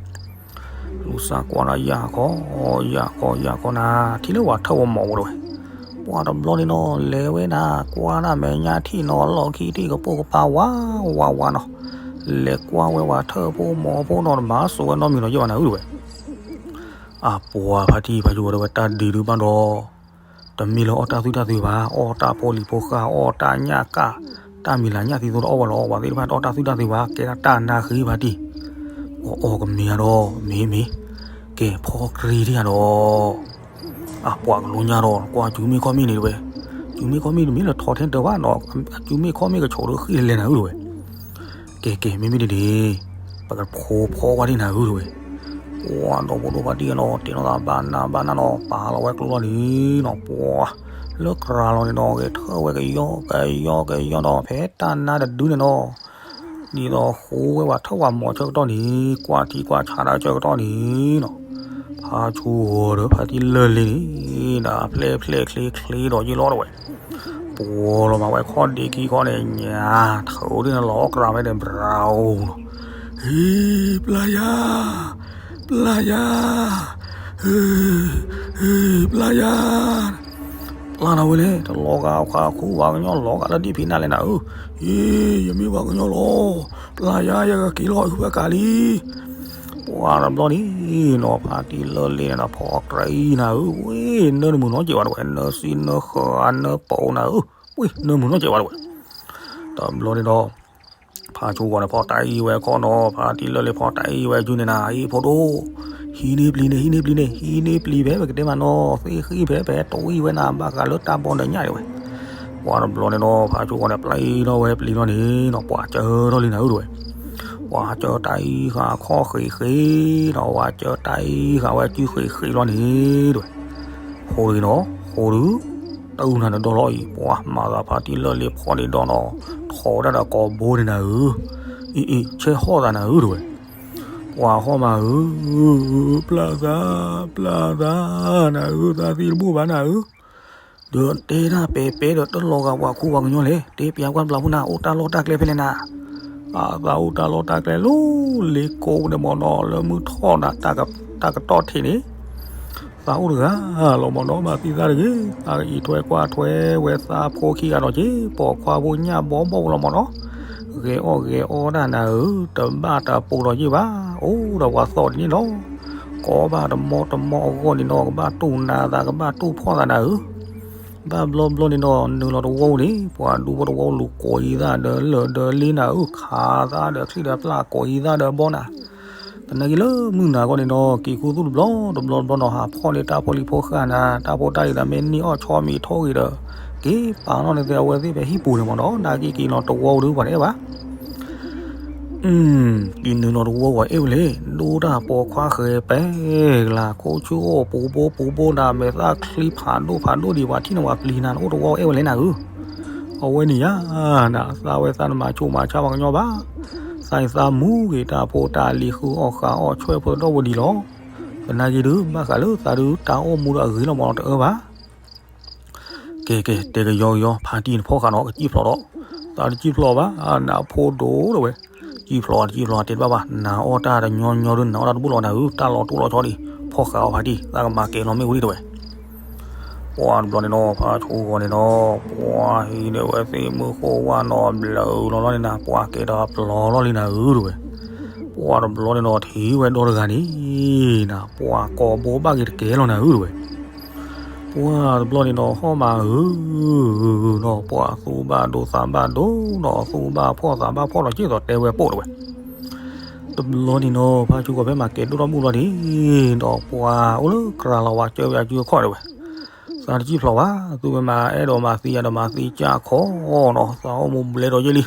လူၤစၢ်ကွၢ်တၢ်ယၢ်ခီ ယၢ်ခီ ယၢ်ခီနၤ ထံၣ်လၢပှၤထၢၣ်ဝဲမီၤဝဲဒၣ်ဝဲ. ပှၤတဘျီန့ၣ်နီၤ လဲၤဝဲနၤ ကွၢ်တၢ်မဲာ်ညါထံၣ်နီၤ လီၢ်ခံထံၣ်ကပိာ်ကပၤဝါဝါဝါနီၤ. လဲၤကွၢ်ဝဲပှၤထၢၣ်ဖိမီၤဖိနီၤ တဘၣ်စိာ်ဝဲနီတမံၤနီၤ ယဲၢ်ဘၣ်နၤဧၢဒၣ်ဝဲ. အပှၤဖါတံၢ်ဖါယိၤဝဲဒၣ်ဝဲ တၢ်ဒုးဒုးဘၣ်ဒီး တမ့ၢ်လၢအီၣ်တၢ်သွံၣ်တၢ်သ့ဘၣ်, အီၣ်တၢ်ဖိလံၤဖိဃၢ်, အီၣ်တၢ်ညၣ်ကၣ်, တၢ်မံၤလၤညၣ်သံသိးတအီၣ်ဝဲလီၤ. ပှၤသ့ၣ်တဖၣ်တအီၣ်တၢ်သွံၣ်တၢ်သ့ဘၣ်, ကဲဒၣ်တၢ်နါဃ့ဖါတံၢ်, အီၣ်အီၣ်ကမ့ၢ်ဧါဒီး မ့ၢ်မ့ၢ်, ကဲဖီကြံၤဒံးဧါဒီး အပှၤကလူညါဒီး ကွၢ်စုမ့ၢ်ခီၣ်မ့ၢ်န့ၣ်တဝဲ, စုမ့ၢ်ခီၣ်မ့ၢ်တမ့ၢ်လၢထီထဲတၢ်ဘၣ်နီၤ, စုမ့ၢ်ခီၣ်မ့ၢ်ကဆိးဒီးဃံၣ်လဲၤလဲၤနၤဧၢတဝဲ. ကဲကဲ မ့မ့ၢ်ဒ်န့ၣ် ပကဖိဖီကွၢ်ဒံးနၤဧၢတဝဲ. ပှၤဒီဖိဒိၣ်ဖါတံၢ်နီၤ တဲနီၤသးဘၣ်နၤဘၣ်နၤနီၤ ပာ်လီၤဝဲကျိလီၤန့ၣ်နီၤ ပှၤလၢကြၤလီၤန့ၣ်နီၤ ဂဲၤထၢၣ်ဝဲကယီကယီကယီနီၤ ဖဲတၢ်နါတဒုန့ၣ်နီၤ ဒ်သိးဃိဝဲပှၤထၢၣ်ပှၤမီၤဆၢကတီၢ်န့ၣ် ကွၢ်ထံကွၢ်ဆးတၢ်ဆၢကတီၢ်န့ၣ်နီၤ ဖါဆူဂီၤဒီးဖါတံၢ်လၢာ်လံန့ၣ် နဖျဲၣ်ဖျဲၣ်ချ့ချ့ဒီးယ့ၢ်လီၤတဝဲ. ပှၤလီၤမးဝဲခီၣ်ဒ့ခံခီန့ၣ် ညါထၢၣ်ဒ်န့ၣ်လီၤကြၤဝဲန့ၣ် ဘြၤအိၣ်လီၤ. ဟ့ ပျၢ်ယၤ, ပျၢ်ယၤ, ဟ့ ဟ့ ပျၢ်ယၤ ပျၢ်နၤဝဲလဲၣ်, တလီၤဂာ်အခါခူပှၤကညီလီၤဂာ်လၢဒ့ၣ်ဖံးနၢ်လဲၣ်နၤဧၢ, ဟ့ ယမ့ၢ်ပှၤကညီလီၤ, ပျၢ်ယၤ ယကက့ၤလီၤ အုဘၣ်ကးလံ. ပှၤတဘျီန့ၣ်နီၤ ဖါတံၢ်လၢာ်လံန့ၣ်နီၤ ဖီကြၢးအံၤနၤဧၢ, ဝ့ၢ်နၢမုာ်နီတစဲးဝဲတဝဲ, နၢစံနၢဃၢၤနၢပီနၤဧၢ, ဝ့ၢ်နၢမုာ်နီတစဲးဝဲတဝဲ. တဘျီန့ၣ်ဒီး ဖါဆူဂီၤန့ၣ် ဖီတၢ်အံၤဝဲခီနီၤ, ဖါတံၢ်လၢာ်လံဖီတၢ်အံၤဝဲယုၢ်န့ၣ်နၤ, အံၤဖိဒိၣ်, ဟံးန့ၢ်ပျံၤန့ၣ် ဟံးန့ၢ်ပျံၤန့ၣ် ဟံးန့ၢ်ပျံၤဖဲ ပကတဲမးနီၤ သ့ၣ်ဃံၣ်ဖဲ ပှၤတဝံၣ်ဝဲနၤ ဘၣ်ဃးလၢတၢ်ဘီနၢၤညၣ်ဒံးဝဲ. ပှၤတဘျီန့ၣ်ဒီး ဖါဆူဂီၤန့ၣ် ပျံၤထီၣ်ဝဲပျံၤထီၣ်န့ၣ်နီၤ ပှၤစၢထီၣ်လံနၤဧၢတဝဲ. ပှၤစၢတၢ်အံၤဃာ်ခီၣ်ဃ့ၣ်ဃ့ၣ်နီၤ ပှၤစၢတၢ်အံၤဃာ်ဝဲစုဃ့ၣ်ဃ့ၣ်လီၤန့ၣ်တဝဲ. ဃိဒုနီၤ ဃိဒု, တအုၣ်နၤတဒီလီၤအံၤ ပှၤမၤသးဖါတံၢ်လၢာ်လံဖီဒံးဒီနီၤ, ထီၣ်ဝဲဒၣ်ဒီးကိာ်ဘိန့ၣ်နၤဧၢ, အံၤအံၤ ဆဲးဟီၣ်သးနၤဧၢတဝဲ. ပှၤဟီၣ်မးဧၢ, ပျၢ်သး, ပျၢ်သး, နၤဧၢ, သးသံတဘူၣ်ဘၣ်နၤဧၢ, ဒီးတဲဒၣ်ပဲာ်ပဲာ်ဒီးတလီၤဂာ်ပှၤခူပှၤကညီလဲၣ်, တဲပျးကွၢ်တဘျီဖိနၤ အိၣ်တၢ်လီၢ်တၢ်ကျဲဖဲလဲၣ်နၤ, အသးအိၣ်တၢ်လီၢ်တၢ်ကျဲလၢလ့ကိးန့ၣ်မ့ၢ်နီၤ လၢမုၢ်ထီၣ်နၤ တၢ်ကတီၢ်ထံးန့ၣ် သးအိၣ်တဂၤလီၤမ့ၢ်နီၤ မၤသံသးတဂ့ၤ သးကအံးထွဲကွၢ်ထွဲဝဲသးဖိခံဂၤဒီးက့ၤ ပိာ်ခွါဖိညၣ်ဘီဘီၣ်ဝဲလီၤမ့ၢ်နီၤ ဂဲၤအီၣ်ဂဲၤအီတၢ်နၤဧၢ တဘၣ်တၢ်ပိာ်ဒီးက့ၤဘၣ် အိၣ်ဒီးပှၤသီၣ်ဒ်န့ၣ်လီၤ ကိးဘၣ်တမီတမီအဂီၢ်န့ၣ်နီၤ ကဘၣ်တူၢ်နၤသး ကဘၣ်တူၢ်ဖှီၣ်သးနၤဧၢ ဘၣ်ဘျီဘျီန့ၣ်နီၤ နုာ်လီၤတဝီန့ၣ် ပှၤဒူဖိတဝီလူၤကိးအံၤသၣ်ဒီးလၢာ်ဒီးလ့နၤဧၢ ခးသးဒီးချံၣ်ဒီးပျၢ်ကိးအံၤသၣ်ဒီးဘီနၤ သနာ်က့လၢမုၢ်နၤဂီၢ်န့ၣ်နီၤ က့ၤခူသူၣ်တဘျီတဘျီတဘျီနီၤ ဟးဖီၣ်န့ၢ်တၢ်ဖိလံၤဖိဃာ်နၤ တၢ်ဖိတၢ်လံၤသးမ့ၢ်န့ၢ်အီၣ်ဆီမံၤထီၣ်ဂ့ၤဒီး က့ၤပာ်နီၣ်န့ၢ်သ့အဝဲသ့ၣ်ဖဲဟံၣ်ပူၤန့ၣ်မ့ၢ်နီၤ နာ်က့က့ၤလီၤတဝီဒုးပှၤတအဲၣ်ဘၣ် က့ၤနုာ်လီၤတဝီပှၤအဲၣ်ဝဲလဲၣ် ဒိၣ်တၢ်ပိာ်ခွါဃဲၤပဲၤကလၤ ခိၣ်ဆူၣ်အိၣ်ပူၤဘိပူၤဘိနၤ မဲာ်သၣ်ချံဖးဒိၣ်ဖးဒိၣ်ဒံး ပှၤထံၣ်န့ၢ်ပှၤပျံၤနၤ နအိၣ်တဝီအဲၣ်ဝဲလဲၣ်နၤဧၢ အဝဲန့ၣ်ယါ နသးဝဲသးနမၤဆူၣ်မၤဆါ ပှၤကညီဘၣ်, သးအံၤသးမူဂ့ၤ တၢ်ဖိတၢ်လံၤ ဃုအီၣ်ဃုအီၣ် ဆွဲၣ်ဖိတဒီဝဲဒံးလီၤ. သနာ်က့ဒုး ဘၣ်ဃးလၢသးဒုး တၢ်အိၣ်မူဒီးအဂ့ၤလီၤမး တအၢဘၣ်. ကဲကဲ တဲကယီကယီ ဖါတံၢ်နဖီၣ်ဃာ်နီၤ ကစံၣ်ဖျိးဒီး, သးတစံၣ်ဖျိးဘၣ် နဖိဒိၣ်တဝဲ, စံၣ်ဖျိးတစံၣ်ဖျိး တဲတဘၣ်ဘၣ် နအီၣ်တၢ်တညီညီဒုး နအီၣ်တၢ်တဘူၣ်လီၤနၤဧၢ, တၢ်လီၤတိၢ်လီၤဆီဒံး ဖီၣ်ဃာ်အီၤဖါတံၢ် သးကမၤကဲၤလီၤမ့ၣ်အူဒံးတဝဲ ပှၤတဘျီန့ၣ်နီၤ ဖါဆိဂီၤန့ၣ်နီၤ ပှၤဟံးန့ၢ်ဝဲသ့ၣ်မုၢ်ဃိဝၣ်နီၤ ဘျုးလီၤလီၤန့ၣ်နၤ ပှၤကဲၤဒီးပျီလီၤလံနၤဧၢတဝဲ, ပှၤတဘျီန့ၣ်နီၤ ထံၣ်ဝဲဒီတဂၤန့ၣ် နၤ ပှၤကိးဘိဘၣ်က့ၤတကဲလီၤနၤဧၢတဝဲ, ပှၤတဘျီန့ၣ်နီၤ ဟီၣ်မးဧၢ, နီၤ ပှၤသူၣ်ဘၣ်ဒိသးဘၣ်ဒိ နီၤ သူၣ်ဘၣ်ဖှီၣ်သးဘၣ်ဖှီၣ်ဒီး က့ၤသိးတဲဝဲပိာ်တဝဲ တဘျီန့ၣ်နီၤ ဖါဆိဂီၤဖဲမၤကဲၤဒိၣ်ထီၣ်မုၢ်လီၤန့ၣ် ဒီးပှၤအိၣ်လၢကြၤလီၤဝဲ ကၢဘၣ်စုခီၣ်တဝဲ, သးတစံၣ်ဖျိးဘၣ် သုဝဲမၤအဲၣ်ဒိးမၤသံယၤဒီးမၤသံကၢ်ခီနီၤ သးအိၣ်မူဘျဲဒီးယဲၢ်လံ,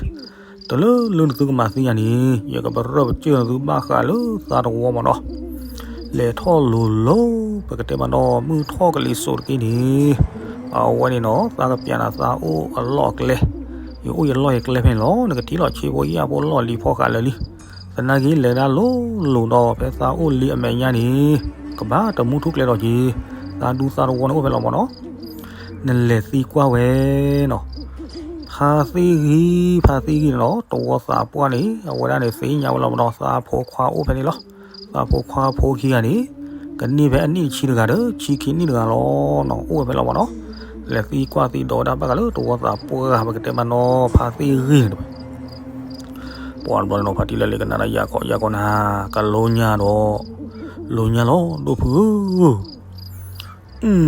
တလၢလၢနသုကမၤသံယၤန့ၣ် ယကပရၢၢ်ပစၢၢ်နသုဘၣ်ဃးလၢသးတဝီမးနီၤ, လဲၤထီၣ်လိၤလိၤ ပကတဲမးနီၤ မုၢ်ထီၣ်ကလံၤစိးတက့ၢ်န့ၣ်, အဝဲန့ၣ်နီၤ သးကပျးနၤသးအိၣ်အလီၢ်အကျဲ, ယအိၣ်ယလီၢ်ယကျဲဖဲန့ၣ်လီၤ နကထံၣ်လီၤဆ့ဖိယာ်ဖိလီၢ်လံၤဖီၣ်ဃာ်လၢာ်လံ သနာ်က့လဲၤဒၣ်လိၤလိၤဒီး ဖဲသးအိၣ်လံအမဲာ်ညါန့ၣ် ကဘၣ်တမူထူကျဲဒီးက့ၤ, သးဒူသးတဝီန့ၣ်အိၣ်ဖဲလီၤမးနီၤ, နလဲၤသံကွၢ်ဝဲနီၤ, ဖါသ့ၣ်ဂံၢ် ဖါသ့ၣ်ဂံၢ်န့ၣ်နီၤ တဝီသးပှၢ်န့ၣ် အဝဲဒၣ်န့ၣ်သ့ၣ်ညါဝဲလီၤမးနီၤ သးဖိခွါအိၣ်ဖဲန့ၣ်လီၤ, သးဖိခွါဖိခံဂၤန့ၣ် ကန့ၢ်ဖဲအနံၣ်တဆံတဂၤဒီး ဆံခံနံၣ်တဂၤလီၤနီၤ အိၣ်ဝဲဖဲလီၤမးနီၤ, လဲၤသံကွၢ်သံဒိးဝဲဒၣ်ဘၣ်ဃးလၢတဝီသးပှၢ် ပကတဲမးနီၤ ဖါသ့ၣ်ဂံၢ်န့ၣ်တဝဲ ပှၤတဘျီန့ၣ်နီၤ ဖါတံၢ်လၢာ်လံၤကနၣ်ဒီးယၢ်ကီးယၢ်ကီးနၤ, ကလိညါဒီး လိညါလီၤ ဒိၣ်ဖုဧၢ,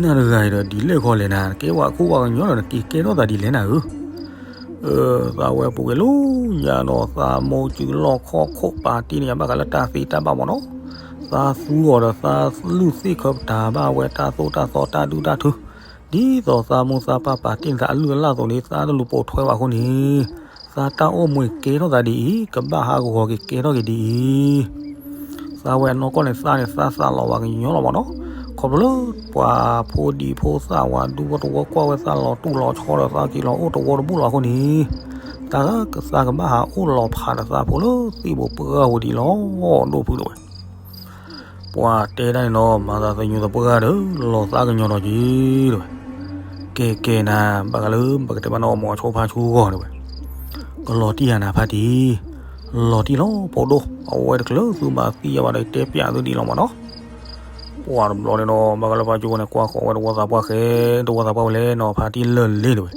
နၤတဂၤအံၤဒီး ဒ်လဲၣ်ဃီလဲၣ်နၤ, နကဲဝဲခိၣ်ဝဲကညီဒီး နက့ၤကဲထီၣ်သးဒ်လဲၣ်နၤဧၢ, သးဝဲပူၤကွံာ်လိညါနီၤ, သးမိၢ်စုလီၢ်ခီၣ်ခိၣ်ပာ်တ့ၢ်န့ၢ်ယၤဘၣ်ဃးလၢတၢ်သ့တၢ်ဘၣ်မးနီၤ, သးသူအီၤဒီးသးလုၢ်သ့ၣ်ခၢပတာ်ဘၣ်ဝဲတၢ်သိၣ်တၢ်သီတၢ်ဒုၣ်တၢ်ထု ဒ်သိးသးမိၢ်သးပၢ်ပာ်တ့ၢ်န့ၢ်သးအလုၢ်အလၢ်အသိးန့ၣ် သးတလူၤပိာ်ထွဲဘၣ်အဃိန့ၣ်, သးတၢ်အိၣ်မူကဲထီၣ်သးဒ်အံၤ ကဘၣ်ဟးဂီၤက့ၤကဲထီၣ်က့ၤဒ်အံၤ, သးဝဲအနီၢ်ကီၢ်န့ၣ် သးန့ၣ်သးသးလီၤဝဲကညီလီၤမးနီၤ, ခီဖျိလၢပှၤဖိဒံဖိသၣ်ဝဲဒူဖိတဝီကွၢ်ဝဲသးလီၤတူၢ်လီၤဆီဒီးသးက့ၤလီၤအိၣ်တဝီတဘူၣ်လီၤအဃိန့ၣ်, တၢ်ကသးကဘၣ်ဟးအိၣ်လီၤဖးဒီးသးဖိလၢသံၣ်ဘိပှၢ်ဝဲဒ်အံၤလီၤ, ဒိၣ်ဖုဒိၣ်ဝဲ ပှၤတဲဒၣ်န့ၣ်နီၤ မၤသးသညူးသပှၢ်ဒီး လီၤသးကညီၤဒီးက့ၤတဝဲ, ကဲကဲနၤ ဘၣ်ဃးလၢပကတဲဘၣ်နီၤ မိၤဆိဖါဆိဂီၢ်တဝဲ, ကလီၤတံၢ်ဧါနၤဖါတံၢ်, လီၤတံၢ်လီၤဖိဒိၣ်, အဝဲတချုးသုမၤသံယၤဘၣ်ဒီး ယတဲပျးသုဒ်လီၤမးနီၤ, ပှၤတဘျီန့ၣ်နီၤ ဘၣ်ဃးလၢဖါဆိဂီၢ်န့ၣ် ကွၢ်ဃီၤဝဲတဝီသးပှၢ်ဃဲ တဝီသးပှၢ်ဝဲလဲၣ်နီၤ ဖါတံၢ်လၢာ်လံတဝဲ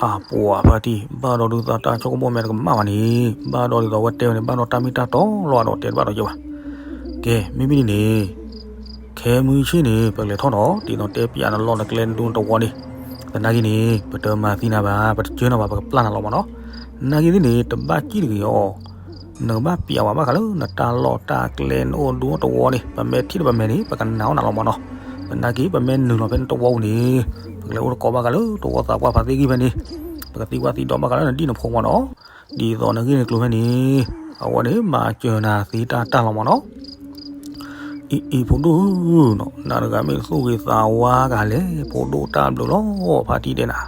အပှၤဖါတံၢ် ဘၣ်ဒီးဒုးသးတၢ်ဆိကမိၣ်မဲာ်တကမၣ်ဘၣ်န့ၣ်, ဘၣ်ဒီးဒ်သိးဝဲတဲဝဲန့ၣ် ဘၣ်ဒီးတၢ်မ့ၢ်တၢ်တီလီၤဒီးတဲတဘၣ်ဒီးယဲဘၣ်. ကဲ မ့မ့ၢ်ဒ်န့ၣ် ခဲမုၢ်ဆ့ၣ်န့ၣ် ပကလဲၤထီၣ်နီၤ ဒ်သိးတဲပျးနလီၢ်နကျဲနဒူနတဝီန့ၣ်, သနာ်က့န့ၣ် ပတမၤသံနၤဘၣ် ပတစၢနၤဘၣ် ပကပျၢ်နၤလီၤမးနီၤ. နာ်က့သ့ၣ်န့ၣ် တဘၣ်စံၣ်တဂ့ၤအီၤ နကဘၣ်ပျးဝဲဘၣ်ဃးလၢ နတၢ်လီၢ်တၢ်ကျဲနအိၣ်ဒူအိၣ်တဝီန့ၣ် ပမ့ၢ်ထံၣ်ဒီးပမဲာ်န့ၣ် ပကနာ်အီၣ်နၤလီၤမးနီၤ. သနာ်က့ ပမ့ၢ်နုာ်လီၤဖဲနတဝီပူၤန့ၣ် ပကလဲၤအိၣ်တကိးဘၣ်ဃးလၢတဝီသးပှၢ်ဖါသ့ၣ်ဂံၢ်ဖဲန့ၣ်, ပကသံကွၢ်သံဒိးဘၣ်ဃးလၢနဒံၣ်နဖိမးနီၤ. ဒ်သိးနဂ့ၢ်နကျိၤဖဲန့ၣ် အဝဲန့ၣ် မၤစၢၤနၤသ့တၢ်တၢ်လီၤမးနီၤ. အံၤအံၤ ဖိဒိၣ်ဧၢ, နၤတဂၤမ့ၢ်သူၣ်ဂ့ၤသးဝါကလဲၣ် ဖိဒိၣ်တၢ်ဘျုးလီၤ ဖါတံၢ်တဲနၤ.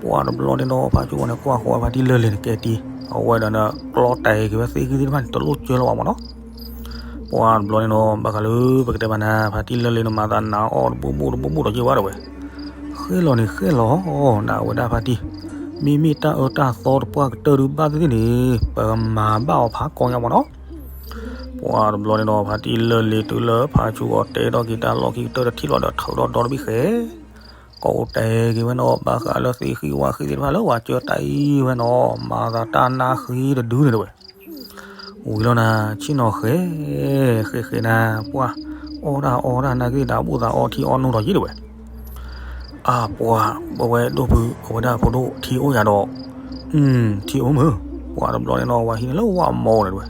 ပှၤတဘျီန့ၣ်နီၤ ဖါဆိန့ၣ် ကွၢ်ဃီၤဝဲဖါတံၢ်လၢာ်လံၤန့ၣ်ကဲတံၢ်, အဝဲဒီးနကျီတဲာ်က့ၤဝဲသ့ၣ်ဂံၢ်သ့ၣ်တဖၣ်န့ၣ် တလိၣ်စၢလီၤဘၣ်မးနီၤ. ပှၤတဘျီန့ၣ်နီၤ ဘၣ်ဃးလၢပကတဲဘၣ်နၤ ဖါတံၢ်လၢာ်လံၤန့ၣ် မၤသးနာ်အီၣ်တဘူၣ်ဘူၣ်တဘူၣ်ဘူၣ်ဒီးက့ၤဝဲဒၣ်ဝဲ. ဃဲလီၤန့ၣ်ဃဲလီၤ နၤဝဲဒၣ်ဖါတံၢ်, မ့မ့ၢ်တၢ်အၢတၢ်သီတပှၢ်ကတၢၢ်ဒုးဘၣ်သ့ၣ်သ့ၣ်န့ၣ် ပမၤဘၣ်အီၤဖးကီညါမၢ်နီၤ. ပှၤတဘျီန့ၣ်ဒီး ဖါတံၢ်လၢၢ်လ့ၤတုၤလၢဖါဆူအီၤ တဲထီၣ်က့ၤတၢ်လီၢ်ခံကတၢၢ်တထံၣ်လီၤဒီး ထုးထီၣ်ဒီတဘ့ၣ်ဃဲ ကိးတဲက့ၤဝဲနီၤ ဘၣ်ဃးလၢသ့ၣ်ဃံဝၣ်ဃံသ့ၣ်တဖၣ်လၢပှၤကၢတၢ်အံၤဝဲနီၤ မၤသးတၢ်နါဃ့တဒုန့ၣ်တဝဲ. ဝံၤလီၤနၤ ဆ့ၣ်နီၤဃဲ ဃဲဃဲနၤ ပှၤ အီၣ်တၢ်အီတၢ်နါက့ၤတၢ်ဘူၣ်သးအီထံအီနိထီၣ်က့ၤတဝဲ. အၢ ပှၤ ပဝဲဒိၣ်ဖု အဝဲဒၣ်ဖိဒိၣ်ထံအိၣ်ယၤဒီး ထံအိၣ်မုၢ် ပှၤတဘျီန့ၣ်နီၤ ဝဲဟံးန့ၣ်လၢဝၣ်မီန့ၣ်တဝဲ.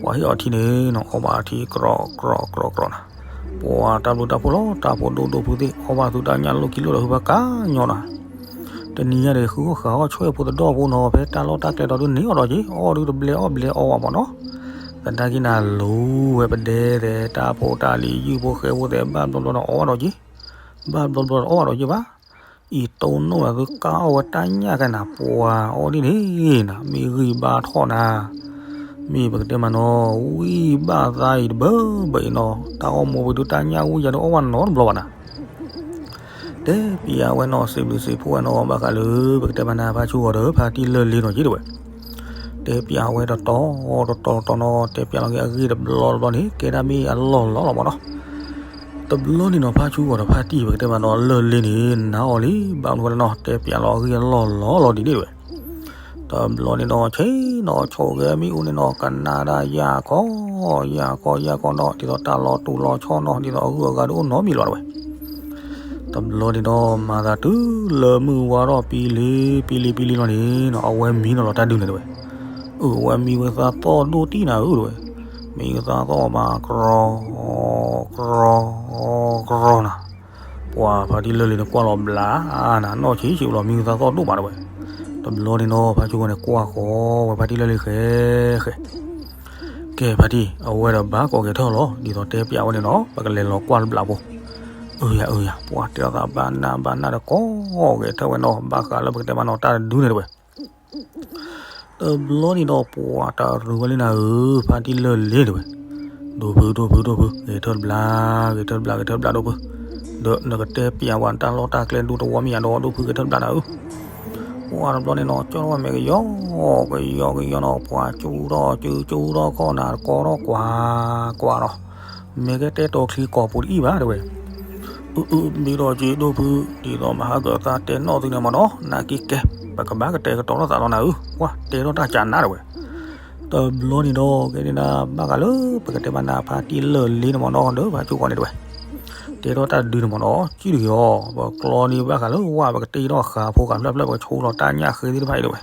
ပှၤဟ့ၣ်အီၤထံန့ၣ်နီၤ အီၣ်ဘၣ်ထံကြီကြီကြီနၤ. ပှၤတၢ်ဘျုးတၢ်ဖှိၣ်လီၤ တၢ်ဖိဒိၣ်ဒိၣ်ဖုသ့ၣ် အီၣ်ဘၣ်သုတၢ်ညၣ်လိၣ်ကံလိၣ်ဒီးဟုဖးကါညီနၤ. တနံၤညါဒီး ဃုအီၣ်ဃုအီၣ်ဆွဲၣ်ဖိသဒီၣ်ဖိနီၤ ဖဲတၢ်လီၢ်တၢ်ကျဲဒီးဒုးန့ၢ်အီၤဒီးက့ၤ အီၣ်ဒုးတဘျဲအီၣ်ဘျဲအီဝဲမၢ်နီၤ. သနာ်က့နၤလူၤဝဲပဒဲသဲး တၢ်ဖိတၢ်လံၤယုၢ်ဖိဃဲဖိသဲး ဘၣ်ဘျီဘျီဒီးအီၣ်ဘၣ်ဒီးက့ၤ ဘၣ်ဘျီဘျီဒီးအီၣ်ဘၣ်ဒီးက့ၤဘၣ်. အံၤတိၢ်နီၣ်ဝဲသုကၢ်အီၣ်ဝဲတၢ်ညၣ်ကဲနၤ ပှၤအီၣ်ဒ်န့ၣ်နၤ မ့ၢ်ဂံၢ်ဘါထီၣ်နၤ မ့ၢ်ပကတဲမးနီၤ ဝံၢ်ဘၣ်သးအံၤတဘၢဘၢအံၤနီၤ တၢ်အီၣ်မိၢ်ပှ့ၤဒုးတၢ်ညၣ်ဝံၢ်ယၤဒုး အီၣ်ဘၣ်နီတဘျီဘၣ်နၤ. တဲပျးဝဲနီၤ စံးဘျုးစံးဖှိၣ်ဝဲနီၤ ဘၣ်ဃးလၢ ပကတဲမးနၤ ဖါဆူဂီၤဒီး ဖါတံၢ်လၢၢ်လ့နီၤက့ၤတဝဲ. တဲပျးဝဲတတီၤ တတီၤတတီၤနီၤ တဲပျးလီၤက့ၤအဂ့ၢ်တဘျီတဘျီန့ၣ် ကဲဒၣ်မ့ၢ်အလီၢ်လီၤလီၤမၢ်နီၤ. တဘျီန့ၣ်နီၤ ဖါဆူဂီၤဒီးဖါတံၢ် ပကတဲမးနီၤ လၢၢ်လ့န့ၣ် နါအီၤလံ ဘၣ်မနုၤဃိလဲၣ်နီၤ တဲပျးလီၤအဂ့ၢ်အလီၢ်လီၤလီၤဒ်န့ၣ်တဝဲ. တဘျီန့ၣ်နီၤ ဆ့ၣ်နီၤဆိၣ်ဂဲၤမ့ၣ်အူန့ၣ်နီၤ ကနၣ်ဒၣ်ယၢ်ကီ ယၢ်ကီ ယၢ်ကီနီၤ ဒ်သိးတၢ်လီၤတူာ်လီၤဆီနီၤ ဒ်သိးအဂုၤအဂၤဒုးအိၣ်နီတမံၤလီၤတဝဲ. တဘျီန့ၣ်နီၤ မၤသးတုၤလၢမုၢ်ဝါထီၣ်ပံလ့ပံလ့ပံလ့လီၤန့ၣ်နီၤ အဝဲမံနီၤလီၤတၢ်ဒုးန့ၣ်တဝဲ. အၢ အဝဲမံဝဲသးသီၣ်ဒိၣ်တံၢ်နၤဧၢတဝဲ. မံဝဲသးသီၣ်မး ကြီ ကြီ ကြီနၤ. ပှၤဖါတံၢ်လၢၢ်လ့န့ၣ်ကွၢ်လီၤဘျးနၤ နီၢ်ဆံးဆံးလီၤ မံဝဲသးသီၣ်ဒိၣ်မးတဝဲ. တဘျီန့ၣ်နီၤ ဖါဆူဂီၤန့ၣ်ကွၢ်ဃီဝဲဖါတံၢ်လၢၢ်လ့ဃဲဃဲ ကဲဖါတံၢ် အဝဲဒီးဘၣ်ကိးက့ၤထၢၣ်လီၤ ဒ်သိးတဲပျးဝဲန့ၣ်နီၤ ပကလဲၤလီၤကွၢ်တဘျးဖိ. အၢယၤ အၢယၤ ပှၤတဲအီၤသးဘၣ်နၢ်ဘၣ်နၢ်ဒီးကိးက့ၤထၢၣ်ဝဲနီၤ ဘၣ်ဃးလၢပကတဲမးနီၤ တၢ်တဒုန့ၣ်တဝဲ. တဘျီန့ၣ်ဒီးပှၤတရူးဝဲလံနၤဧၢ ဖါတံၢ်လၢၢ်လ့တဝဲ. ဒိၣ်ဖု ဒိၣ်ဖု ဒိၣ်ဖု ဂဲၤထၢၣ်တဘျး ဂဲၤထၢၣ်တဘျး ဂဲၤထၢၣ်တဘျးဒိၣ်ဖု. ဒီးနကတဲပျးဝဲတၢ်လီၢ်တၢ်ကျဲဒူတဝီမ့ၢ်ယၤဒီး ဒိၣ်ဖုဂဲၤထၢၣ်တဘျးနၤဧၢ. ပှၤတဘျီန့ၣ်နီၤ ကၠီထီၣ်ဝဲမဲာ်ကယီ ကယီကယီနီၤ ပှၤကၠူထီၣ်ကၠူ ကၠူထီၣ်ခီၣ်နၤ တကီထီၣ်ကွၢ်ကွၢ်နီၤ. မ့ၢ်ကဲတဲတီၤချံကီၢ်ပူၤတအံၣ်ဘၣ်တဲဝဲ. အၢ အၢ မ့ၢ်ဒီးက့ၤဒိၣ်ဖု ဒ်သိးမဟါကသးတဲနီၣ်သုန့ၣ်မၢ်နီၤ နာ်က့ကဲ ပကဘၣ်ကတဲာ်ကတီၤထီၣ်သးလီၤနၤဧၢ ပှၤတဲထီၣ်တၢ်ကၢ်နါတဲဝဲ. တဘျီန့ၣ်ဒီး ကဲန့ၣ်နၤ ဘၣ်ဃးလၢ ပကတဲမးနၤ ဖါတံၢ်လၢၢ်လ့န့ၣ်မၢ်နီၤ ဒီးဖါဆူဂီၤန့ၣ်တဲဝဲ. တဲထီၣ်တၢ်တဒုန့ၣ်မၢ်နီၤ ကံၣ်တဂ့ၤအီၤ ပကျီန့ၣ်ဘၣ်ဃးလၢဝၣ် ပကတ့ထီၣ်ဃာ်ဖိဃာ်ဖျၢၣ်ဖျၢၣ် ပကဆိလီၤတၢ်ညၣ်ဃ့သ့ၣ်တဖၣ်အံၤတဲဝဲ.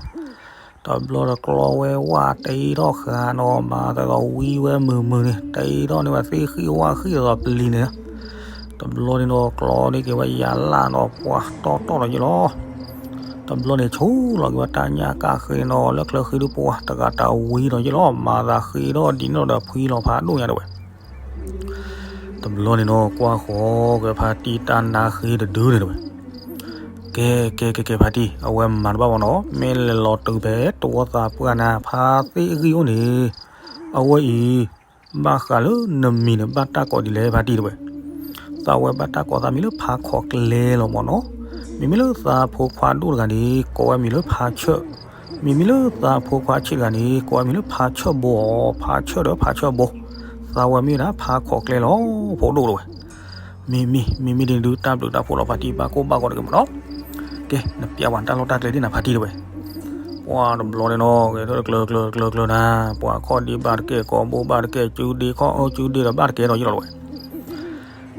တဘျီတကျီဝဲဝၣ်တ့ထီၣ်ဃာ်နီၤ မၤသးဒီးဝံဝဲမုာ်မုာ်န့ၣ် တ့ထီၣ်န့ၢ်ဝဲသ့ၣ်ဃံဝၣ်ဃံဒီးပျံၤန့ၣ်. တဘျီန့ၣ်ဒီးကျီန့ၢ်က့ၤဝဲယၤလၢ်နီၤ ပှၤတီၢ်တီၢ်ဒီးယ့ၢ်လီၤ. တဘျီန့ၣ်ဆိလီၤက့ၤဝဲတၢ်ညၣ်ကၢ်ဃ့နီၤ လၢချၢဃ့ဒုးပှၤတဂၤတဝံဒီးယ့ၢ်လီၤ မၤသးဃ့ဒီးဒ်န့ၣ်ဒီးဖှံလီၤဖးဒိၣ်ညါတဲဝဲ. တဘျီန့ၣ်နီၤ ကွၢ်ဃီၤက့ၤဖါတံၢ်တၢ်နါဃ့တဒုန့ၣ်တဲဝဲ. ကဲ ကဲ ကဲ ကဲ ဖါတံၢ် အဝဲမၤတဘၣ်ဘၣ်နီၤ မ့ၢ်လဲၤလီၤတုၤဖဲတဝီသးပှၢ်နၤ ဖါသ့ၣ်ဂံၢ်အိၣ်န့ၣ် အဝဲအံၤ ဘၣ်ဃးလၢနမံၤန့ၣ် ဘၣ်တၢ်ကိးဒ်လဲၣ်ဖါတံၢ်တဲဝဲ. သးဝဲဘၣ်တၢ်ကိးသးမံၤလၢဖါခီၣ်ကျဲလီၤမၢ်နီၤ. မ့မ့ၢ်လၢသးဖိခွါဒိၣ်တဂၤန့ၣ် ကိးဝဲမံၤလၢဖါဆၢၣ်. မ့မ့ၢ်လၢသးဖိခွါဆံးတဂၤန့ၣ် ကိးဝဲမံၤလၢဖါဆၢၣ်ဘိအီၤ ဖါဆၢၣ်ဒီးဖါဆၢၣ်ဘိ. သးဝဲမ့ၢ်ဒၣ်ဖါခီၣ်ကျဲလီၤ ဖိဒိၣ်တဲဝဲ. မ့မ့ၢ် မ့မ့ၢ်ဒ်န့ၣ်ဒုး တၢ်ဘျုးတၢ်ဖှိၣ်လီၤ ဖါတံၢ်ဘၣ်ကိၢ်ဘၣ်ဂီၤတဂ့ၤမၢ်နီၤ. ကဲ နပျးဝဲတၢ်လီၢ်တၢ်ကျဲဒ်နၤဖါတံၢ်တဲဝဲ. ပှၤတဘျီန့ၣ်နီၤ ဂဲၤထၢၣ်တကျၢၤကျၢၤကျၢၤကျၢၤနၤ ပှၤခီၣ်ဒ့ဘၣ်တကဲ ကိာ်ဘိဘၣ်တကဲ စုဒ့ခီၣ်အၢစုဒ့ဒီးဘၣ်တကဲဒီးယ့ၢ်လီၤတဲဝဲ.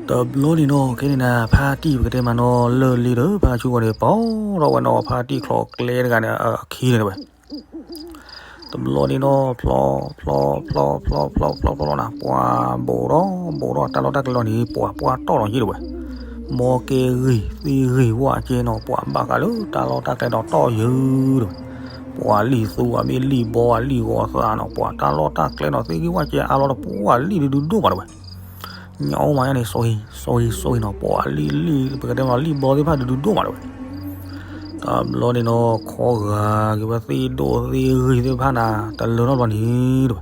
တဘျီန့ၣ်နီၤ ကဲန့ၣ်နၤ ဖါတံၢ်ပကတဲမးနီၤ လၢၢ်လ့ဒီးဖါဆူဂီၤန့ၣ် ပီၢ်ထီၣ်ဝဲနီၤ ဖါတံၢ်ချီၣ်ကျဲတဂၤန့ၣ် အခံန့ၣ်တဲဝဲ. တဘျီန့ၣ်နီၤ ဖျီ ဖျီ ဖျီ ဖျီ ဖျီ ဖျီ ဖျီလီၤနၤ ပှၤဘိးထီၣ်ဘိးထီၣ်တၢ်လီၢ်တၢ်ကျဲလီၤန့ၣ် ပှၤပှၤတီၢ်လီၤယ့ၢ်တဲဝဲ. မ်ကဲဂံၢ်သံဂံၢ်ဝၣ်ကဲနီၤ ပှၤဘၣ်ဃးလၢတၢ်လီၢ်တၢ်ကျဲဒီးတီၢ်ယုၢ်တဲဝဲ. ပှၤလံၣ်သူအမ့ၢ်လံၣ်ဘီအလံၣ်ဂီၤသးနီၤ ပှၤတၢ်လီၢ်တၢ်ကျဲနီၤ သံဂံၢ်ဝၣ်ကဲအါလီၤတပှၢ်လံၣ်ဒုဒုဒိၣ်မးတဲဝဲ. ညအိၣ်မးညါန့ၣ် စိၤဟံၤ စိၤဟံၤ စိၤဟံၤနီၤ ပှၤလံၣ်လံၣ် ပကတဲမးလံၣ်ဘီသ့ၣ်တဖၣ်ဒုဒုဒိၣ်မးတဲဝဲ. တဘျီန့ၣ်နီၤ ခီဂာ်က့ၤဝဲသ့ၣ်ဒိၣ်သ့ၣ်ဂံၢ်သ့ၣ်တဖၣ်နၤ တလၢထီၣ်ဘျီန့ၣ်တဲဝဲ.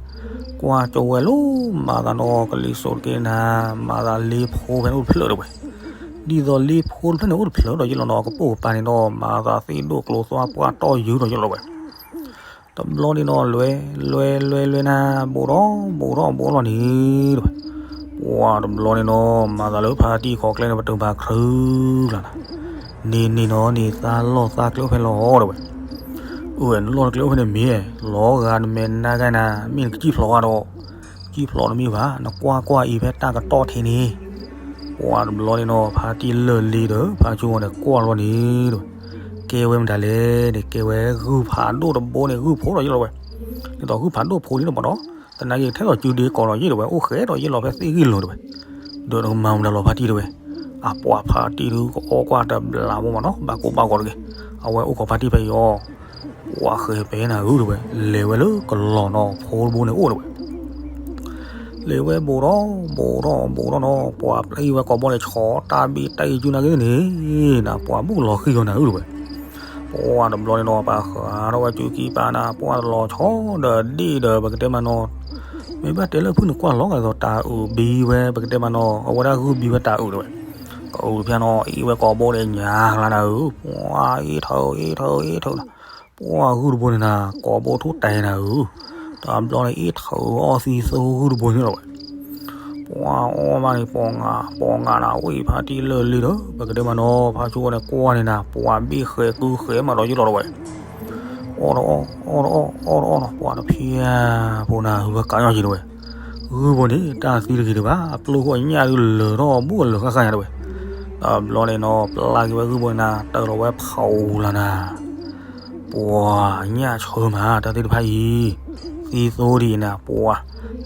ကွၢ်ကၠိဝဲလၢမၤသးနီၤ ကလံၤစိးတက့ၢ်နၤ မၤသးလ့ဖိဖဲန့ၣ်အိၣ်တဖျၢၣ်တဲဝဲ. ဒ်သိးလ့ဖိတဖျၢၣ်န့ၣ်အိၣ်တဖျၢၣ်ဒီးယလီၤနီၤ ကပိာ်ကပၤန့ၣ်ဒီး မၤသးသ့ၣ်ဒိၣ်ကျိၤသွါပှၢ်တီၢ်ယုာ်ဒီးယလီၤဝဲ တဘျီန့ၣ်နီၤ လဲၤ လဲၤ လဲၤ လဲၤနၤ ဘူးထီၣ်ဘူးထီၣ်ဘူးထီၣ်န့ၣ်တဝဲ, ပှၤတဘျီန့ၣ်နီၤ မၤသးလၢဖါတံၢ်ဃီကျဲန့ၣ် ပတုာ်ဘၣ်ခရူၣ်လၢ်လၢ်, န့ၣ်န့ၣ်နီၤန့ၣ် သးလီၢ်သးကျဲအိၣ်ဖဲလဲၣ်တဝဲ, အၢ နလီၢ်တကျဲအိၣ်ဖဲန့ၣ်မ့ၢ် လီၤဂာ်နမဲာ်နါဂၤနၤ မ့ၢ်နကစံၣ်ဖျိးဂၤဒီး ကစံၣ်ဖျိးတမ့ၢ်ဘၣ် နကွၢ်ကွၢ်အံၤဖဲတၢ်ကတီၢ်ထံးန့ၣ်, ပှၤတဘျီန့ၣ်နီၤ ဖါတံၢ်လၢၢ်လ့ဒီး ဖါဆူဂီၤန့ၣ် ကွၢ်လီၤန့ၣ်တဝဲ, ကဲဝဲမတၤလဲၣ်န့ၣ် ကဲဝဲဂုၢ်ဖးဒိၣ်တဘိန့ၣ် ဂုၢ်ဖိးဒီးယလီၤဝဲ, ဒ်သိးဂုၢ်ဖးဒိၣ်ဖိးန့ၣ်တဘၣ်ဒီး, သနာ်က့ထဲသိးစုဒ့ကီးဒီးယ့ၣ်တဝဲ အိၣ်ဃဲဒီးယ့ၣ်လီၤဖဲသ့ၣ်ဂံၢ်လိၤတဝဲ, ဒီးနကမၤမတၤလီၤဖါတံၢ်တဝဲ, အပှၤဖါတံၢ်ဒုးကအီၣ်ကွၢ်တဘျးဘိမးနီၤ ဘၣ်ကိးဘၣ်ဂီၤတဂ့ၤ, အဝဲအိၣ်ခိးဖါတံၢ်ဖဲအံၤအီၤ ပှၤဃဲၤပဲနၤဧၢတဝဲ လဲၤဝဲလၢကလီၤနီၤ ဖိတဘိန့ၣ်အိၣ်တဝဲ, လဲၤဝဲဘူးထီၣ်ဘူးထီၣ်ဘူးထီၣ်နီၤ ပှၤပျဲဝဲကိာ်ဘီန့ၣ်ဆီတၢ်ဘံၣ်တၢ်အံၤကၠူနၤက့န့ၣ်, နပှၤဘူၣ်လီၤဃံၤလီၤနၤဧၢတဝဲ, ပှၤတဘျီန့ၣ်နီၤ ပှၤဃးထီၣ်ဝဲကၠူကံပာ်နၤ ပှၤတလီၤဆီဒီးဒ့ၣ်ဒီး ပကတဲမးနီၤ မ့ၢ်ဘၣ်တဲလၢဖုၣ်န့ၣ်ကွၢ်လီၤဂာ်ဒ်သိးတၤအုးဘံဝဲ ပကတဲမးနီၤ အဝဲဒၣ်ဂုၢ်ဘံဝဲတၤအုးတဝဲ, ကအုးဖၠါနီၤ အ့ၣ်ဝဲကိာ်ဘီဒီးညါကျါနၤဧၢ, ပှၤအ့ၣ်ထၢအ့ၣ်ထၢအ့ၣ်ထၢနၤ, ပှၤဂုၢ်တဘိန့ၣ်နၤ ကိာ်ဘီထူၣ်တဲနၤဧၢ, တဘျီန့ၣ်အ့ၣ်ထၢအီၣ်သံသိဂုၢ်တဘိန့ၣ်လီၤဝဲ ပှၤအီၣ်မးန့ၣ် ပှၤငါ ပှၤငါနၤ ဝံၣ်ဖါတံၢ်လၢၢ်လ့ဒီး ပကတဲမးနီၤ ဖါဆူဂီၤန့ၣ်ကွၢ်န့ၣ်နၤ ပှၤဘ့ၣ်ဃဲၤကုဃဲၤမးဒီးယလီၤတဝဲ, အီၣ်တအီၣ် အီၣ်တအီၣ် အီၣ်တအီၣ်နီၤ ပှၤတဖၠါဖိနၤ ဟုဝဲကးညီက့ၤတဝဲ, ဂုၢ်ဘိန့ၣ် တၢ်သံတဂ့ၤဒံးဘၣ် အပျိၢ်ခိၣ်အညၣ်ဒုးလၢာ်ထီၣ်ဘူးကလၢာ်ဃၣ်ဃၣ်ညါတဝဲ, တဘျီန့ၣ်နီၤ ပျၢ်က့ၤဝဲဂုၢ်ဘိန့ၣ်နၤ တၢ်လီၤဝဲဖးအူလၢ်နၤ ပှၤညၣ်ဆၢမး တၢ်သ့ၣ်တဖၣ်အံၤ, သံသိဒ်အံၤနၤ ပှၤ,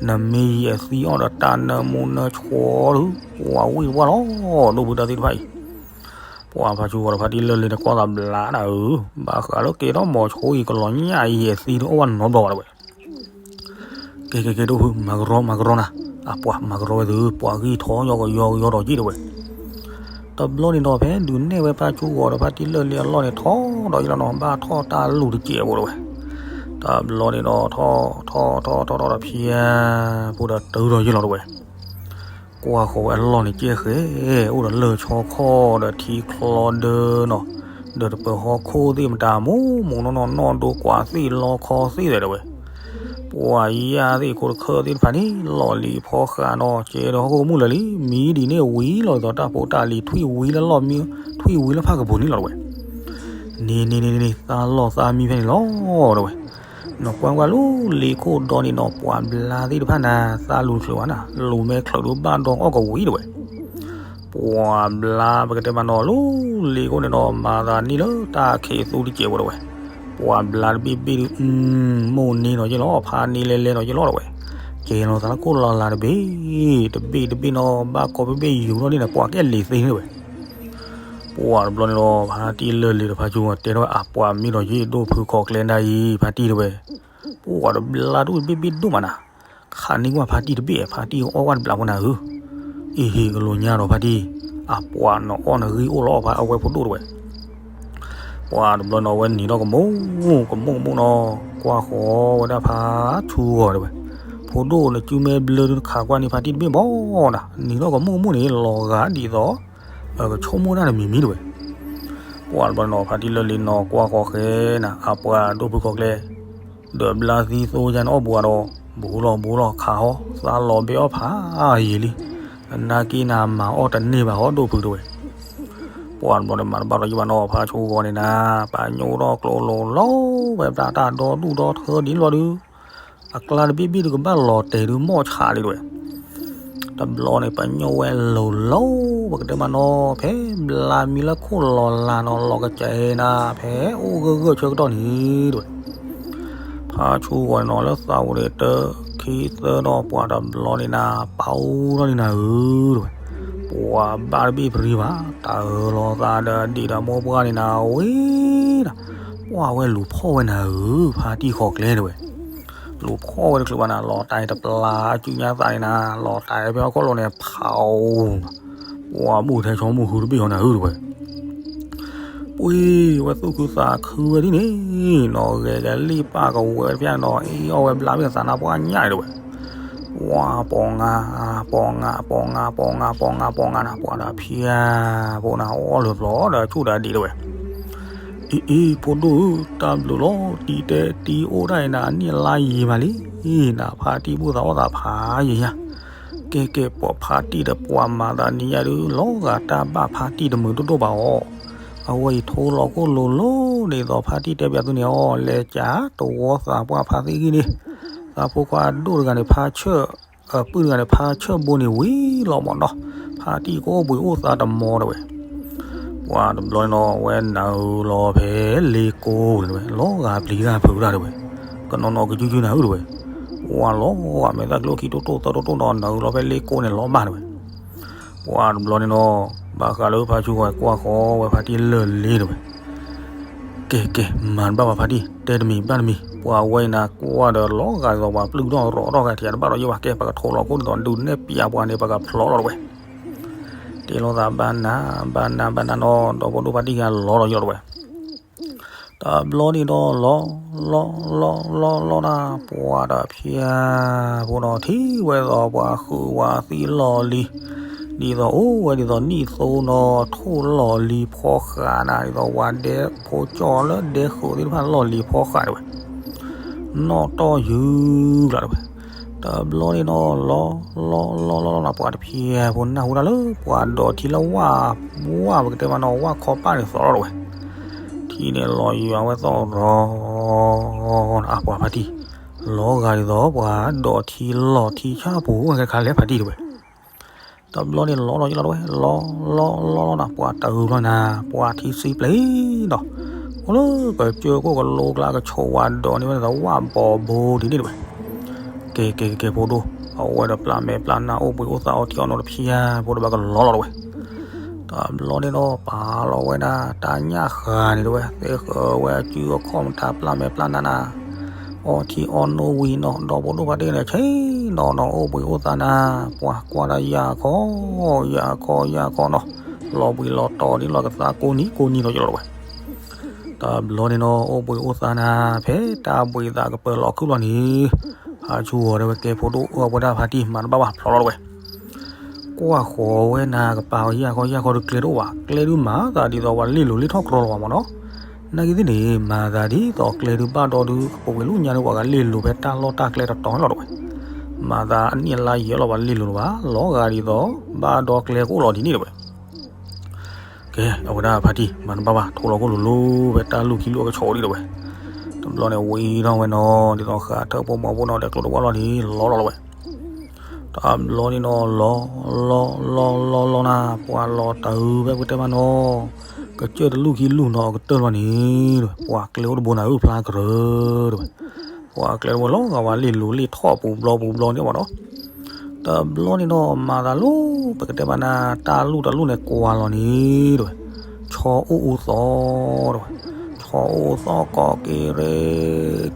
နမ့ၢ်ယံာ်အသံအီၣ်ဒီးတၢ်နၢမူနၢဆှီဒုး ပှၤဝံၣ်ဝါလီၤ ဒိၣ်ဖုတၢ်သ့ၣ်တဖၣ်အံၤ, ပှၤဖါဆူဂီၤဒီးဖါတံၢ်လၢၢ်လ့န့ၣ် ကွၢ်သးဘျးနၤဧၢ, ဘၣ်ဃးလၢကဲထီၣ်မီၤဆိအံၤ ကလီၤညၣ်အံၤယံာ်အသံဒုးအီၣ်ဝဲနီတဘျီဘၣ်တဝဲ ကဲကဲကဲ ဒိၣ်ဖု မၤကရီမၤကရီနၤ, အပှၤမၤကရီဝဲသု ပှၤဂံၢ်ထီၣ်ယီကယီကယီဒီးယ့ၣ်တဝဲ, တဘျီန့ၣ်ဒီးဖဲဒုးနဲၣ်ဝဲဖါဆူဂီၤဒီးဖါတံၢ်လၢၢ်လ့အလီၢ်န့ၣ် ထီၣ်ဒီးယလီၤနီၤ ဘၣ်ထီၣ်တၢ်လူၢ်တစဲးဖိတဝဲ, တဘျီန့ၣ်ဒီးထီၣ်ထီၣ်ထီၣ်ထီၣ်ထီၣ်ဒီးဖၠါဖိဒီးတုၤဒီးယလီၤတဝဲ ကွၢ်ဃီၤဝဲအလီၢ်န့ၣ်ကဲဃဲ, အိၣ်ဒီးလၢၢ်ဆီခီၣ်ဒီးထံချီဒၢနီၤ, ဒီးတပၢၤဟီၣ်ခိၣ်သ့ၣ်မတၤ မိၢ်မိၢ်နီၢ်နီၢ် နီၢ်ဒိကွၢ်သ့ၣ်လီခီသ့ၣ်ဒီးတဝဲ, ပှၤယါသ့ၣ်ခိတခၢၣ်သ့ၣ်တဖၣ်န့ၣ် လီၢ်လံၤဖီဃးနီၤ ကဲဒီးဟီၣ်ခိၣ်ကမူၣ်လၢာ်လံ မံဒ်န့ၣ်ဝံၤလီၤဒ်သိးတၢ်ဖိတၢ်လံၤထွံၣ်ဝံၤလၢလီၢ်မံ ထွံၣ်ဝံၤလၢဖၣ်ကပူၤန့ၣ်လီၤတဝဲ, န့ၣ်န့ၣ်န့ၣ်န့ၣ် သးလီၢ်သးမံဖဲန့ၣ်လီၤတဝဲ နကွၢ်ကွၢ်လၢလ့ခိၣ်ဒီန့ၣ်နီၤ ပှၤဘျါသ့ၣ်တဖၣ်နၤ သးလူၤချုးဘၣ်နၤ လူၤမဲချုးဒုးဘၣ်ဒီးအီၣ်ကဝံၤတဝဲ, ပှၤဘျါပကတဲမးနီၤ လၢလ့ခိၣ်န့ၣ်နီၤ မၤသးနံၣ်လၢတၢ်ခံးသူတစဲးဖိတဝဲ, ပှၤဘျါတဘ့ၣ်ဘ့ၣ်ဒုး မိၢ်န့ၢ်နီၤယ့ၣ်လီၤ ဖါန့ၢ်လဲၤလဲၤနီၤယ့ၣ်လီၤတဝဲ, ကဲနီၤသးလၢခိၣ်လီၤလးတဘ့ၣ် တဘ့ၣ်တဘ့ၣ်နီၤ ဘၣ်ကိးဘ့ၣ်ဘ့ၣ်ယူၤထီၣ်န့ၣ် ပှၤကဲလံၤသ့န့ၣ်တဝဲ ပှၤတဘျီန့ၣ်ဒီး ဖါတံၢ်လၢၢ်လ့ဒီးဖါဆူဂီၤတဲထီၣ်ဝဲ အပှၤမ့ၢ်ဒီးယ့ၣ်ဒိၣ်ဖုခိးကျဲဒၣ်အံၤ ဖါတံၢ်တဝဲ, ပှၤတဘျါဒိၣ်တဘ့ၣ်ဘ့ၣ်ဒိၣ်မးနၤ, ခးန့ၢ်ကွၢ်ဖါတံၢ်တဘ့ၣ် ဖါတံၢ်အီၣ်ကွၢ်တဘျးဖိနၤဧၢ, အ့ဟ့ၣ်ကလိာ်ညါဒီးဖါတံၢ်, အပှၤနအီၣ်နဂံၢ်အိၣ်လီၤဖါအဝဲဖိဒိၣ်တဝဲ ပှၤတဘျီန့ၣ်ဒီး အဝဲနံၤထီၣ်ကမူၣ် ကမူၣ်ကမူၣ်နီၤ ကွၢ်ဃီၤဝဲဒၣ်ဖါဆူဂီၤတဝဲ, ဖိဒိၣ်နစုမ့ၢ်ဘျၢဒုးတခးကွၢ်န့ၢ်ဖါတံၢ်တဘ့ၣ်ဘၣ်နၤ, နံၤထီၣ်ကမူၣ်ကမူၣ်န့ၣ် လီၤဂာ်ဒ်သိး ကဆိကမိၣ်တၢ်တမံၤမံၤတဝဲ, ပှၤတဘျီန့ၣ်ဒီး ဖါတံၢ်လၢၢ်လ့နီၤ ကွၢ်ဃီၤဃဲနၤ အပှၤဒိၣ်ဖုခိးကျဲ ဒီးဘျါသံသိယါန့ၣ်အီၣ်ဘူးဒီး ဘူးလီၤဘူးလီၤခးဟီ သးလီၤဘဲအီၣ်ဖးယံာ်လံ, သနာ်က့နၤမၤအီၣ်တန့ၢ်ဘၣ်ဟီဒိၣ်ဖုတဝဲ, ပှၤတဘျီန့ၣ် မၤတဘၣ်ဒီးယဘၣ်နီၤ ဖါဆူဂီၤန့ၣ်နၤ ပာ်ညိၣ်ထီၣ်ကျိလိၤလီၤဝဲ ပျၢ်တၢ်ဒီဒူၣ်ဒီထၢဒ်လီၤဒုး အကျါတဘ့ၣ်ဘ့ၣ်ဒုးကဘၣ်လီၤတဲာ်ဒုးမိၢ်ဆးလံတဝဲ, တဘျီန့ၣ် ပာ်ညိၣ်ဝဲလိၤလီၤ ပကတဲမးနီၤ ဖဲဘျါမံလၢခိၣ်လီၤလးနီၤ လီၤကစဲးနၤ ဖဲအိၣ်ဂၢၢ်ဂၢၢ်ဆၢကတီၢ်န့ၣ်တဝဲ ဖါဆူဂီၤန့ၣ်နီၤ လၢသးဝံၤဒီးတၢ်ခံသၢဒီး ပှၤတဘျီန့ၣ်နၤ ပာ်အူထီၣ်န့ၢ်နၤဧၢတဝဲ, ပှၤဘၣ်တဘ့ၣ်ပရံဘၣ် တၢ်အၢၣ်လီၤသးဒီးဒံးဒီးမိၢ်ပှၢ်န့ၣ်နၤဝဲဒၣ်, ပှၤဝဲလူၤဖီၣ်ဝဲနၤဧၢ ဖါတံၢ်ဃီးကျဲတဝဲ, လူၤဖီၣ်ဝဲတချုးဘၣ်နၤ လီၤတဲာ်တပျၢ်အစုညါသးန့ၣ်နၤ လီၤတဲာ်ဖဲဟီၣ်ခိၣ်လိၤန့ၣ် ဖးအူ ပှၤဘူၣ်ထဲဆိကမိၣ်ဃုတဘ့ၣ်ဟီနၤဧၢတဝဲ ပှ့ၤဝဲသူၣ်ခုသးခုဝဲဒ်န့ၣ်နီၤ ဂဲၤကလံၣ်ပၢ်ကဝဲတဖၣ်နီၤ အ့ၣ်အီၣ်ဝဲဘျါမ့ၢ်သးနါပှၢ်ညၣ်န့ၣ်တဝဲ, ပှၤပိာ်ငါ, ပိာ်ငါ, ပိာ်ငါ, ပိာ်ငါ, ပိာ်ငါ, ပိာ်ငါနၤ, ပှၤဒီးဖၠၣ်ဖိနၤ အီၣ်လၢပျီဒီးဆူၣ်ဒီးဒံးတဝဲ. အံၤအံၤ ဖိဒိၣ်ဧၢ, တၢ်ဘျုးလီၤ, တံၤတဲတံၤအိၣ်တၢ်အံၤနၤ အနံၣ်အလါယံာ်မးလံ, နဖါတံၢ်ဘူၣ်သးအီၣ်သးဖးယံာ်ညါ, ကဲကဲ ပှၤဖါတံၢ်ဒီးပှၤမၤသးနံၤညါဒုး လီၤဂာ်တၢ်ဘၣ်ဖါတံၢ်တမုာ်ဒိၣ်ဒိၣ်ဘၣ်အီၤ, အဝဲအံၤထိလီၤခိၣ်လိၤလိၤ ဒ်သိးဖါတံၢ်တဲပၠးသုန့ၣ်အီၤ လဲၤကးတဝီသးပှၢ်ဖါသံၣ်ဂံၢ်န့ၣ်, သးဖိခွါဒိၣ်တဂၤန့ၣ် ဖါဆၢၣ် ပုၢ်တဂၤန့ၣ် ဖါဆၢၣ်ဘိန့ၣ်ဝံၤလီၤမးနီၤ, ဖါတံၢ်ကအိၣ်ဘှံးအိၣ်သါတမီတဝဲ. ပှၤတဘျီန့ၣ်နီၤ ဝဲနုာ်လီၤဖဲလ့ကိန့ၣ်တဝဲ, လီၤဂာ်ပျံၤတၢ်ဖုးတၢ်တဝဲ, ကနီၤနီၤကယူယူနၤဧၢတဝဲ, ပှၤလီၤဂာ်မဲာ်သၣ်ကျိခံတိၢ်တိၢ်သၢတိၢ်တိၢ်နီၤ နုာ်လီၤဖဲလ့ကိန့ၣ်လီၤမၢ်တဝဲ. ပှၤတဘျီန့ၣ်နီၤ ဘၣ်ဃးလၢဖါဆူၣ်ဝဲကွၢ်ဃီဝဲဖါတံၢ်လၢာ်လံတဝဲ. ကဲကဲ မၤတဘၣ်ဘၣ်ဖါတံၢ် တဲတမံၤဘၣ်တမံၤ, ပှၤဝဲအံၤနၤကွၢ်ဒီးလီၤဂာ်ဒ်သိးပှၤပျုၢ်ထီၣ်ရီၤထီၣ်ဂၤ ထံးတဘၣ်ဒီးယိၣ်ဘၣ်, ကဲ ပကထိလီၤခိၣ်ဒ်သိးဒုးနဲၣ်ပၠးပှၤန့ၣ် ပကဖျိးလီၤတဝဲ. တ့လီၤသးဘၣ်နၤ ဘၣ်နၤ ဘၣ်နၤနီၤ ဒီဖိဒိၣ်ဖါတံၢ်ဂၤလီၤဒီးယိၣ်လီၤတဝဲ. တဘျီန့ၣ်ဒီးလီၤ လီၤ လီၤ လီၤ လီၤနၤ ပှၤဒီးဖၠၣ်ဖိနီၤ ထံၣ်ဝဲဒ်သိးပှၤဃုာ်ဝဲသံလီၢ်လံၤ, ဒ်သိးအိၣ်ဝဲဒ်သိးနံၣ်သိနီၤ ထိၣ်လီၢ်လံၤဖီဃးနၤ ဒ်သိးပှၤဒဲဖိကၠီလၢဒဲဃုာ်သ့ၣ်တဖၣ်လီၢ်လံၤဖီဃးတဝဲ. နီၣ်တီၢ်ယုၢ်ကျါတဝဲ. တဘျီန့ၣ်နီၤ လီၤ လီၤ လီၤ လီၤ လီၤနၤ ပှၤတဖၠၣ်ဖိနၢ်ဟူတၢ်လၢပှၤဒိးထံလၢဝၣ်, ဝၣ်ပကတဲမးနီၤ ဝၣ်ခီပၣ်န့ၣ်သီလီၤတဝဲ. ထံၣ်န့ၣ်လီၤယုၢ်အဝဲသီၣ်ရီၤ, အပှၤဖါတံၢ်, လီၤဂာ်ဒ်သိးပှၤဒိးထံလီၤထံဆၣ်ပူၤဝဲခဲခါလဲၣ်ဖါတံၢ်တဝဲ. တဘျီန့ၣ်လီၤဒီးယိၣ်လီၤတဝဲ လီၤ လီၤ လီၤ လီၤနၤ ပှၤတဂုၤဘျီနၤ ပှၤထံဆံပျ့ၤဒီး အိၣ်လၢကစၢၢ်ခိၣ်ကလိကျါကဆိးဝဲဒီးန့ၢ်ဝဲဒ်သိးဝၣ်ဘီဘိဒ်န့ၣ်တဝဲ. ကဲ ကဲ ကဲ ကဲ ဖိဒိၣ်, အဝဲဒီးပျၢ်မဲာ်ပျၢ်နါအိၣ်ဘှံးအိၣ်သါအီထံအီနိတဖၠၣ်ဖိတဘၣ်ကလီလီၤတဝဲ. တဘျီန့ၣ်ဒီးပာ်လီၤဝဲဒၣ်တၢ်ညၣ်ဃၤန့ၣ်တဝဲ သ့ဃၢၤဝဲအစုအခီၣ်မတၤပျၢ်မဲာ်ပျၢ်နါနၤ အီထံအီနိဝံၤနီၤ ဒီဖိဒိၣ်ဖါတံၢ်န့ၣ် ဆ့ၣ်နီၤနီၤအိၣ်ဘှံးအိၣ်သါနၤ ပှၤကွၢ်တၢ်ယၢ်ခီ ယၢ်ခီ ယၢ်ခီနီၤ လီၤဘှံးလီၤတီၤဒ်လီၤကသးကိးနံၤကိးနံၤလီၤယိၣ်လီၤတဝဲ. တဘျီန့ၣ်နီၤ အိၣ်ဘှံးအိၣ်သါနၤ ဖဲတၢ်ဘှံးသးကပၢၤလီၤခုၣ်လီၤန့ၣ် ဖါဆူၣ်ဂီၤဒၣ်ဝဲကဲဖိဒိၣ်အဝဲဒၣ်ဖါတံၢ်မၤတဘၣ်ဘၣ်ဖျိးလီၤတဝဲ. ကွၢ်ဃီၤဝဲနၤကပၤယၢ်ခီယၢ်ခီဒီးကျဲတအိၣ်ဘၣ် ကျဲဒုးမၤသးဒ်သိးပှၤလ့ၣ်လိၤလ့ၣ်ထီၣ်ကြီလီၤဘၣ်မးနီၤ. နာ်က့သ့ၣ်န့ၣ် မၤသးဒ်သိးကျဲဒုးဘၣ်ဒီဒုးအပူၤကွံာ်လၢညါဒုးပှၤကလ့ၣ်လိၤဖဲတၢ်လီၢ်တၢ်ကျဲတတီၤန့ၣ်လီၤတဝဲ. မၤသးအနံၣ်အလါယံာ်လီၤပှၤလ့ၣ်လိၤလီၤဘၣ် လီၤဂာ်ဒ်သိး ဘၣ်ဒီကျဲကအိၣ်လီၤဒ်န့ၣ်တဝဲ. ကဲ အဝဲဒၣ်ဖါတံၢ် မၤတဘၣ်ဘၣ် ထိလီၤခိၣ်လိၤလိၤ ဖဲတၢ်လူၢ်ခံလူၢ်အကဆီဒ်တဝဲ. တဘျီန့ၣ်ဝံၤထီၣ်ဝဲနီၤ ဒ်သိးဃးထၢၣ်ဖိမီၤဖိနီၤ ဒီးကျိတဝၢ်လီၤန့ၣ် လီၤလီၤလီၤဝဲ. တဘျီန့ၣ်နီၤ လီၤ လီၤ လီၤ လီၤ လီၤနၤ ပှၤလီၤတၢ်အုးဖဲပကတဲမးနီၤ ကစၢၢ်တလူၢ်ခံလူၢ်နီၤ အကတၢၢ်လီၤန့ၣ် ပှၤကျဲအိၣ်တဘိနၤအုၣ်ဖျါကရၢတဝဲ. ပှၤကျဲတဘိလီၤဂာ်ဝဲလ့ၣ်လိၤလ့ၣ်ထီၣ်ပူၤဘျီပူၤဘျီန့ၣ်မးနီၤ. တဘျီန့ၣ်နီၤ မၤသးလီၤ ပကတဲမးနၤ တၢ်လူၢ်တၢ်လူၢ်န့ၣ်ကွၢ်လီၤန့ၣ်တဝဲ. ဆီအိၣ်အူသီတဝဲ. ဆီအိၣ်အူသီ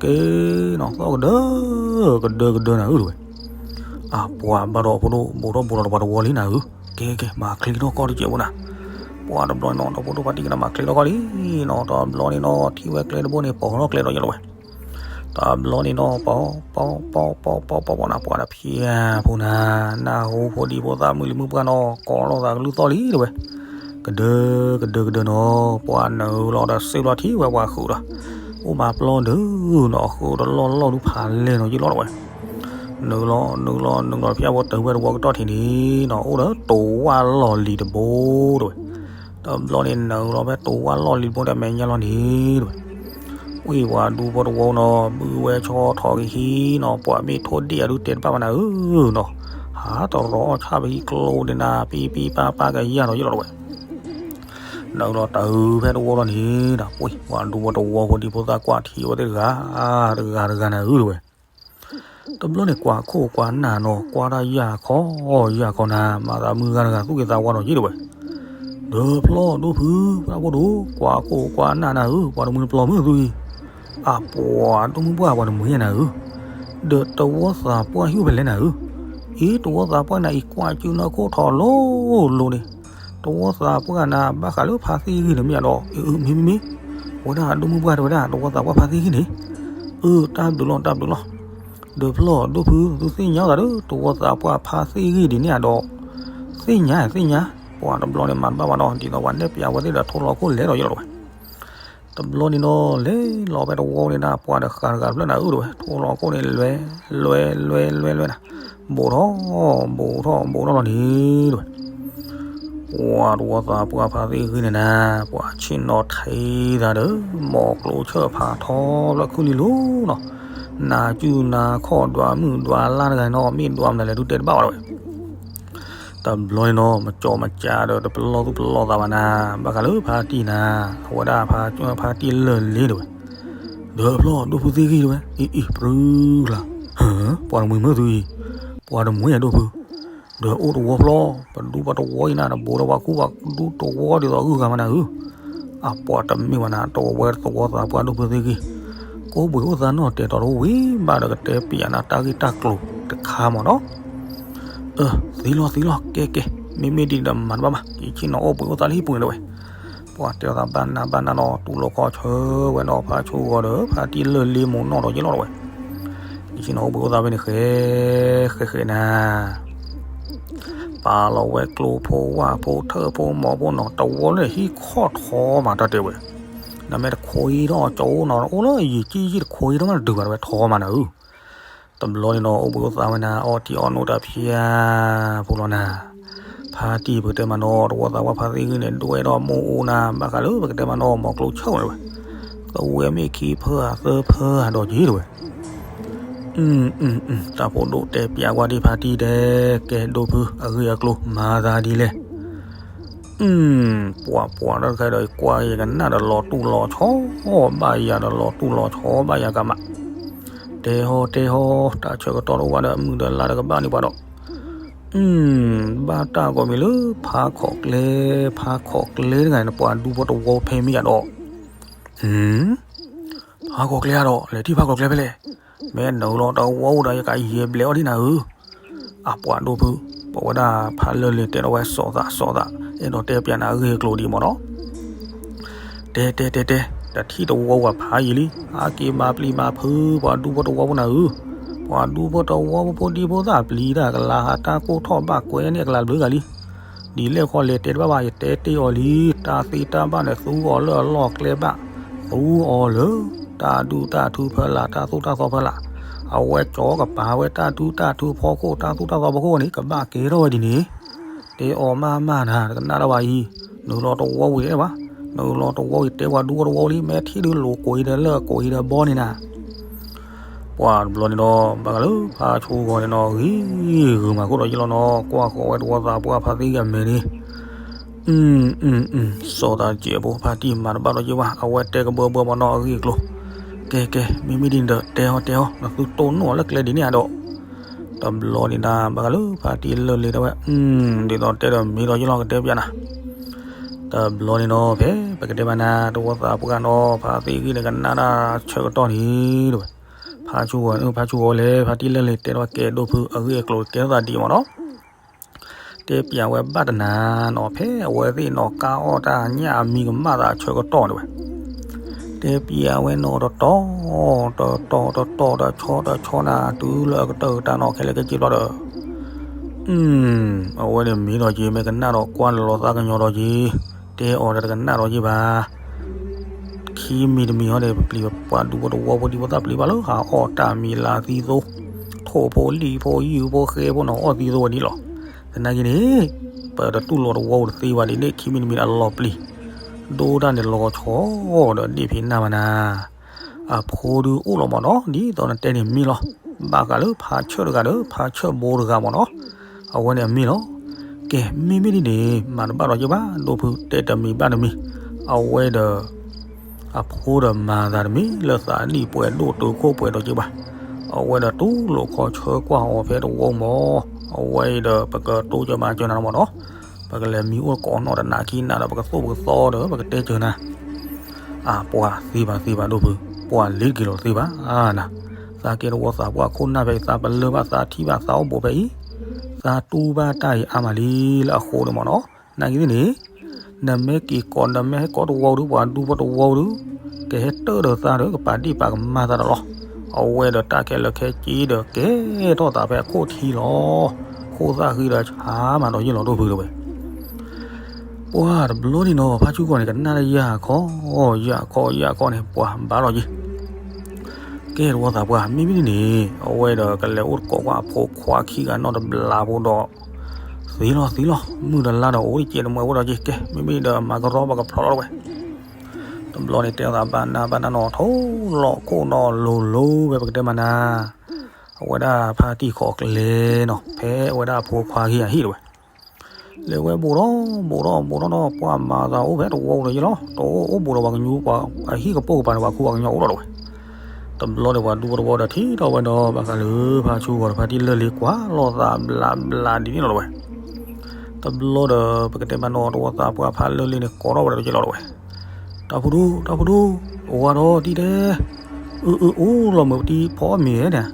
ကိးက့ၤရ့က့ၤနီၤ သီၣ်ကဒၢ ကဒၢကဒၢနၤအုၣ်တဝဲ. အပှၤဘၣ်ဒီးဖိဒိၣ် ဘူးထီၣ်ဘူးလီၤတပှၤတဝီလံနၤဧၢ, ကဲကဲ မၤချ့ထီၣ်ကီၢ်တကဲးဖိနၤ. ပှၤတဘျီန့ၣ်နီၤ ဒီဖိဒိၣ်ဖါတံၢ်ကနၣ်မၤချ့ထီၣ်ကီၢ်လံနီၤ တဘျီန့ၣ်နီၤ ထံၣ်ဝဲကျဲတဘိန့ၣ် ပိာ်ထီၣ်ကျဲဒီးယလီၤဝဲ. တဘျီန့ၣ်နီၤ ပီၤ ပီၤ ပီၤ ပီၤ ပီၤ ပီၤ ပီၤနၤ ပှၤတဖျဲၣ်ဖိနၤ နၢ်ဟူဖိဒံဖိသၣ်မုၢ်လံမုၢ်ပှၢ်နီၤ ကိးလိာ်သးကလုၢ်သီၣ်လံတဝဲ. ကဒၢ ကဒၢ ကဒၢနီၤ ပှၤနုာ်လီၤဒီးစ့ၢ်ဘျီထံၣ်ဝဲပှၤဃုာ်ဒီး အိၣ်မးပျီဒုနီၤ ဃုာ်တလီၢ်လီၢ်ဒုဖးလဲၢ်နီၤ ယလီၤတဝဲ. နုာ်လီၤ နုာ်လီၤ နုာ်လီၤ ဖျဲၣ်ဖိတုၤဝဲတဝီကတီၢ်ထံးန့ၣ်နီၤ အိၣ်ဒီးတိၤဝၣ်လီၢ်လံၤတဘိတဝဲ. တဘျီန့ၣ်နုာ်လီၤဖဲတိၤဝၣ်လီၢ်လံၤတဘိဒီးမဲာ်ညါလီၤန့ၣ်တဝဲ. ဝံၤပှၤဒူဖိတဝီနီၤ ဘုဝဲဆီထီၣ်ကဟံးနီၤ ပှၤမ့ၢ်ထိၣ်ဒ့ၣ်အဒုတဲတဘၣ်ဘၣ်နၤဧၢနီၤ ဟးတရီဆၣ်ပဟံးကျိဒဲးနၤ ပံပံပာ်ပာ်ကယၢ်နီၤယလီၤတဝဲ. နုာ်လီၤတုၤဖဲတဝီလီၤန့ၣ်ဒီး ပှၤဒူဖိတဝီဖိဒံဖိသၣ်ကွၢ်ထံဝဲသ့ၣ်တဂၤ တဂၤတဂၤနၤဧၢတဝဲ. တဘျီန့ၣ် ကွၢ်ခိၣ်ကွၢ်နၢ်နီၤ ကွၢ်တၢ်ယၢ်ခီ ယၢ်ခီနၤ မၤသးမုၢ်ဂၤတဂၤသူၣ်က့ၤသးဝါနီၤယ့ၣ်တဝဲ. ဒီးဖျီဒိၣ်ဖု ပှၤဖိဒိၣ် ကွၢ်ခိၣ်ကွၢ်နၢ်နၤဧၢ ပှၤတမုၢ်တပျီၤမုၢ်သူအံၤ အပှၤဒိၣ်မုၢ်ပှၢ်ပှၤတမုၢ်ယဲၢ်နၤဧၢ, ဒီးတဝီသးပှၢ်ဟံၣ်အိၣ်ဖဲလဲၣ်နၤဧၢ, အ့ တဝီသးပှၢ်နၤအံၤကွၢ်စုနီၢ်ခိၣ်ထီၣ်လိၤလိၤန့ၣ်, တဝီသးပှၢ်နၤဘၣ်ဃးလၢဖါသံဂံၢ်န့ၣ်မ့ၢ်ဒီး အ့ မ့မ့မ့ၢ်, ဝဲဒၣ်ဒိၣ်မုၢ်ပှၢ်တဲဝဲဒၣ် တဝီသးပှၢ်ဖါသံဂံၢ်န့ၣ်, အၢ တၢ်ဘျုးလီၤ တၢ်ဘျုးလီၤ. ဒၢးဖျီၣ်ဒိၣ်ဖု သုသ့ၣ်ညါသးဒီး တဝီသးပှၢ်ဖါသ့ၣ်ဂံၢ်ဒ်န့ၣ်အဒီး, သ့ၣ်ညါသ့ၣ်ညါ, ပှၤတဘျီန့ၣ်မၤတဘၣ်ဘၣ်နီၤ ဒ်သိးပှၤနဲၣ်ပၠးဝဲသ့ၣ်ဒီးထိလီၤခိၣ်လဲၤဒီးယလီၤတဝဲ. တဘျီန့ၣ်နီၤ လဲၤလီၤဖဲတဝီန့ၣ်နၤ ပှၤဒီးဃးတဂၤတဖျၢၣ်နၤအုၣ်တဝဲ ထိလီၤခိၣ်န့ၣ်လဲၤ, လဲၤလဲၤလဲၤလဲၤနၤ, ဘူးထီၣ်, ဘူးထီၣ်ဘူးထီၣ်လီၤန့ၣ် တဝဲ. ပှၤတဝီသးပှၢ်ဖါသ့ၣ်ဂံၢ်န့ၣ်နၤ ပှၤဆ့ၣ်နီၤထံသးဒီး မီၤကျိဆၢၣ်ဖးထီဖျၢၣ်ခုၣ်လံလိၤနီၤ, နၤကူၣ်နၤခီၣ်ဒွးမုၣ်ဒွးလါတဂၤနီၤ မ့ၢ်ဒွးမနုၤလဲၣ်ဒုးတဲတဘၣ်ဘၣ်တဝဲ. တဘျီန့ၣ်နီၤ မကၠီမကၠးဒီးတပလီၢ်သူၣ်ပလီၢ်သးဘၣ်နၤ, ဘၣ်ဃးလၢဖါတံၢ်နၤ, အဝဲဒၣ်ဖါတံၢ်လၢၢ်လ့တဝဲ, ဒၢးဖျီၣ်ဒိၣ်ဖုသ့ၣ်ဂံၢ်တဝဲ အံၤအံၤ ပြူလၢ်, ဟၢ, ပှၤတမှံၤမုၢ်သုအံၤ, ပှၤတမှံၤယၤဒိၣ်ဖု, ဒၢးအိၣ်တဝီဖျီၣ်, ပဒူပတဝီအံၤနၤ နဘူးဒီးပှၤကူပှၤဒူတဝီဒ်သိးဂုၢ်ဂၤမးနၤဧၢ, အပှၤတမ့ၢ်ဘၣ်နၤ တဝဲတဝီသးပှၢ်ဒိၣ်ဖုသ့ၣ်ဂံၢ်, ကိးပှ့ၤအိၣ်သးနီၢ်တဲာ်တီၤတဝံၤဘၣ်ဒီးကတဲပၠးနၤတၢ်ဂ့ၢ်တၢ်ကျိၤတခါမးနီၤ. အၢ သ့လီၤသ့လီၤ ကဲကဲ, မ့မ့ၢ်ဒ်ဒီးမၤတဘၣ်ဘၣ် ယဆ့ၣ်နီၤအိၣ်ဘှံးအိၣ်သးလၢဟံၣ်ပူၤန့ၣ်တဝဲ. ပှၤတဲသးဘၣ်နးဘၣ်နးနီၤ တူၢ်လိာ်ခီဆၢဝဲနီၤ ဖါဆိဂီၤဒီး ဖါတံၢ်လၢၢ်လ့မိၢ်နီၢ်ဒီးယလီၤတဝဲ. ယဆ့ၣ်နီၤအိၣ်ဘှံးအိၣ်သးဖဲန့ၣ်ဃဲ, ဃဲဃဲနၤ ပာ်လီၤဝဲကျိဖိဝၣ်ဖိထၢၣ်ဖိမီၤဖိနီၤ တဝီလၢဟံၣ်ခီၣ်ထီမးတၢ်တဲဝဲ. နမ့ၢ်တခိးအံၤထီၣ်ကၠိနီၤ အိၣ်လၢယံာ်ကံယံာ်တခိးအံၤထီၣ်မးတတုၤဘၣ်တဝဲထီမးနၤဧၢ. တဘျီန့ၣ်နီၤ အိၣ်ဘှံးအိၣ်သးဝဲနၤ အီထံအီနိတၢ်ဖၠါဖိလီၤနၤ. ဖါတံၢ်ပကတဲမးနီၤ တဝီသးပှၢ်ဖါသ့ၣ်ဂံၢ်န့ၣ် ဒွဲၣ်ထီၣ်မိၢ်အိၣ်နၤ ဘၣ်ဃးလၢပကတဲမးနီၤ မီၤကျိဆၢၣ်ဝဲဝဲ, သဝဲမ့ၢ်ခံဖၢဧါသၢဖၢဧါဒီးက့ၤတဝဲ. တၢ်ဖိဒိၣ်တဲပၠးကွၢ်ဒ်ဖါတံၢ်တဲ, ကဲဒိၣ်ဖု အဂ့ၢ်အကျိၤမၤသးဒ်လဲၣ်. ပှၤပှၤတၢ်တခါဒီး ကွၢ်ယကနၣ်ဒီးလီၤတူၢ်လီၤဆီဘၣ်ယၤဒီးလီၤတူၢ်လီၤဆီဘၣ်ယၤကမး. တဲဟီတဲဟီ တၢ်ဆၢကတီၢ်တအိၣ်ဘၣ်ဒီး မုၢ်ဒီးလါဒီးကဘၣ်န့ၢ်ပှၤဒီး ဘၣ်တၢ်ဂီၤမံၤလၢ ဖါခီၣ်ကျဲ, ဖါခီၣ်ကျဲတဂၤန့ၣ် ပှၤဒူဖိတဝီဖဲမ့ၢ်ယၤဒီး, ဖါခီၣ်ကျဲဧါဒီး လဲၤထံၣ်ဖါခီၣ်ကျဲဖဲလဲၣ်, မ့ၢ်နုာ်လီၤတဝီအိၣ်ဒီး ယကယဲၢ်ဘျဲးအီၣ်ဒ်နၤဧၢ. အပှၤဒိၣ်ဖု, ပဝဲဒၣ်ဖးလၢာ်လံၤတဲဒီးဝဲ စီၤသးစီၤသး အဲၣ်ဒိးတဲပၠးနၤအဂ့ၢ်အကျိၤဒ်မးနီၤ. တဲတဲတဲတဲ, တထံၣ်တဝီဝဲဖးယံာ်လံ, အါက့ၤမၤပျံၤမၤဖုး ပှၤဒူဖိတဝီဖိနၤဧၢ, ပှၤဒူဖိတဝီဖိဖိဒံဖိသၣ်ပျံၤတၢ်ကလၤဟးတၢ်ကိၢ်ထီၣ်ဘၣ်ကွဲန့ၣ်အကလၤဘျုးဂၤလံ. ဒ်လဲၣ်ဃီလဲၤတဲတဘၣ်ဘၣ် ယတဲတ့ၢ်အီၤလံ, တၢ်သ့တၢ်ဘၣ်န့ၣ် သူအီၤလၢအလီၢ်ကျဲဘၣ်, သူအီၤလၢ တၢ်ဒူတၢ်ထူဖီလာ် တၢ်သိၣ်တၢ်သီဖီလာ်, အဝဲကၠီကပၤဝဲတၢ်ဒူတၢ်ထူဖီခိၣ် တၢ်သိၣ်တၢ်သီဖီခိၣ်န့ၣ် ကဘၣ်ကဲထီၣ်ဝဲဒ်န့ၣ် တဲအီၤမးမးနၤ တကနၣ်တၢ်ဘၣ်အံၤ, နုာ်လီၤတဝီဝံၤတဲဘၣ်, နုာ်လီၤတဝီဝံၤတဲပှၤဒူဖိတဝီလံ မ့ၢ်ထံၣ်ဒုးလိာ်ကွံာ်ဒီးလၢကွံာ်ဒီးဘီန့ၣ်နၤ. ပှၤတဘျီန့ၣ်ဒီး ဘၣ်ဃးလၢဖါဆိဂီၤန့ၣ်နီၤ ဂ့ၤဂုာ်မၤခိၣ်ဒီးယလီၤနီၤ ကွၢ်ဃီၤဝဲတဝီသးပှၢ်ဖါသ့ၣ်ဂံၢ်အမဲာ်န့ၣ် စီၤသးစဲးဖိ ဖါတံၢ်မၤတဘၣ်ဒီးယဘၣ် အဝဲတဲကဘၢဘၢမးနီၤအဂ့ၢ်အကျိၤ, ကဲကဲ မ့မ့ၢ်ဒ်န့ၣ်ဒီး တဲဟီတဲဟီ နသုတိၢ်နီၣ်လၢကျဲဒ်န့ၣ်အဒီး တဘျီန့ၣ်ဒၣ် ဘၣ်ဃးလၢဖါတံၢ်လၢာ်လ့ၤတဲဝဲ ဒ်သိးတဲဒီးမ့ၢ်ဒီးယလီၤကတဲပျးနၤ တဘျီန့ၣ်နီၤ ဖဲပကတဲဘၣ်နၤ တဝီသးပှၢ်နီၤ ဖါသ့ၣ်ဂံၢ်န့ၣ် ကနၣ်တၢ်ဆၢကတီၢ်န့ၣ် တဝဲ ဖါဆူဂီၤ ဖါဆူဂီၤလဲၣ် ဖါတံၢ်လၢာ်လ့ၤတဲဒီးကဲဒိၣ်ဖု အဂ့ၢ်အကျိၤကဲထီၣ်သးဒ်မးနီၤ တဲပျးဝဲဘၣ်တနၤနီၤ ဖဲအဝဲသ့ၣ်နီၤ ကါအီၣ်တၢ်ညၣ်အမံၤကမၣ်သးဆၢကတီၢ်န့ၣ်ဝဲ တဲပျးဝဲနီၤ တတီၤ တတီၤ တတီၤ တဆီတဆီနၤ တုၤလၢအကတၢၢ်ကတၢၢ်နီၤ ခဲလၢာ်ခဲဆ့ဘျီဒီး အဝဲန့ၣ်မ့ၢ်ဒီးက့ၤ မ့ၢ်ကနၣ်ဒီးကွၢ်လီၤသးကညီၤဒီးက့ၤ တဲအီၤဒီးတကနၣ်ဒီးက့ၤဘၣ် ခံမံၤတမံၤဟီဒီး ပပျံၤပှၤဒူဖိတဝီဖိဒံဖိသၣ်ပျံၤဘၣ်လၢ ဟးအီၣ်တၢ်မံၤလၢသံသိ ထိၣ်ဖိလံၣ်ဖိယုၢ်ဖိဃဲဖိနီၤ အီၣ်သံသိဝဲဒ်လီၤ. သနာ်က့န့ၣ် ပတတူၢ်လိာ်တဝီဖိတသ့ဘၣ်ဒ်န့ၣ် ခံမံၤတမံၤအလီၤပျံၤ ဒိၣ်တၢ်န့ၣ်လီၤဆီဒီးဒ့ၣ်ဖံးနၢ်မးနၤ အဖိဒုအိၣ်လီၤမးနီၤ ဒ်သိးနတဲန့ၣ်မ့ၢ်လီၤ. ဘၣ်ဃးလၢဖါဆၢၣ်တဂၤဒီး ဖါဆၢၣ်ဘိတဂၤမးနီၤ အဝဲန့ၣ်အမ့ၢ်လီၤ. ကဲ မ့မ့ၢ်ဒ်န့ၣ် မၤတဘၣ်ဒီးက့ၤဘၣ် ဒိၣ်ဖုတဲတမံၤဘၣ်တမံၤ အဝဲဒီး အဖိဒီးမၤသးတမံၤ လၢသးနံၣ်ပှဲၤဒိၣ်တုာ်ခိၣ်ပှဲၤဒီးက့ၤဘၣ်. အဝဲဒီးတူၢ်လိာ်ခီဆၢကွၢ်အီၤဖဲတဝီမး အဝဲအံၤဒီးပကတိစၢၤမၤစၢၤနၤမးနီၤ ပကလဲၤမံၤအိၣ်ကိးနီၢ်တနၤခံနၤဒီး ပကသိၣ်ပကသီဒီး ပကတဲစၢၤနၤ အပှၤသ့ဘၣ်သ့ဘၣ်ဒိၣ်ဖု ပှၤလ့ၤတက့ၤလီၤတသ့ဘၣ်နၤ. သးကဲတဝီသးပှၢ်ခိၣ်နၢ်ဖဲအံၤ သးပလၢၢ်ဘၣ်သးထံၣ်ဘၣ်သးအိၣ်ဘူးဖဲအံၤ သးတူၢ်ဘၣ်တၢ်အံၤအါမးလံလၢအဃိန့ၣ်မးနီၤ. နာ်က့သ့ၣ်န့ၣ် နမ့ၢ်က့ၤကိး နမ့ၢ်ဟဲကိးတဝီဒုး ပှၤဒူဖိတဝီဒုး ကဟဲတၢၢ်ဒီးသးဒီး ကပာ်ဒ့ၣ်ပာ်ကမၣ်သးဒီးလီၤ. အဝဲဒီးတၢ်ခဲလၢာ်ခဲဆ့ဒီးကဲထီၣ်သးဖဲအခိၣ်ထံလီၤ. ခိၣ်သၣ်ဃံဒီးဆါမးဒီးယ့ၢ်လီၤဒိၣ်ဖုတဲဝဲ. ပှၢ်တဘျီန့ၣ်နီၤ ဖါဆူၣ်ဂီၤန့ၣ် ကနၣ်လၢယၢ်ခီ, ယၢ်ခီ ယၢ်ခီန့ၣ် ပှၢ်ဘၣ်လီၤက့ၤ. ကဲတဝီသးပှၢ် မ့မ့ၢ်ဒ်န့ၣ် အဝဲဒီးကလဲၤအိၣ်သကိးကွၢ်အဖိခွါခံဂၤနီတဘျီဖိဒီး သ့လီၤသ့လီၤ မုၢ်တလါဒီးအိၣ်တကဲးတမှဲးဝဲဒီးက့ၤ ကဲ မ့မ့ၢ်ဒီးမၤကရီဘၣ်ကဖျီလီၤတဲဝဲ. တဘျီန့ၣ်တဲသးဘၣ်နၢ်ဘၣ်နၢ်နီၤ ထိလီၤခိၣ်နီၤလိၤလိၤဝဲ ပကတဲမးနၤ အဝဲဒၣ်ဖါတံၢ်ခိးကျဲနီၤ ဖဲအဝဲဒၣ်အဖိခွါခံဂၤဟံၣ်တဲဝဲ. လဲၤဝဲဘူးထီၣ်ဘူးထီၣ်ဘူးထီၣ်နီၤ ပှၢ်မၤသးအိၣ်ဖဲတဝီပူၤဒီးယ့ၢ်လီၤ တအိၣ်အိၣ်ဘူးဒီးပှၤကညီ အဟံၣ်ကပိာ်ကပၤန့ၣ် ပှၤခူပှၤကညီအိၣ်ဒီးတဲဝဲ. တဘျီဒီးပှၤဒူဖိတဝီဒီးထံၣ်ထီၣ်ဝဲဒီး ဘၣ်ဃးလၢဖါဆူၣ်ဂီၤဒီးဖါတံၢ်လၢာ်လံ ကွၢ်လိာ်သးဘျးဘျးဒ်န့ၣ်လီၤတဲဝဲ. တဘျီဒီး ပကတဲမးနီၤ တဝီသးပှၢ်ဖါလၢာ်လံန့ၣ် ကိးထီၣ်ဝဲဒီးက့ၤလီၤတဲဝဲ. တၢ်ဖိဒိၣ် တၢ်ဖိဒိၣ် အိၣ်ဝဲဒီးတံၢ်တဲ အၢ အၢ အိၣ်လီၤမုာ်ပတံၢ်ဖီအီၣ်မ့ၤန့ၣ်,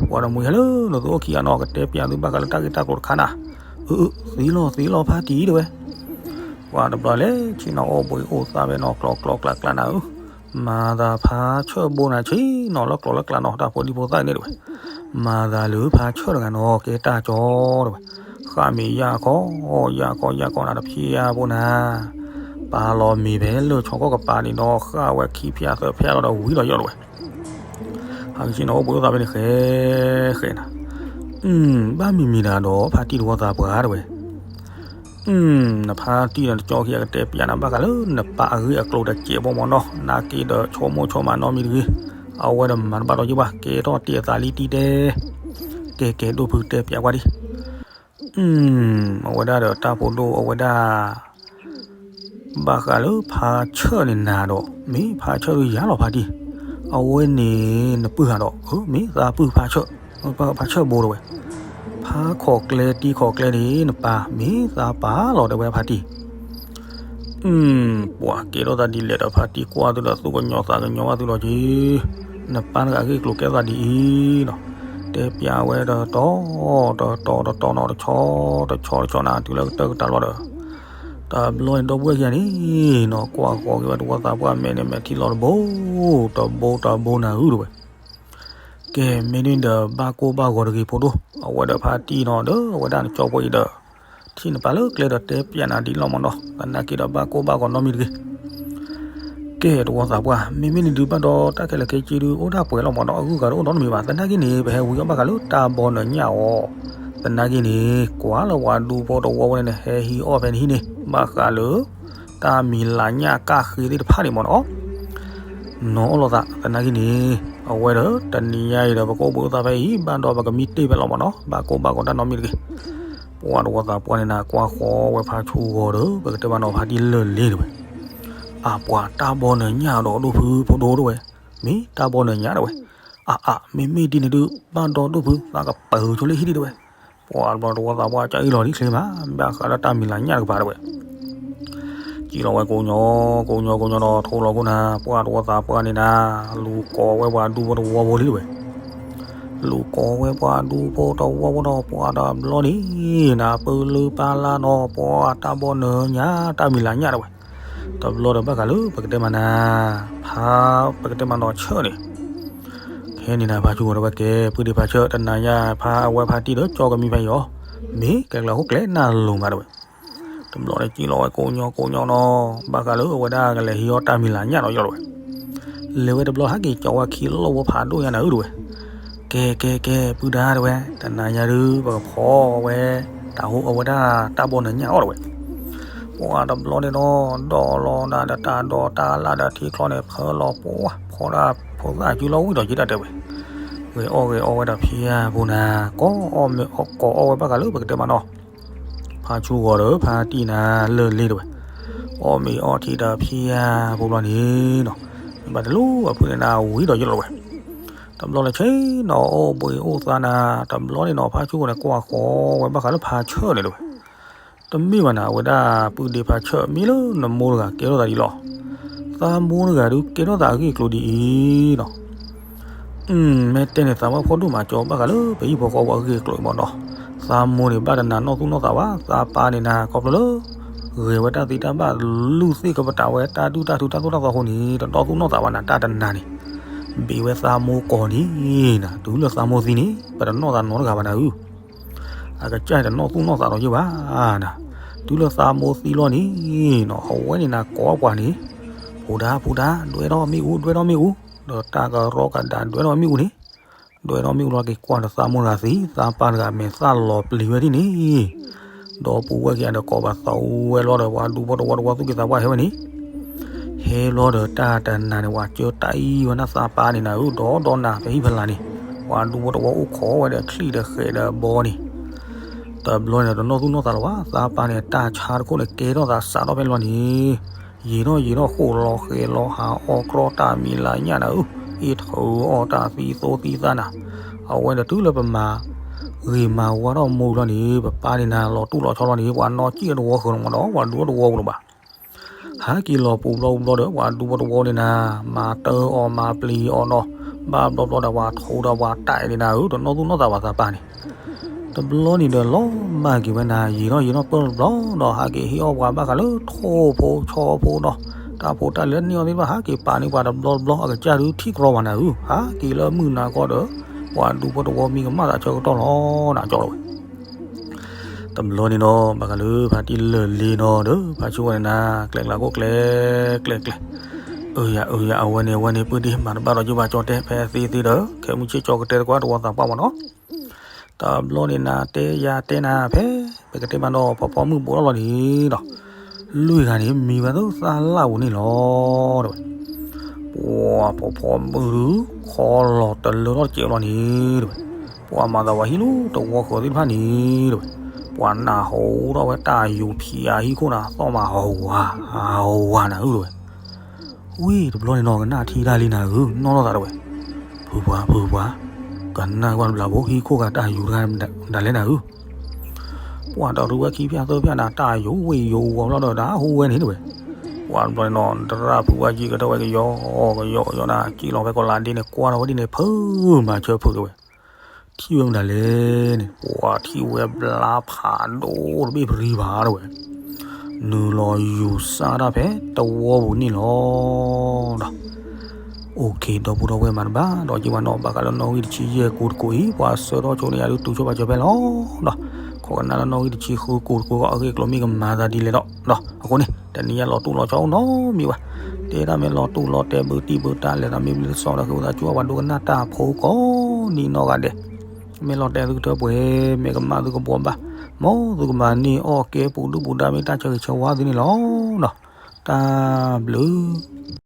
ပှၤဒီးမုာ်ဟဲလၢနသုအိၣ်ခံဂၤနီၤ ကတဲပၠးသုဘၣ်ဃးလၢတၢ်ဂ့ၢ်တၢ်ကျိၤတခါနၤ, အၢ အၢ သ့လီၤသ့လီၤဖါတံၢ်တဲဝဲ. ပှၤတဘျီလဲၤဆ့ၣ်နီၤအိၣ်ဘှံးအိၣ်သါဖဲနီၤ ကျိၤကျိၤကျါကျါနၤဧၢ, မၤသးဖါဆၢၣ်ဘိနၤဆ့ၣ်နီၤလၢကျိၤလၢကျါနီၤ တၢ်ဖိဒံဖိသၣ်န့ၣ်တဲဝဲ. မၤသးလၢဖါဆၢၣ်တဂၤနီၤ ကဲတၢ်ကၠီတဲဝဲ. ဃၣ်မ့ၤယၢ်ခီ, ယၢ်ခီ ယၢ်ခီနၤတဖျၢၣ်ဖိနၤ, ပာ်လီၤမ့ၤဖဲလၢာ်ဆီကီၢ်ကပၤန့ၣ်နီၤ ဃၣ်ဝဲခံဖျၢၣ်သၢဖျၢၣ်လီၤဒီးဝံၤဒီးယီၢ်လီၤဝဲ. ဟးက့ၤဆ့ၣ်နီၤအိၣ်ဘှံးအိၣ်သါဖဲန့ၣ်ဃဲ, ဃဲနၤ, ဘၣ်မံၤမံၤဒၣ်ဒီးဖါတံၢ်တဝီသးပှၢ်တဲဝဲ. နဖါတံၢ်ဒီးနကၠီခံဂၤကတဲပၠးနၤဘၣ်ဃးလၢနပၢ်အဂ့ၢ်အကျိၤတစဲးဖိမၢ်နီၤ နာ်က့ဒီးဆိကမိၣ်ဆိကမးနီတမံၤတဂ့ၤ, အဝဲဒီးမၤတဘၣ်ဒီးယဘၣ် ကဲထီၣ်တ့ၢ်အသးလံတံၢ်တဲ ကဲကဲဒိၣ်ဖုတဲပၠးကွၢ်ဒံး. အဝဲဒၣ်ဒီးတၢ်ဖိဒိၣ်အဝဲဒၣ် ဘၣ်ဃးလၢဖါဆၢၣ်န့ၣ်နၤဒီး မ့ၢ်ဖါဆၢၣ်ဒုးယၤလီၤဖါတံၢ်, အဝဲန့ၣ်နပုၢ်ဟးဒီး မ့ၢ်သးပုၢ်ဖါဆၢၣ်, ဖါဆၢၣ်ဘိတဲဝဲ. ဖါခိးကျဲတံၢ်ခိးကျဲန့ၣ် နပၢ်မ့ၢ်သးပၢ်လီၤတဲဝဲဖါတံၢ်. ပှၤကဲထီၣ်သးဒ်လဲၣ်ဒီးဖါတံၢ်ကွၢ်သုဒီးသူၣ်ကညီၤသးကညီၤဘၣ်သုလီၤက့ၤ, နပၢ်တဂၤအဂ့ၢ်ကျိၤကဲသးဒ်အံၤနီၤ, တဲပၠးဝဲတတီၤ, တတီၤတတီၤနီၤ တဆီတဆီတဆီနၤ တုၤလၢကတၢၢ်ကတၢၢ်လီၤဒီး တဘျီန့ၣ်ဒီပုၢ်ဝဲၢ်ခံဂၤန့ၣ်နီၤ ကွၢ်ဃီၤက့ၤဝဲတဝီသးပှၢ်မဲာ်န့ၣ်မဲာ်ထံလီၤတဘိ, တဘိ တဘိနၤဧၢတဲဝဲ. ကဲ မ့ၢ်န့ၣ်ဒီးဘၣ်ကိၢ်ဘၣ်ဂီၤတဂ့ၤဖိဒိၣ်, အဝဲဒီးဖါတံၢ်နီၤဒီး အဝဲဒၣ်နကၠီဖိအံၤဒီး ထံၣ်နပၢ်လၢကျဲဒီးတဲပၠးနၤဒ်လီၤမၢ်နီၤ, သနာ်က့ဒီးဘၣ်ကိၢ်ဘၣ်ဂီၤနီတမံၤတဂ့ၤ. ကဲ တဝီသးပှၢ် မ့မ့ၢ်န့ၣ်ဒုးဘၣ်ဒီးတၢ်ခဲလၢာ်ခဲဆ့ဒုးအိၣ်ဒၣ်ပှဲၤလီၤမၢ်နီၤ, အဂုၤအဂၤတအိၣ်နီတမံၤဘၣ်. သနာ်က့န့ၣ် ပဟဲဝံၤအီၣ်ဘၣ်ဃးလၢတၢ်ဘီနၢၤညၣ်အီၤ, သနာ်က့န့ၣ် ကွၢ်လၢပှၤဒူဖိတဝီဖိန့ၣ်န့ၣ် ဟဲဟံးအီၣ်ဖဲန့ၣ်ဟံၣ်န့ၣ် ဘၣ်ဃးလၢ တၢ်မံၤလၤညၣ်ကၣ်ဃ့သ့ၣ်တဖၣ်န့ၣ်မၢ်နီၤ နီၤအီၣ်လိာ်သး. သနာ်က့န့ၣ် အဝဲဒီးတနံၤညါအံၤဒီး ပကအိၣ်ဘှံးအိၣ်သါဖဲအံၤ ဘၣ်ဒီးပကမံတ့ၢ်ဖဲလီၤမၢ်နီၤ, ဘၣ်ကိၢ်ဘၣ်ဂီၤတၢ်နီတမံၤတဂ့ၤ. ပှၤတဝီသးပှၢ်န့ၣ်နၤ ကွၢ်ဃီၤဝဲဖါဆူၣ်ဂီၤဒီး ပကတဲဘၣ်နီၤဖါတံၢ်လၢာ်လံတဲဝဲ. အပှၤတၢ်ဘီနၢၤညၣ်ဒီးဒိၣ်ဖုဖိဒိၣ်တဲဝဲ, မ့ၢ်တၢ်ဘီနၢၤညၣ်တဲဝဲ. အအ မ့မ့ၢ်ဒ်န့ၣ်ဒုး ဘၣ်ဒီးဒိၣ်ဖုသးကပၢၤဆိလၢဟံၣ်ဒံးတဲဝဲ. ပှၤတဝီသးပှၢ်ကအံၣ်လီၤလံချ့မး ဘၣ်ဃးလၢတၢ်မံၤလၤညၣ်တကပၤတဲဝဲ. စံၣ်လီၤဝဲကိးညီ ကိးညီကိးညီဒီး ထိလီၤခိၣ်နၤ ပှၤတဝီသးပှၢ်န့ၣ်နၤ လူၤကိးဝဲပှၤဒူဖိတဝီဖိလံတဲဝဲ. လူၤကိးဝဲပှၤဒူဖိတဝီဖိဒီး ပှၤတဘျီန့ၣ် နၤပၢလုၢ်ပၢ်လၢ်နီၤ ပှၤတၢ်ဘီနၢၤညၣ် တၢ်မံၤလၤညၣ်တဲဝဲ. တဘျီဒီးဘၣ်ဃးလၢပကတဲမးနၤ ဖါပကတဲမးနီၤဆၢၣ်န့ၣ် ခဲန့ၣ်နၤ ဖါဆူၣ်ဂီၤဒီးဝဲကဲ ပုၢ်ဒ့ဖါဆၢၣ် တနၤညါ ဖါအဝဲဖါတံၢ်ဒီးကၠီကမံဖဲအံၤအီၤ, မ့ၢ်ကဲကျဲၤဟိကျဲၤနၢ်လိၤမးတဲဝဲ. တဘျီန့ၣ်စံၣ်လီၤဝဲကိးညီကိးညီနီၤ ဘၣ်ဃးလၢအဝဲဒၣ်ကလဲၤဟံးအီၣ်တၢ်မံၤလၤညၣ်နီၤယီၤတဲဝဲ. လဲၤဝဲတဘျီဟဲက့ၤကၠီဝဲခံလီၢ်ဝဲဖးဒိၣ်ညါနၤဧၢတဲဝဲ. ကဲကဲကဲ ပုၢ်ဒါတဲဝဲ တနၤညါဒုး ပကဖီဝဲ တၢ်ဟိအဝဲဒၣ်တၢ်ဘီနၢၤညၣ်အီၣ်တဲဝဲ. ပှၤတဘျီန့ၣ်နီၤ ဒီးလီၤနၤဒီးတၢ်ဒိးတၢ်လၣ်ဒီးထံချီန့ၣ် ဖၢလီၤပှၤ ဖီဒၣ်ဖိသၣ်စုလီၤဝံၤဒီးယံၤတၢ်တဲဝဲ. ဂဲၤအီၣ်ဂဲၤအီဝဲဒီးဖံယါဖိနၤ ကိးအီၣ်မ့ၤအီၣ်ကိးအီၣ်ဝဲဘၣ်ဃးလၢပကတဲမးနီၤ ဖါဆူၣ်ဂီၤဒီးဖါတံၢ်နၤလၢာ်လံတဲဝဲ. အီၣ်မ့ၤအီထံဒီးဖံယါဖိဘျီန့ၣ်နီၤ မ့ၢ်ဘၣ်တလူၤအဖုန့ၣ်နၤဝံၤဒီးယလီၤဝဲ. တဘျီလၢဆ့ၣ်နီၤအိၣ်ဘှံးအိၣ်သါနၤ တဘျီန့ၣ်နီၤ ဖါဆူၣ်ဂီၤန့ၣ် ကွၢ်ဃီဝဲဘၣ်ဃးလၢဖါဆၢၣ်န့ၣ်တဲဝဲ. တမ့ၢ်ဘၣ်နၤ အဝဲဒၣ်ပုၢ်ဒ့ဖါဆၢၣ် မ့ၢ်လၢနမိၢ်တဂၤကဲထီၣ်သးဒ်လီၤ. သးမိၢ်တဂၤဒုးကဲထီၣ်သးအဂ့ၢ်အကျိၤဒ်အံၤနီၤ မ့ၢ်တဲန့ၣ် သးဘၣ်ဖှီၣ်ဒိၣ်မးကၠီဘၣ်ဃးလၢပဟံၣ်ဖိဃီဖိအဂ့ၢ်အကျိၤအံၤမးနီၤ. သးမိၢ်န့ၣ် ဘၣ်တနာ်နီၢ်သူၣ်နီၢ်သးဘၣ်, သးပၢ်န့ၣ်နၤ ခီဖျိလၢ ဂဲၤဝဲတၢ်သ့တၢ်ဘၣ် လူၢ်သ့ၣ်ကပတာ်ဝဲတၢ်ဒုၣ်တၢ်ထူတၢ်သိၣ်တၢ်သီအဃိန့ၣ် တနီၢ်သူၣ်နီၢ်သးဘၣ်နၤ တၢ်တနာ်န့ၣ်. ဘ့ၣ်ဝဲသးမိၢ်ကိးန့ၣ်နၤ, တုၤလၢသးမိၢ်သံန့ၣ် ပတနီၢ်သးနီတဂၤဘၣ်နၤဧၢ, အကစၢ်တနီၢ်သူၣ်နီၢ်သးဒီးယဘၣ်နၤ, တုၤလၢသးမိၢ်သံလီၤန့ၣ်နၤ, အဝဲန့ၣ်နၤကိးပှၤန့ၣ်, ဖိဒါ ဖိဒါ ဒွဲၣ်ထီၣ်မ့ၣ်အူ ဒွဲၣ်ထီၣ်မ့ၣ်အူ, ဒီးတၢ်ကရီကဒါဒွဲၣ်ထီၣ်မ့ၣ်အူန့ၣ်, ဒွဲၣ်ထီၣ်မ့ၣ်အူလီၤက့ၤကွၢ်ဒီးသးမိၢ်တဂၤသံ, သးပၢ်တဂၤမဲာ်သၣ်လီၤပျံၤဝဲဒ်န့ၣ် ဒီပုၢ်ဝဲၢ်ခံဂၤဒီးကိးပသူဝဲလီၤဒီး ပှၤဒူဖိတဝီတဝီသူၣ်က့ၤသးပှၢ်ဟဲဝဲန့ၣ်, ဟဲလီၤဒီးတၢ်တနၤန့ၣ် ပှၤကၢတၢ်အံၤဝဲနၤသးပၢ်န့ၣ်နၤဧၢ, ဒီးဒီးနၤဖဲဟံၣ်ဖဲလာ်န့ၣ်, ပှၤဒူဖိတဝီအိၣ်ခိးဝဲဒီးချံၣ်ဒီးဃဲးဒီးဘီန့ၣ်, တဘျီန့ၣ်ဒီးတနီၢ်သူၣ်နီၢ်သးလၢၤဘၣ်, သးပၢ်န့ၣ် တၢ်ဆါတခိၣ်န့ၣ် ကဲထီၣ်သးစးထီၣ်ဖဲလီၤန့ၣ် ယံာ်ထီၣ်ယံာ်ထီၣ်ဃိၣ်လီၤဃဲးလီၤဟးအီၣ်ကြီတၢ်မံၤလၢညၣ်နၤဧၢ, အ့ၣ်ထုးအီၣ်တၢ်သံသိသံသၣ်နၤ, အဝဲဒီးတုၤလၢပမၤဂ့ၤမၤဝါထီၣ်မိၢ်လီၤန့ၣ် ပပၢ်န့ၣ်နၤလီၤတူၢ်လီၤဆီလီၤန့ၣ် ပှၤနီၢ်ကံၣ်တဝီဃုာ်လီၤမးဒီး ပှၤဒူတဝီပူၤလီၤဘၣ်. ဟးက့ၤလီၤပူၤဘျီပူၤဘျီဒီး ပှၤဒူဖိတဝီန့ၣ်နၤ မၤတၢ်အီၣ်မၤပျံၤအီၣ်ဒီး ဘၣ်ဘျီဘျီဒီးပှၤထိးဒီးပှၤတဲာ်န့ၣ်နၤဧၢ, တနီၢ်သူၣ်နီၢ်သးဘၣ်သးပၢ်န့ၣ် တဘျီန့ၣ်ဒီးလီၤမၢ်က့ၤဝဲနၤ ယံာ်ထီၣ်ယံာ်ထီၣ်ပၢၢ်တဘျီဒီး ဟးက့ၤဟ့ၣ်အီၣ်ပှၤဘၣ်ဃးလၢထိၣ်ဖိဆီဖိဒီး တၢ်ဖိတၢ်လၢန့ၢ်အီၤသ့ၣ်တဖၣ် ဟးက့ၤပာ်န့ၢ်ပှၤတဘျီတဘျီ အကစၢ်ဒုးထံၣ်ကြီဘၣ်နၤဧၢ, ဟးက့ၤလၢမုၢ်နၤခီဒီး ပှၤဒူဖိတဝီမံကမၣ်သးဆၢကတီၢ်လီၤနၤကၠီလီၤဝဲ တဘျီန့ၣ်ဒီး ဘၣ်ဃးလၢဖါတံၢ်လၢာ်လ့ဒီး ဖါဆိဝဲန့ၣ်နၤ ကျဲကျါခိၣ်ကျဲ ကျဲကျဲ အၢယၤအၢယၤ အဝဲန့ၣ်အဝဲန့ၣ် ပုၢ်ဒ့မၤတဘၣ်ဒီးယဘၣ်ကၠီတဲ ဖဲသ့သ့ဒီး ခဲမုၢ်ဆ့ၣ်ကၠီကတဲသကွၢ်တဝီသးပှၢ်မးနီၤ တဘျီန့ၣ်နၤတဲယၤတဲနၤဖဲ ပကတဲမးနီၤ ဖီဖီမုၢ်ဘိးထီၣ်လီၤန့ၣ်ဒီး လွံၢ်ဂၤန့ၣ် မံဝဲသၢသၣ်လၣ်ပူၤန့ၣ်လီၤ တဲဝဲ ပှၤဖီဖီမုၢ်ဒုး ခီလီၤတလၢထီၣ်တစဲးဘျီန့ၣ် တဲဝဲ ပှၤမၤသးဝဲဟံၣ်လၢတဝီဃၢၤသ့ၣ်တဖၣ်န့ၣ် တဲဝဲ ပှၤနၢ်ဟူထီၣ်ဝဲတၢ်ယိၤဖံးအဟံၣ်ခိၣ်နၤ သီၣ်မးဟးဝၤ ဟးဝၤနၤဧၢ တဲဝဲ ဝံၤတဘျီန့ၣ်နီၤ ကနၣ်ထံတၢ်လံနၤဧၢ နီၢ်ထီၣ်သးတဲဝဲ ဖုပှၤ ဖုပှၤ ကနၣ်ကွၢ်တဘျီဖိ ဟံၣ်ခိၣ်ဂၤတၢ်ယိၤတဂၤဒၣ်လဲာ်နၤဧၢ ပှၤတရူးဝဲခံဖၠၣ်သၢဖၠၣ်နၤ တၢ်ယိၤဝ့ၢ်ယိၤဝီၤဘျီဒီး တၢ်ဟူဝဲန့ၣ်တဲဝဲ ပှၤတဘျီန့ၣ်နီၤ တရၣ်ဖုဝဲယံၤကတၢၢ်ဝဲကယီကယီကယီနၤ ကံၣ်လီၤဖဲကီးလါဒ့န့ၣ် ကွၢ်ထီၣ်ဝဲဒ်န့ၣ် ဖုမၤဆၢဖုတဲဝဲ ထံၣ်ဝဲမတၤလဲၣ်န့ၣ် ပှၤထံၣ်ဝဲဘျါဖးဒိၣ်တဘ့ၣ်ပရံဘၣ်တဲဝဲ နုာ်လီၤယူၤစၢ်တၢ်ဖဲတဝီပူၤန့ၣ်လီၤဒီး OK ဒီပုၢ်ဒီဝဲၢ်မၤတဘၣ်ဒီးက့ၤဝဲနီၤ ဘၣ်ဃးလၢနီၣ်ဂံၢ်တဆံယဲၢ်ကိးတကိးအံၤ ပှၤဆှၢထီၣ်ဆိန့ၢ်ယၤဒုးတုၤဆိပာ်စၢၤဖဲလီၤဒီး ခိးကနၣ်လၢနီၣ်ဂံၢ်တဆံဃုကိးတကိးအဂ့ၢ်အကျိၤမ့ၢ်ကမၤသးဒ်လဲၣ်ဒီး အဃိန့ၣ် တနံၤညါလီၤတူၢ်လီၤဆီအိၣ်နီတမံၤဘၣ် တဲတၢ်မ့ၢ်လီၤတူၢ်လီၤတဲဘုတံၢ်ဘုတၢ်လဲၤတၢ်မ့ၢ်ဘျုးစီဒီးဃ့ဝံသးစူၤပှၤဒိကနၣ်တၢ်ဖိကိးနံၤနီၢ်ဂၤဒဲး မ့ၢ်လီၤတဲာ်သုကထၢပှဲၤ မ့ၢ်ကမၣ်သုကဘှီဘၣ် မ်သုကမၤန့ၢ်အီၣ်ကဲပူၤဒုၣ်ပူၤဒါမ့ၢ်တၢ်ဆၢဂ့ၤဆၢဝါသုန့ၣ်လီၤ. တၢ်ဘျုး